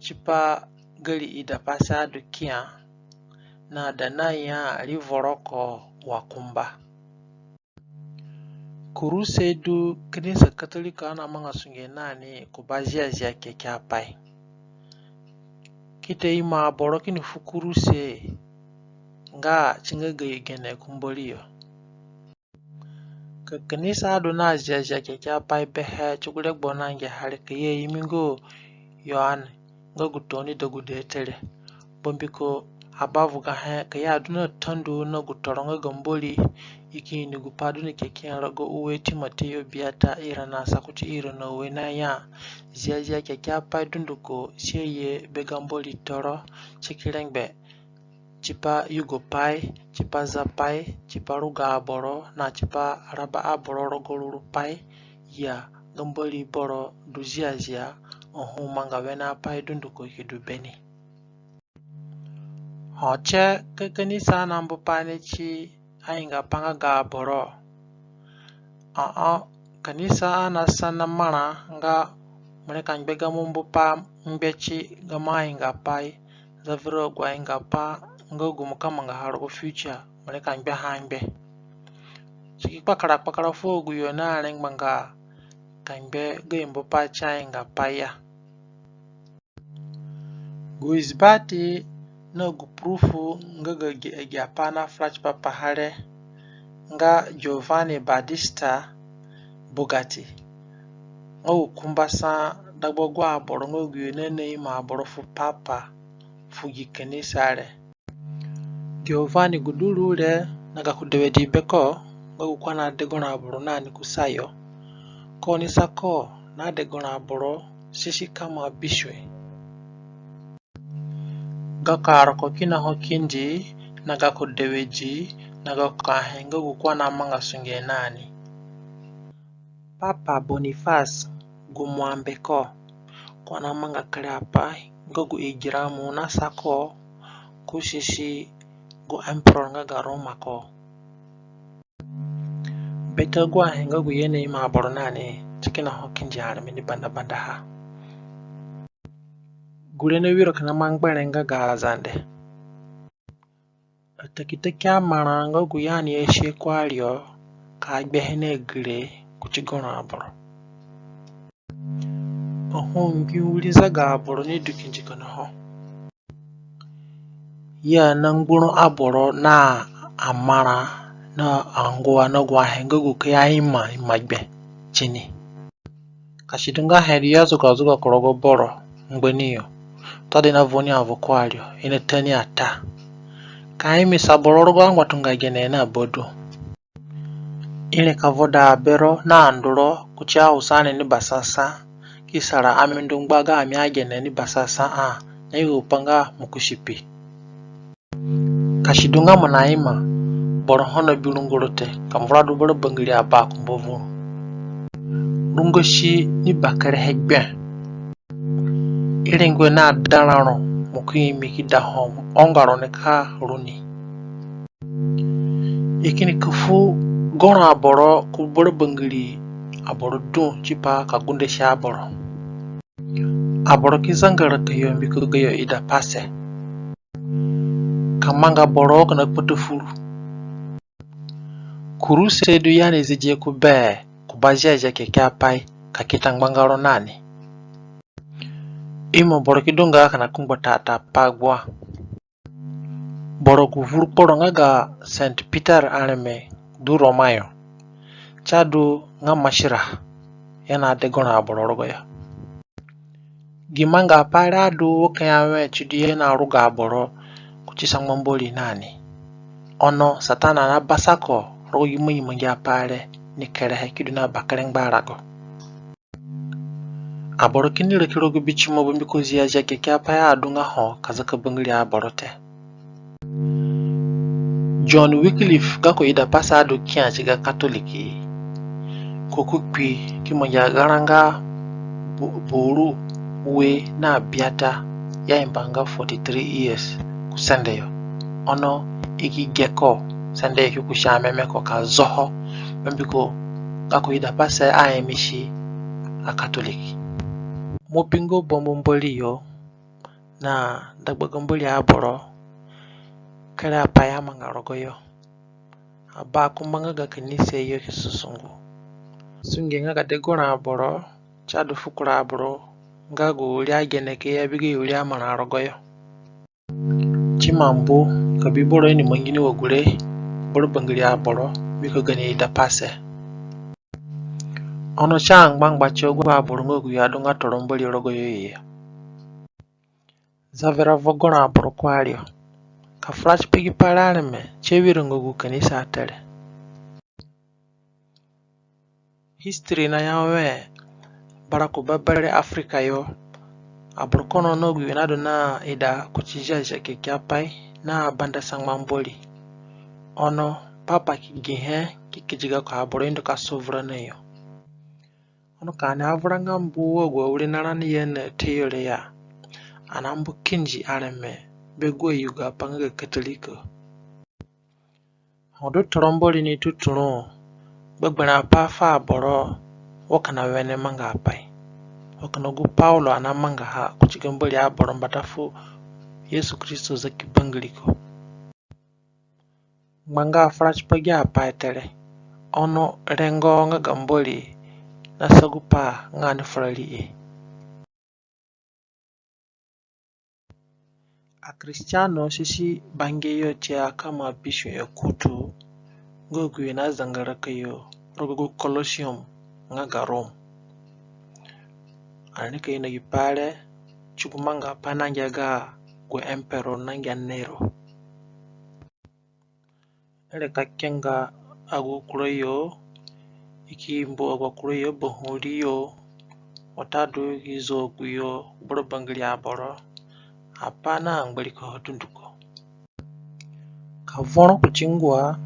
tipa gari idapase adu kia na da na ya ri voroko wa kumba. Kuruse du kanisa Katoliko anamanga sunge na ni ku ba Ziazia Kekeapai. Ki ta imo aboro kini fu kuruse nga si nga gayo gene ku Mbori yo. Ka kanisa adu na Ziazia Kekeapai behe ti gu regbo nangia ha re ka i aimi nga Yoane nga gu tooni degude te re. Bambiko a bavugahe ka i adu na tandu na gu toro nga ga Mbori, i ki ini gupai du ni kekehe rogo ue Timoteo biata, ira na sa kuti ira na ue na ya. Ziazia Kekeapai dunduko si aye be ga Mbori toro, si ki rengbe tipa yugopai, tipa zapai, tipa ruga aboro, na tipa raba aboro rogo rurupai. Ya ga Mbori boro du ziazia, ho manga wene apai dunduko ki du beni. Ho tie ka kanisa na mbu pai ni ti aingapa nga ga aboro. Aa, kanisa ana sana marã nga mo nika ngbe gamo mbupai ngbe ti gamo aingapai, zavura agu aingapa nga gu mo ka mangaha rogo future mo nika ngbe ha ngbe. Si ki kpakara kpakara fu agu yo na rengbanga ka ngbe ga mbupai ti aingapai ya. Gu isbati na gu purufu nga ga agi, agi apai na fura tipa paha re nga Giovanni Battista Bugatti, nga gu kumba sa dagba agu aboro nga agu yo na naima aboro fu papa fu gi kanisa re. Giovanni gu du ru re na gako dewedi beko nga gu ko ana degoro aboro na ni kusayo. Ko ni sa ko na degoro aboro sisi kama bisue. Gako aroko kina ho kindi na gako dewedi na gako ahe nga gu ko ana manga sunge na ni. Papa Boniface gu mwambe ko, ko ana manga kere apai nga gu igiramu na sa ko ku sisi gu emperor nga ga Roma ko. Bete agu ahe nga gu i anaima aboro na ni ti kina ho kindi areme ni banda banda ha. Gure na wiro kina mangbere nga ga Azande. Atakitaki amarã nga gu i ani asie kuari yo ka gbehe na gire kuti goro aboro. Ho ngbi wiri zaga aboro ni du kindi kina ho. I ana ngburo aboro na amarã na angua na agu ahe nga gu ka i aima ima gbe tini. Ka si du nga he du i azuga azuga ku rogo boro ngbani yo, todi na vo ni avo kuari yo, i na ta ni ata. Ka i imisa boro rogo angbatunga gene na badu. I rengbe ka voda abero na anduro kuti ausa re ni basasa, ki sa ra ami ndu ngba ga ami agene ni basasa a, na yugo pa nga mukusipi. Ka si du nga mo naima, boro ho nabi runguro te, ka mo vura du bara bangiri abakumba vuru. Rungosi ni bakerehe gbe. I rengbe na darã ro, mo ki imi ki da ho ongaro nika ru ni. I kini ka fu goro aboro ku bara bangiri aboro dũ tipa ka gundesi aboro. Aboro ki zanga raka yo mbiko gayo idapase. Ka manga boro kina kpata furu. Kuruse du i ani zidihe ku bee ku ba Ziazia Kekeapai ka kita ngbangaro na ni. Imo boro ki du nga kina kungbo tata pa gbua. Boro gu vuru kporo nga ga Saint Peter areme du Roma yo. Si adu nga masira i ana de goro aboro rogoyo. Gi mangaapai re adu wo ka ya wẽ sidu i ana ruga aboro kuti sangba Mbori na ni. Ono Satana nabasa ko rogo gi mangi mangi apai re ni kerehe ki du na bakere ngbarago. Aboro kini raki rogo bitimo bambiko Ziazia Kekeapai adunga ho ka zaka bangiri aboro te. John Wycliffe gako idapase adu kia ti ga Katoliki. Ko ku kpi ki mangi agarã nga bu-, buru ue na biata, i aimba nga forty-three years ku sende yo. Ono i ki ge ko, sende yo ki kusi ameme ko ka zoho, bambiko gako idapase aimisi aKatoliki. Mo bingo bambu Mbori yo na dagba ga Mbori aboro, kere apai amanga rogoyo. Abakumba nga ga kanisa yo ki susungu. Sunge nga ga de goro aboro, si adu fu kura aboro nga gu wiri agene ka i abi gayo wiri amarã rogoyo. Si ima mbu ka bi boro i ni mangi ni wa gure bara bangiri aboro mbiko gani idapase. Ono si angbangba ti agu aboro nga agu yo adunga toro Mbori rogoyo ya. Zavura vo goro aboro ku ari yo. Ka fura tipa gi pai re areme, si awiringa gu kanisa te re. History naya wẽ, bara ku bebere Africa yo, aboro kono na agu yo nadu na ida kuti Ziazia Kekeapai na banda sangba Mbori. Ono Papa ki gihe ki kedi gako aboro i ndu ka sovura na yo. Ono ka ani avuranga mbu wa agu awirinarani ye na te yo re ya, ani ambu kindi areme be agu ayugo apai nga ga Katoliko. Ho du toro Mbori ni tuturu, gbegberẽ apai fu aboro wa kina wene mangapai, wa kina gu Paulo anamangaha kuti ga Mbori aboro mbata fu Yesu Kristo zaki bangiriko. Ngbanga afura tipa gi apai te re, ono rengo nga ga Mbori nasa gupai nga ani fura riihe. Akristiano si si bange yo tie akama bisue kutu nga agu yo nazanga raka yo rogo gu Colosseum nga ga Rome. Ani nika ino gi pai re ti gu mangapai nangia ga gu emperor nangia Nero. Re ka kenga agu akurayo, i ki mbu agu akurayo bahuri yo, watadu i ki zo agu yo gbara bangiri aboro, apai na ngbarikoho dunduko. Ka voro kuti ngua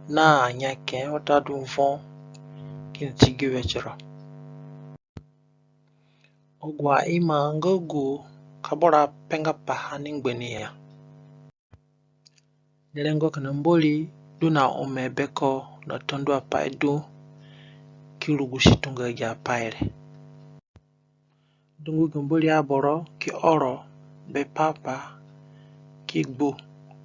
na anyake watadu vo kini ti gi wetiro. Agu aima nga gu ka boro apenga paha ni ngbani ya. Ni rengo kina Mbori du na ome beko na tandu apai du ki rugusi tunga agi apai re. Dungu ga Mbori aboro ki oro be Papa ki gbu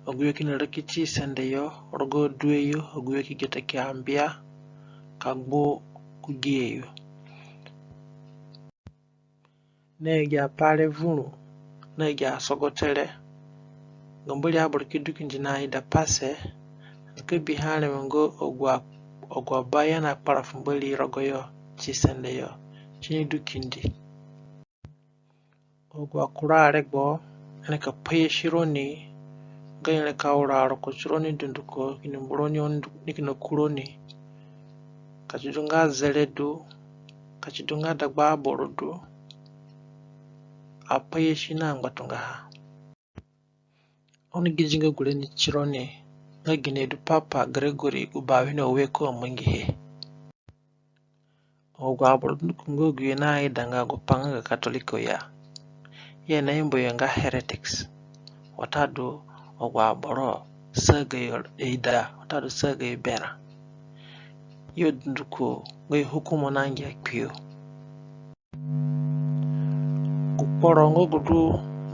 agu yo kini raki ti sende yo rogo due yo, agu yo ki geta ki ambia ka gbu ku gie yo. Na agi apai re vuru, na agi asogote re, ga Mbori aboro ki du kindi na idapase, ani ka bihe areme nga agu a-, agu abaya na kpara fu Mbori rogoyo ti sende yo, ti ni du kindi. Agu akura aregbo, ani ka payasi roni, nga ani ka ura aro kuti roni dunduko, kini mbu roni oni du-, ni kina ku roni. Ka ti du nga zere du, ka ti du nga dagba aboro du, apayasi na ngbatungaha. Oni gidi nga gure ni tironi, nga gine du Papa Gregory gu bawene ue ko amangihe. Agu aboro dunduko nga agu yo naida nga gu pai nga ga Katoliko ya, i na yambu yo nga heretics, watadu agu aboro sa gayo ida, watadu sa gayo berã. Yo dunduko nga i hukumo nangia kpio. Gu kporo nga gu du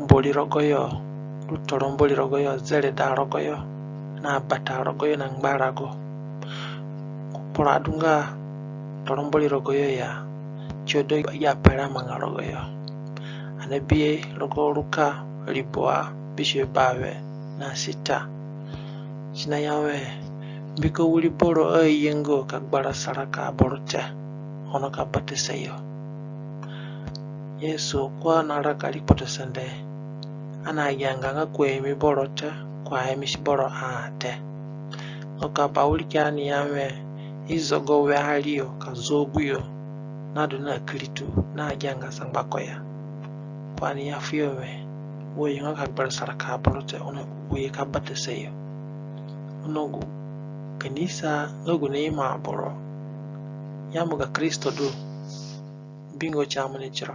Mbori rogoyo, du toro Mbori rogoyo, zereda rogoyo, na bata rogoyo na ngbarago. Gu kporo adunga toro Mbori rogoyo ya, ti odo ya pere amanga rogoyo. Ani nabihe rogo Ruka ribua bisue bawe na sita. Si naya wẽ, mbiko wiri boro ayenga ka gbara sa raka aboro te, ono ka batasa yo. Yesu ko anaraka ri kpotosende, ani agianga nga ko aimi boro te, ko aimisi boro a te. Ono ka ba wirika ani ya wẽ, i zogo we ari yo ka zo aguyo nadu na kiritu, na agianga sangba ko ya. Ko ani ya fuyo wẽ, wa ayenga ka gbara sa raka aboro te, ono wa aye ka batasa yo. Ono gu kanisa nga gu naima aboro, yambu ga Kristo du, bingo ti amuni tiro.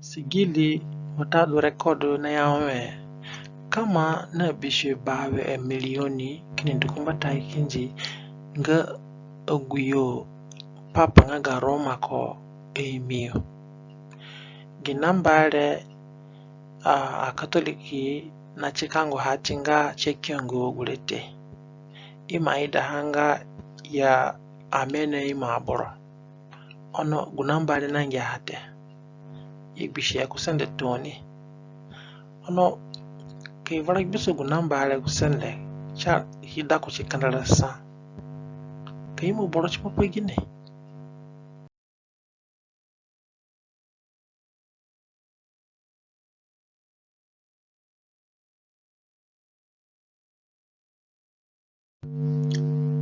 Sigili watadu record naya wẽ, kama na bisue bawe amilioni kini ndu ku mbatayo kindi nga aguyo Papa nga ga Roma ko aimi yo. Gi namba re, a, aKatoliki natikanguha ti nga ti akiongo gure te. I ima idaha nga ya ame naima aboro. Ono gu namba re nangiaha te. I gbisihe ku sende tooni. Ono ka i vura gbisa gu namba re ku sende, si ki da kuti kandara sa. Ka imo boro tipa pa gine?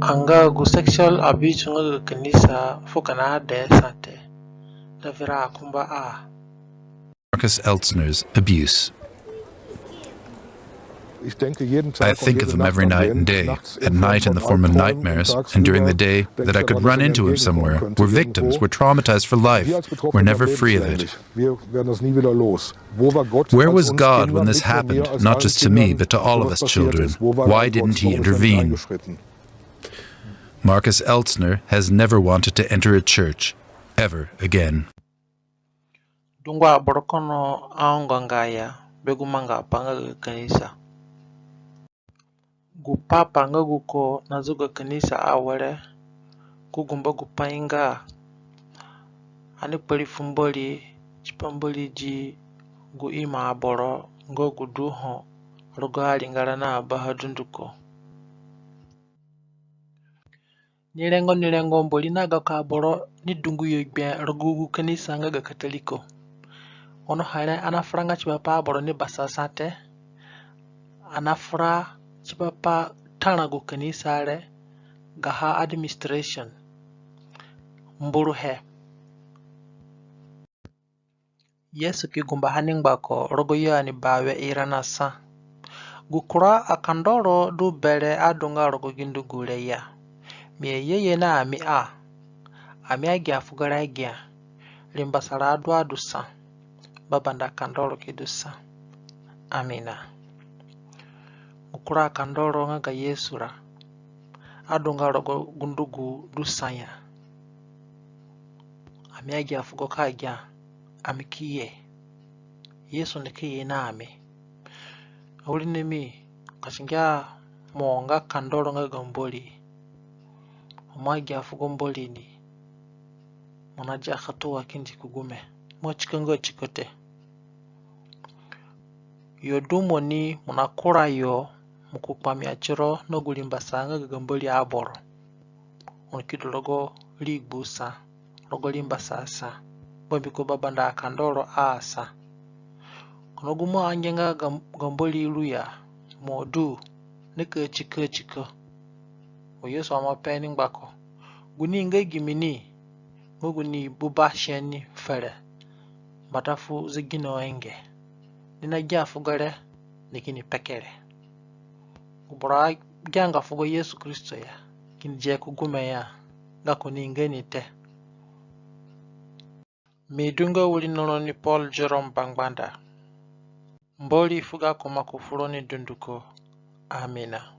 Anga gu sexual abuse nga ga kanisa fu kina ade sa te. Da vura akumba a. Marcus Elzner's abuse. I think of him every night and day, at night in the form of nightmares, and during the day that I could run into him somewhere. We're victims, we're traumatized for life, we're never free of it. Where was God when this happened, not just to me, but to all of us children? Why didn't he intervene? Marcus Elzner has never wanted to enter a church ever again. Dungu aboro kono aongo nga ya be gu mangaapai nga ga kanisa. Gu papa nga guko nazoga kanisa awere ku gumba gu pai nga ani kpari fu Mbori tipa Mbori di gu imo aboro nga gu du ho rogo aringara na abaha dunduko. Ni rengo ni rengo Mbori na gako aboro ni dungu yo gbe rogo gu kanisa nga ga Katoliko. Ono here ani afuranga tipa pa aboro ni basasa te. Ani afura tipa pa tara gu kanisa re gaha administration. Mburuhe. Yesu ki gumbaha ni ngbako rogo Yoane bawe ira na sa. Gu kura akandoro du bere adunga rogo gi ndugu re ya. Mi aye ye na ami a. Ami agia fugo re agia. Rimbasara adu adu sa. Babanda akandoro ki du sa. Amina. Gu kura akandoro nga ga Yesu ra adunga rogo gu ndugu du sa ya. Ami agia fugo ka agia. Ami ki ye. Yesu ni ki ye na ami. Awirinami, ka si ngia mo nga kandoro nga ga Mbori, mo agia fugo Mbori ni, mo nadia ka tuwa kindi ku gume. Mo atikanga atiko te. Yo du mo ni mo nakura yo, mo ki kpamia tiro na gu rimbasa nga ga Mbori aboro. Oni ki du rogo rigbu sa, rogo rimbasa sa, bambiko babanda akandoro a sa. Kono gu mo angianga ga, ga Mbori ru ya, mo du, ni ka atika atika. Wa Yesu ima pe ni ngbako. Gu ni nga gimi ni, nga gu ni buba seni fere. Mbata fu zegino enge. Ni nagia fugo re, ni kini peke re. Gu boro agianga fugo Yesu Kristo ya, kini ye ku gume ya, gako ni nga ni te. Mi du nga wirinaroni Paul Jerome Bangbanda. Mbori fu gako maku furoni dunduko. Amina.